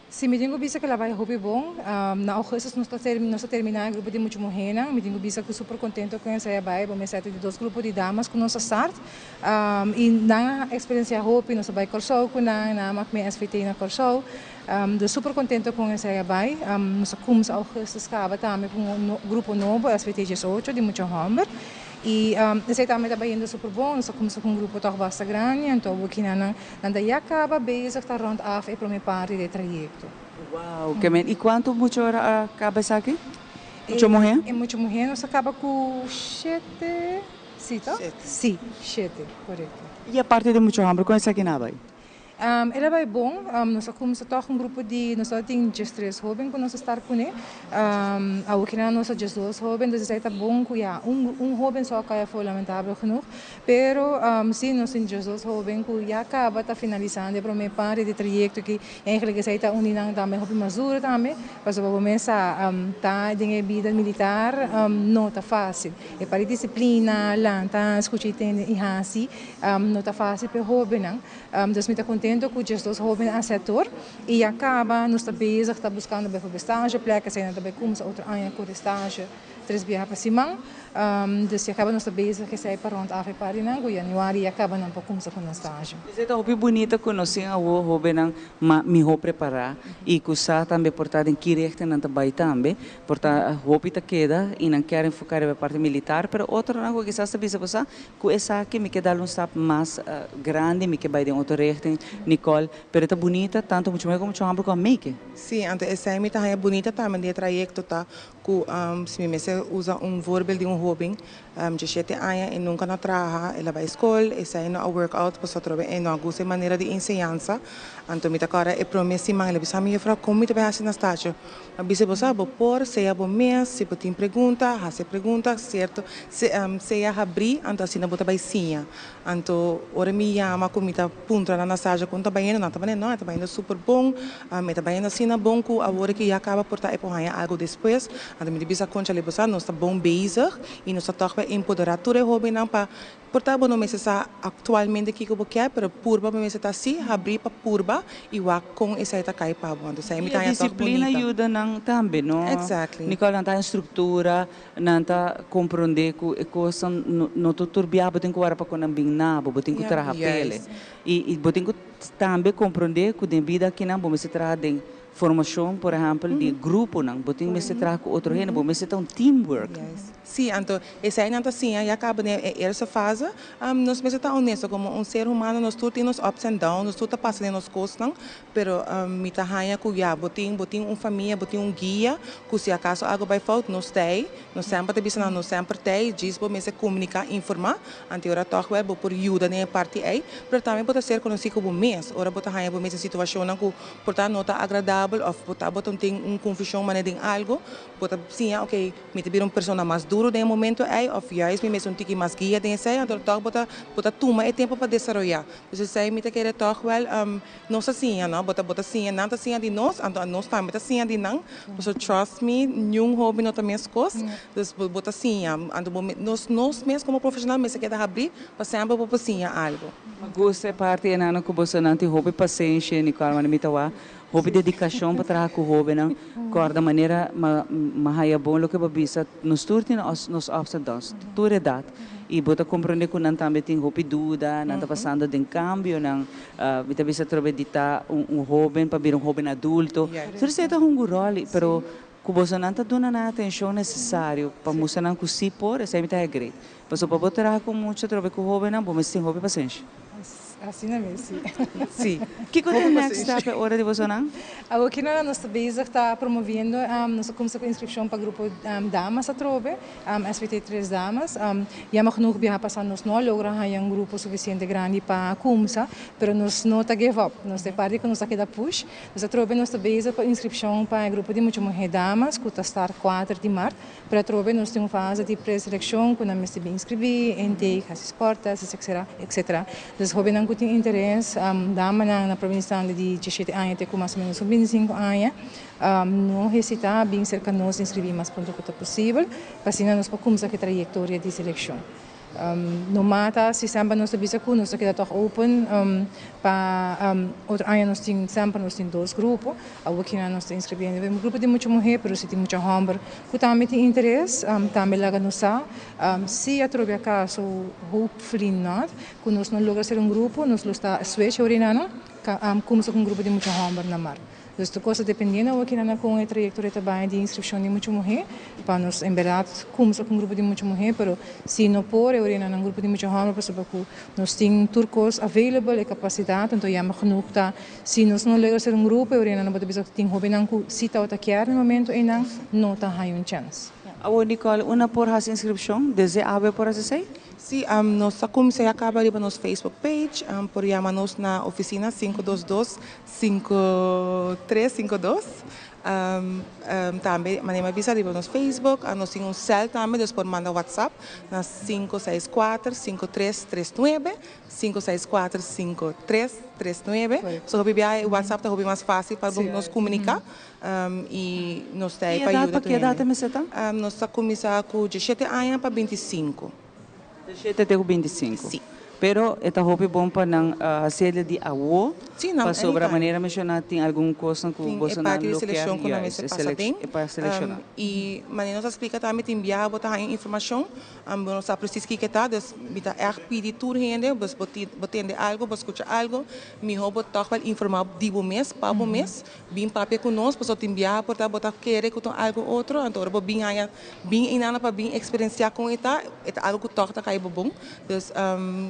Si, mi tin cu bisa cu el a bai hopi bon. Na augustus nos ta nos a termina e grupo di mucha muhernan. Mi tin cu bisa cu super contento cu esei a bai. Bo mester di dos grupo di damas cu nos a start. Y nan a experiencia hopi. Nos a bai Corsou cu nan, nan a mak mi SVT na Corsou. Dus super contento con esey a bay. Nos a cuminsa augustus caba tambe cu un grupo nobo, SVT 18, di mucha homber. Y esey tambe ta bayendo super bon. Nos a cuminsa cu un grupo toch basta grandi, anto awokina nan ta ya caba bezig ta rond af e prome parti di e trayecto. Wow, ke men. Y cuanto mucha ora a caba esaki? Mucha muher? E mucha muher nos a caba cu shete, si toch? Si, shete, corecto. Y e parti di mucha homber con esaki nan a bay? El a bai bon. Nos a kumsa tòg un grupo di, nos tabata tin diestres hóben ku nos a start kuné. Awokinan nos ta diesdos hóben, dus esei ta bon ku ya un un hóben so a kai afó lamentabel genoeg. Pero si nos tin diesdos hóben ku ya kaba ta finalisando e promé parti di trayekto aki. Eigenlijk esei ta un di nan tambe hopi mas duro tambe, pasobra bo mes sa ta den e bida militar no ta fásil. E parti disiplina, lanta, skucha i tende i hasi no ta fásil pa e hóbennan. Dus mi ta contento cu djesdos hoben a sector y ya caba nos ta bezig ta buscando bijvoorbeeld stage plek esey nan ta bay cuminsa otro aña cu de stage. Tres biaha pa siman. Dus ya caba nos ta bezig esey pa rond af e partynan cu januari ya caba nan por cumsa cu nan stage. Esey ta hopi bunita cu nos tin awo hobennan ma miho prepara y cu sa tambe por ta den ki richting nan ta bay tambe. Por ta hopi ta keda y nan kier enfoca riba e parti militar pero otronan cu kisas ta bisa bo sa cu esaki mi ke dal un stap mas grandi mi ke bay den otro richting Nicole pero ta bunita tanto mucho muher como mucho homber cu a make. Si, anto esey mi ta haya bunita tambe den e trayecto ta Ku si mi mester usa un voorbeeld di un hoben djeshete aña e nunka no a traha, el a bai skol, esei no a work out pasobra atrobe e no a gusta e manera di enseñansa. Anto mi ta kòrda e promé siman el a bisa mi, Juffrouw, kon mi ta bai hasi na stasio? Mi a bisa, Bo sa, bo por sea bo mes, si bo tin pregunta, hasi e pregunta, sierto, sea habrí, anto asina bo ta bai siña. Anto ora mi yama ku mi ta puntra nan na stasio kon ta bayendo, nan ta manera, no, e ta bayendo super bon. Mi ta bayendo asina bon ku awor ki ya kaba por ta e por haña algu despues. Anto mi ta bisa Conchale bo sa nos ta bon bezig i nos ta tòg pa empoderá tur e hóbennan pa por ta bo no mester sa aktualmente kiko bo ke pero purba bo mester ta si habrí pa purba i wak kon esei ta kai pa bo. Anto esei mi I ta e haña tòg disiplina bunita. yuda nan tambe no? Exactly. Nicole nan ta haña struktura, nan ta komprondé ku e kosnan no no ta tur bia bo tin ku wara pa kon nan bin na bo, bo tin ku traha p'e. I bo tin ku tambe komprondé ku den bida akinan bo mester traha den formashon, por ehèmpel, di gruponan. Bo tin mester traha ku otro hende, bo mester ta un teamwork. Sí, anto eseinan ta siña ya kaba den e eerste fase. Nos mester ta honesto, komo un ser humano nos tur tin nos ups and downs, nos tur ta pasa den nos kosnan, pero mi ta haña ku ya bo tin bo tin un famia, bo tin un guia ku si akaso algu bai fout nos ta ei, nos semper ta bisa nan nos semper ta ei, djis bo mester komuniká, informá. Anto ora tòg wèl bo por yuda den e parti ei, pero tambe bo ta ser konosí ku bo mes. Ora bo ta haña bo mes den situashonnan ku por ta no ta agradabel òf bo ta bo ta tin un konfushon manera den algu, bo ta siña, oke, mi ta bira un persona mas duru den e momento ei òf juist mi mester un tiki mas guia den esei. Anto tòg bo ta bo ta tuma e tempu pa desaroyá. Dus esei mi ta kere tòg wèl nos ta siña, no? Bo ta bo ta siña, nan ta siña di nos, anto nos tambe ta siña di nan. Pasobra trust me, niun hopi no ta meskos. Dus bo bo ta siña, anto bo nos nos mes komo profeshonal mester keda habrí pa semper bo por siña algu. Mi gusta e parti enano ku bosonan tin hopi pasenshi Nicole manda mi ta wak hopi dedikashon pa traha ku hobennan kòrda manera ma ma haya bon loke bo bisa nos tur tin nos ups and downs tur edat i bo ta komprondé ku nan tambe tin hopi duda nan ta pasando den kambionan mi ta bisa atrobe di ta un un hoben pa bira un hoben adulto tur esei ta hunga un ròl pero Ku bosonan ta duna nan atenshon nesesario pa mustra nan ku sí por, esei mi ta haña great. Pasobra pa bo traha ku mucha atrobe ku hóbennan, bo mester tin hopi pasenshi. Asina mes, sí. Sí. Kiko ta e next step e ora di bosonan? Awor ki nan nos ta bezig ta promoviendo, nos a kumsa ku inskripshon pa grupo damas atrobe, SVT tres damas. Jammer genoeg biaha pasa nos no a logra haña un grupo sufisiente grandi pa kumsa, pero nos no ta give up. Nos ta e parti ku nos ta keda push. Nos atrobe nos ta bezig pa inskripshon pa e grupo di mucha muhé damas ku ta start kuater di mart, pero atrobe nos tin un fase di preselekshon ku nan mester bin inskribí, intake, hasi sporttest, etcetera, etcetera. Dus hóbennan ku tin interes, damanan na prome instante di diesshete aña te ku mas o ménos un bintisinku aña, no hesitá bin serka nos inskribí mas pronto ku ta posibel, pa asina nos por kumsa ku e trayektoria di selekshon. No mata si semper nos ta bisa ku nos ta keda tòg open pa otro aña nos tin semper nos tin dos grupo awor kina nos ta inscribiendo un grupo di mucha muhé pero si tin mucha hòmber ku tambe tin interes tambe laga nos sa si atrobe akaso hopefully not ku nos no logra ser un grupo nos lo sta switch orina no kumsa ku un grupo di mucha hòmber na mar. Dus tur kos ta dependiendo awor kinan kon e trayekto ta bai di inskripshon di mucha muhé pa nos en bèrdat kumsa ku un grupo di mucha muhé pero si no por e ora nan grupo di mucha hòmber pasobra ku nos tin tur kos available e kapasidat anto jammer genoeg ta si nos no logra ser un grupo e ora nan bo ta bisa ku tin hóbennan ku si tabata kier na e momento einan no ta haña un chèns. Awor Nicole, unda por hasi inskripshon? Desde awe por hasi esei? Sí, nos ta cuminsa ya caba riba nos Facebook page. Por yama nos na oficina sinku dos dos, sinku tres sinku dos. Tambe manera mi a bisa riba nos Facebook, nos tin un cel tambe, dus por manda WhatsApp na sinku seis kuater, sinku tres tres nuebe, sinku seis kuater, sinku tres tres nuebe. So hopi biaha e WhatsApp ta hopi mas fácil pa nos comunica. I nos ta ei Ki pa edat yuda pa tur ki edat hende. e mester ta? Nos ta kuminsá ku diesshete aña pa bintisinku. Diesshete te ku bintisinku. Sí. Pero e ta hopi bon pa nan hasiel di awo. Si, nan Pasobra anytime. manera menshoná tin algun kosnan ku Tin e bosonan parti di lo kier selekshon ku nan juist mester e pasa selek den. e pa selekshoná. I manera nos a splika tambe tin biaha bo ta haña informashon, bo no sa presis kiko e ta, dus mi ta ègt pidi tur hende, bes bo ti bo tende algu, bo skucha algu, mihó bo tòg wèl informá di bo mes, pa bo mes, bin papia ku nos, pasobra tin biaha por ta bo ta kere ku ta algu otro, anto ora bo bin haña bin einan pa bin eksperensiá kon e ta, e ta algu ku tòg ta kai bo bon. Dus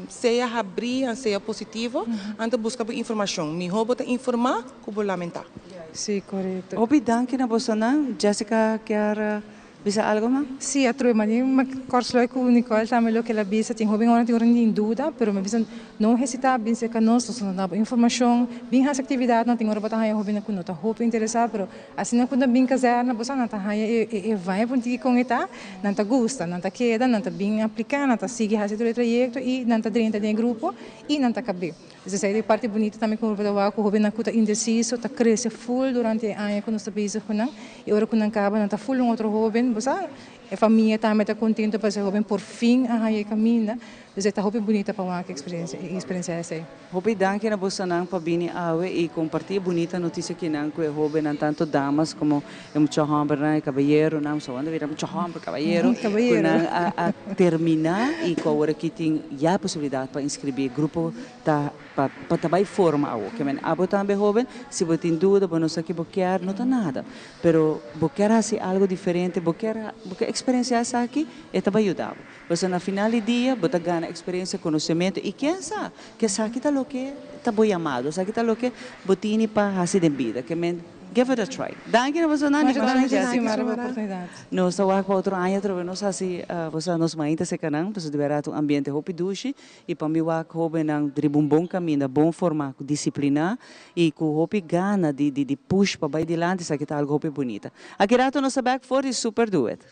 sea habrí en sea positivo, anto buska bo informashon. Mihó bo ta informá ku bo lamentá. Sí, korekto. Hopi danki na bosonan. Jessica kier bisa algo mas? Sí, atrobe mane mi kòrsluit ku Nicole tambe loke el a bisa. Tin hopi ora tin ora tin duda, pero mi a bisa no hesitá bin serka nos, nos ta duna bo informashon, bin hasi aktividatnan. Tin ora bo ta haña hopinan ku no ta hopi interesá, pero Asina ku nan bin kazèrna boso nan ta haña e vibe un tiki kon e ta, nan ta gusta, nan ta keda, nan ta bin apliká, nan ta sigui hasi tur e trayekto i nan ta drenta den e grupo i nan ta kab'é. Dus esei ta e parti bunita tambe ku bo ta wak ku hóbennan ku ta indesiso ta krese ful durante e aña ku nos ta bezig ku nan i ora ku nan kaba nan ta ful un otro hóben, bo sa, e famia tambe ta kontento pasobra e hóben por fin a haña e kaminda. Dus e ta hopi bunita pa wak e eksperensia esei. Hopi danki na bosonan pa bini awe y comparti e bunita noticia kinan cu e hobennan tanto damas como e mucha hombernan e caballeronan so wanda bira mucha homber caballero cu nan a a termina y cu awor aki tin ya e posibilidad pa inscribi e grupo ta pa pa ta bay forma awo ke men abo tambe hoben si bo tin duda bo no sa ki bo kier no ta nada pero bo kier haci algo diferente bo kier bo kier experiencia esaki e ta bay yuda bo. Pasobra na final di dia bo ta gana experiencia, conocemento y ken sa cu esaki ta loke ta bo yamado, esaki ta loke bo tini pa haci den bida. Ke men give it a try. Danki na boso nan, Masha Nicole danki en Jessica. Xiomara pa oportunidad. Nos ta wak pa otro aña atrobe nos haci boso nos mainta cerca nan, pasobra di berdad un ambiente hopi dushi y pa mi wak hobennan riba un bon caminda, bon forma, disciplina y cu hopi gana di di push pa bay dilanti, esaki ta algo hopi bunita. Aki rato nos ta bek for di Super Duet.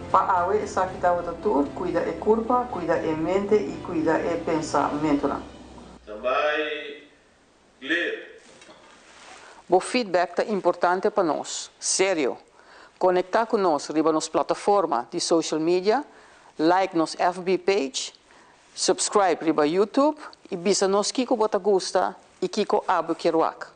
Pa awe esaki tabata tur, kuida e kurpa, kuida e mente i kuida e pensamentunan. Tambay clear. Bo feedback ta importante pa nos. Serio! Konektá ku nos riba nos plataforma di social media, like nos FB page, subscribe riba YouTube i bisa nos kiko bo ta gusta i kiko abo kier wak.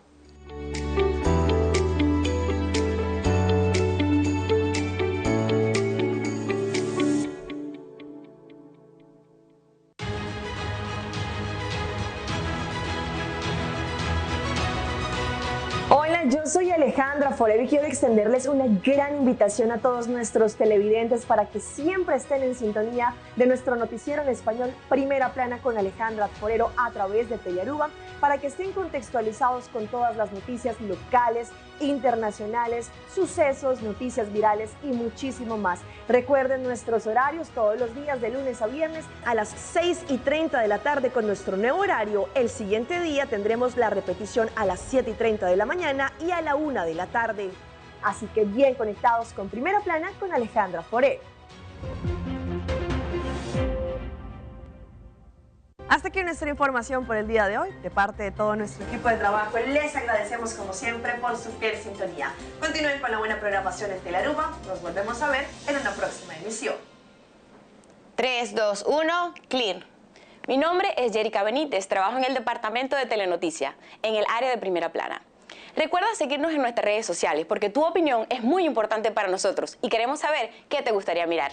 Hola, yo soy Alejandra Forero y quiero extenderles una gran invitación a todos nuestros televidentes para que siempre estén en sintonía de nuestro noticiero en español Primera Plana con Alejandra Forero a través de Telearuba para que estén contextualizados con todas las noticias locales, internacionales, sucesos, noticias virales y muchísimo más. Recuerden nuestros horarios todos los días de lunes a viernes a las 6 y 30 de la tarde con nuestro nuevo horario. El siguiente día tendremos la repetición a las 7 y 30 de la mañana y a la 1 de la tarde. Así que bien conectados con Primera Plana con Alejandra Foré. Hasta aquí nuestra información por el día de hoy. De parte de todo nuestro equipo de trabajo, les agradecemos como siempre por su fiel sintonía. Continúen con la buena programación en Telaruba. Nos volvemos a ver en una próxima emisión. 3, 2, 1, clear. Mi nombre es Jerica Benítez, trabajo en el departamento de Telenoticia, en el área de primera plana. Recuerda seguirnos en nuestras redes sociales porque tu opinión es muy importante para nosotros y queremos saber qué te gustaría mirar.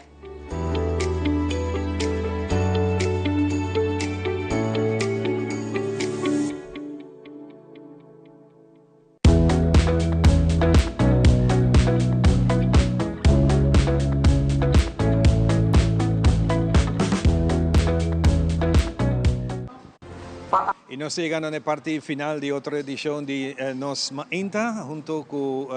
Y nos ta yegando na e parti final di otro edicion di Nos Mainta hunto cu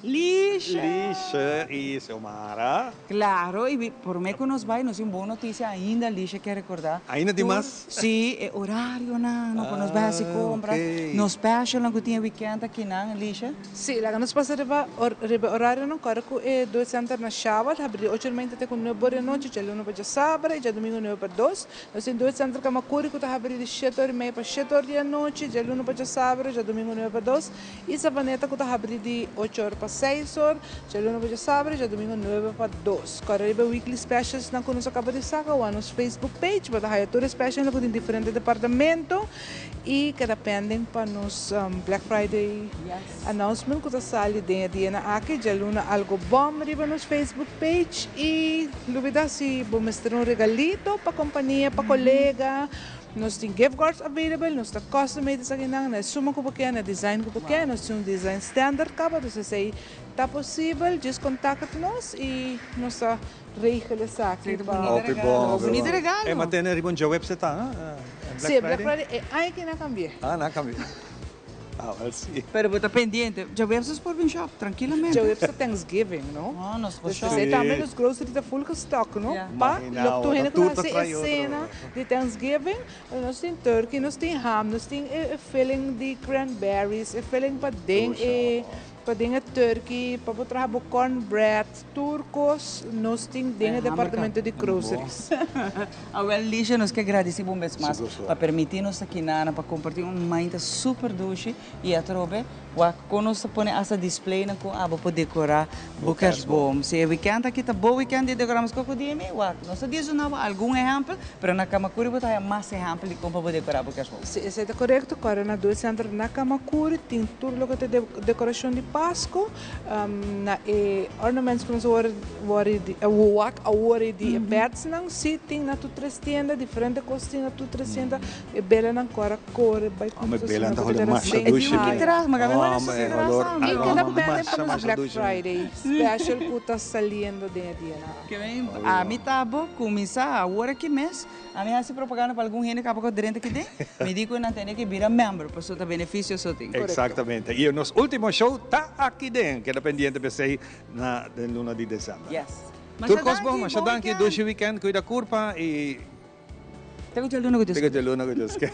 Lisha. Lisha y Xiomara. Claro, y prome cu nos bay nos tin bon noticia ainda, Lisha kier recorda. Ainda tin mas? Si, e horarionan, no, cu nos bay haci compra, nos specialnan cu tin e weekend akinan, Lisha. Si, laga nos pasa riba riba e horarionan, kòrda ku e Doet Center na Shawat habri di ocho di mainta te ku nuebe ora di anochi, djaluna pa djasabra i djadumingu nuebe pa dos. Nos tin Doet Center Kamakuri ku ta habri di shete ora i mei pa. shet'or di anochi, djaluna pa djasabra, djadumingu nuebe pa dos, i Savaneta ku ta habri di och'or pa seis'or, djaluna pa djasabra, djadumingu nuebe pa dos. Kòrda riba e weekly specialsnan ku nos a kaba di saka wak nos Facebook page, bo ta haya tur e specialnan ku tin diferente departamento i keda pending pa nos Black Friday announcement ku ta sali den e dianan aki, djaluna algo bòm riba nos Facebook page i lubida si bo mester un regalito pa kompania, pa kolega, nos tin gift cards available, nos ta custom made esakinan na e suma ku bo ke, na e design ku bo ke, nos tin un design standard kaba, dus esei ta posibel, just contact nos i nos ta regel esaki pa. Hopi bon, hopi Bonito bon. regalo. E ma tene riba un djaweps e ta, no? Black Sí, Black Friday? Friday e aña aki nan cambi'é. Ah, nan cambi'é. Ah, wel sí. Pero bo ta pendiente. Djaweps nos por bin shop, trankilamente. Djaweps ta Thanksgiving, no? No, nos por Dus shop. p'esei Sí. tambe nos grocery ta full gestock, no? Ja. Pa Imagina lok tur bo, hende ta ku tur ta ta hasi e trae otro. sena di Thanksgiving, nos tin turkey, nos tin ham, nos tin e filling di cranberries, e filling pa den Tur e shop. pa den e turkey, pa bo traha bo cornbread, tur kos nos tin den e departamento di groceries. Awel Lisha, nos ke gradisi bo un bes mas pa permiti nos ta kinana pa komparti un mainta super dushi i atrobe wak kon nos ta pone asta displaynan kon abo por dekora bo kerstboom. Si e weekend aki ta bo weekend di dekora mas koko di mi, wak nos ta dizuna bo algun ehempel, pero na Kamakuri bo ta haya mas ehempel di kon pa bo dekora bo kerstboom. Si esei ta korekto, kòrda na Doe Center na Kamakuri tin tur loke ta dekorashon di Pasko. Na e ornaments ku nos a wòrdu di wak awor e di e bèdsnan si tin na tur tres tienda, diferente kos tin na tur tres tienda, e belanan kòrda kore bai Hombre, kumpra bela asina ta ku hole ta masha recién dushi. E tras, ma gabi hole Hombre, su tras olor tambe. I keda aroma pende masha pa nos masha Black dushi. Friday special ku ta saliendo den e dianan. Ke men ami ta bo kuminsá awor aki mes. Ami hasi propaganda pa algun hende kaba ku drenta aki den, mi di ku nan tene ke bira member pasobra ta benefisio so tin. Exactamente. Y nos ultimo show ta aki den. Keda pendiente p'esey na den luna di december. Yes. Tur Masha cos bon, danki, masha bon danki, weekend. dushi weekend, cuida curpa y. Te cu djaluna cu Dios Te cu djaluna cu Dios ke.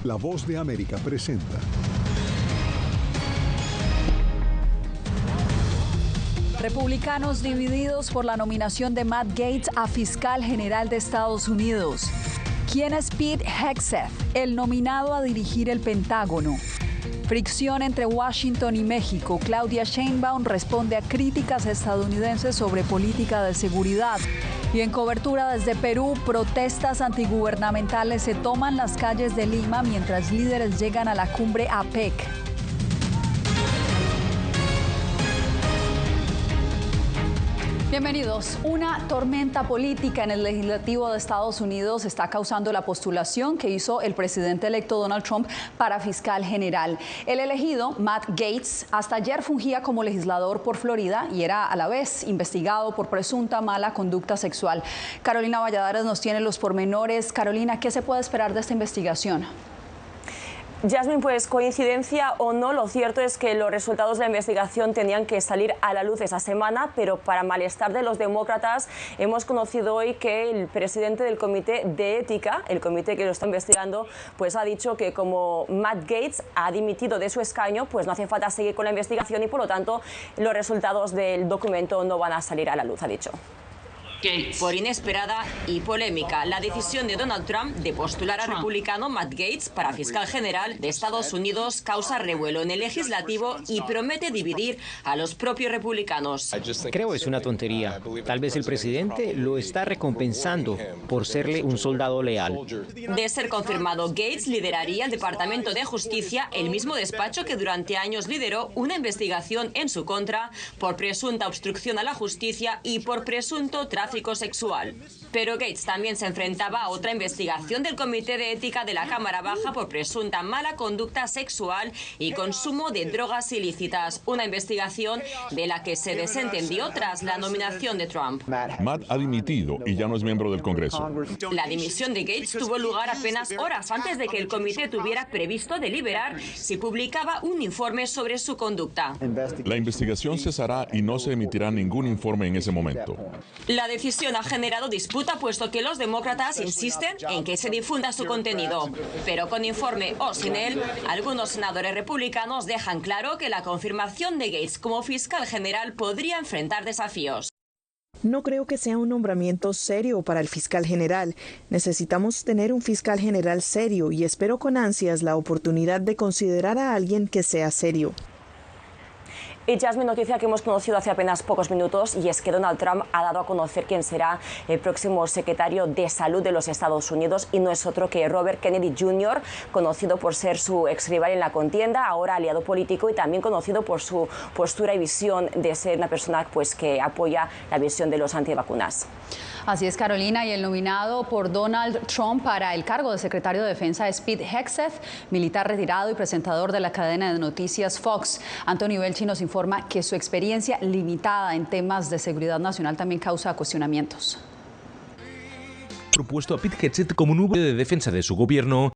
La Voz de América presenta. Republicanos divididos por la nominación de Matt Gaetz a fiscal general de Estados Unidos. ¿Quién es Pete Hegseth, el nominado a dirigir el Pentágono? Fricción entre Washington y México. Claudia Sheinbaum responde a críticas estadounidenses sobre política de seguridad. Y en cobertura desde Perú, protestas antigubernamentales se toman las calles de Lima mientras líderes llegan a la cumbre APEC. Bienvenidos. Una tormenta política en el legislativo de Estados Unidos está causando la postulación que hizo el presidente electo Donald Trump para fiscal general. El elegido, Matt Gaetz, hasta ayer fungía como legislador por Florida y era a la vez investigado por presunta mala conducta sexual. Carolina Valladares nos tiene los pormenores. Carolina, ¿qué se puede esperar de esta investigación? Jasmine, pues coincidencia o no, lo cierto es que los resultados de la investigación tenían que salir a la luz esa semana, pero para malestar de los demócratas hemos conocido hoy que el presidente del Comité de Ética, el comité que lo está investigando, pues ha dicho que como Matt Gaetz ha dimitido de su escaño, pues no hace falta seguir con la investigación y por lo tanto los resultados del documento no van a salir a la luz, ha dicho. Por inesperada y polémica, la decisión de Donald Trump de postular al republicano Matt Gaetz para fiscal general de Estados Unidos causa revuelo en el legislativo y promete dividir a los propios republicanos. Creo es una tontería. Tal vez el presidente lo está recompensando por serle un soldado leal. De ser confirmado, Gaetz lideraría el Departamento de Justicia, el mismo despacho que durante años lideró una investigación en su contra por presunta obstrucción a la justicia y por presunto tráfico sexual. Pero Gaetz también se enfrentaba a otra investigación del Comité de Ética de la Cámara Baja por presunta mala conducta sexual y consumo de drogas ilícitas, una investigación de la que se desentendió tras la nominación de Trump. Matt ha dimitido y ya no es miembro del Congreso. La dimisión de Gaetz tuvo lugar apenas horas antes de que el comité tuviera previsto deliberar si publicaba un informe sobre su conducta. La investigación cesará y no se emitirá ningún informe en ese momento. La decisión ha generado disputa puesto que los demócratas insisten en que se difunda su contenido. Pero con informe o sin él, algunos senadores republicanos dejan claro que la confirmación de Gaetz como fiscal general podría enfrentar desafíos. No creo que sea un nombramiento serio para el fiscal general. Necesitamos tener un fiscal general serio y espero con ansias la oportunidad de considerar a alguien que sea serio. Y Jasmine, noticia que hemos conocido hace apenas pocos minutos, y es que Donald Trump ha dado a conocer quién será el próximo secretario de Salud de los Estados Unidos, y no es otro que Robert Kennedy Jr., conocido por ser su ex rival en la contienda, ahora aliado político y también conocido por su postura y visión de ser una persona, pues, que apoya la visión de los antivacunas. Así es, Carolina, y el nominado por Donald Trump para el cargo de secretario de Defensa es Pete Hegseth, militar retirado y presentador de la cadena de noticias Fox. Anthony Belchi nos informa que su experiencia limitada en temas de seguridad nacional también causa cuestionamientos. Propuesto a Pete Hegseth como nuevo de defensa de su gobierno.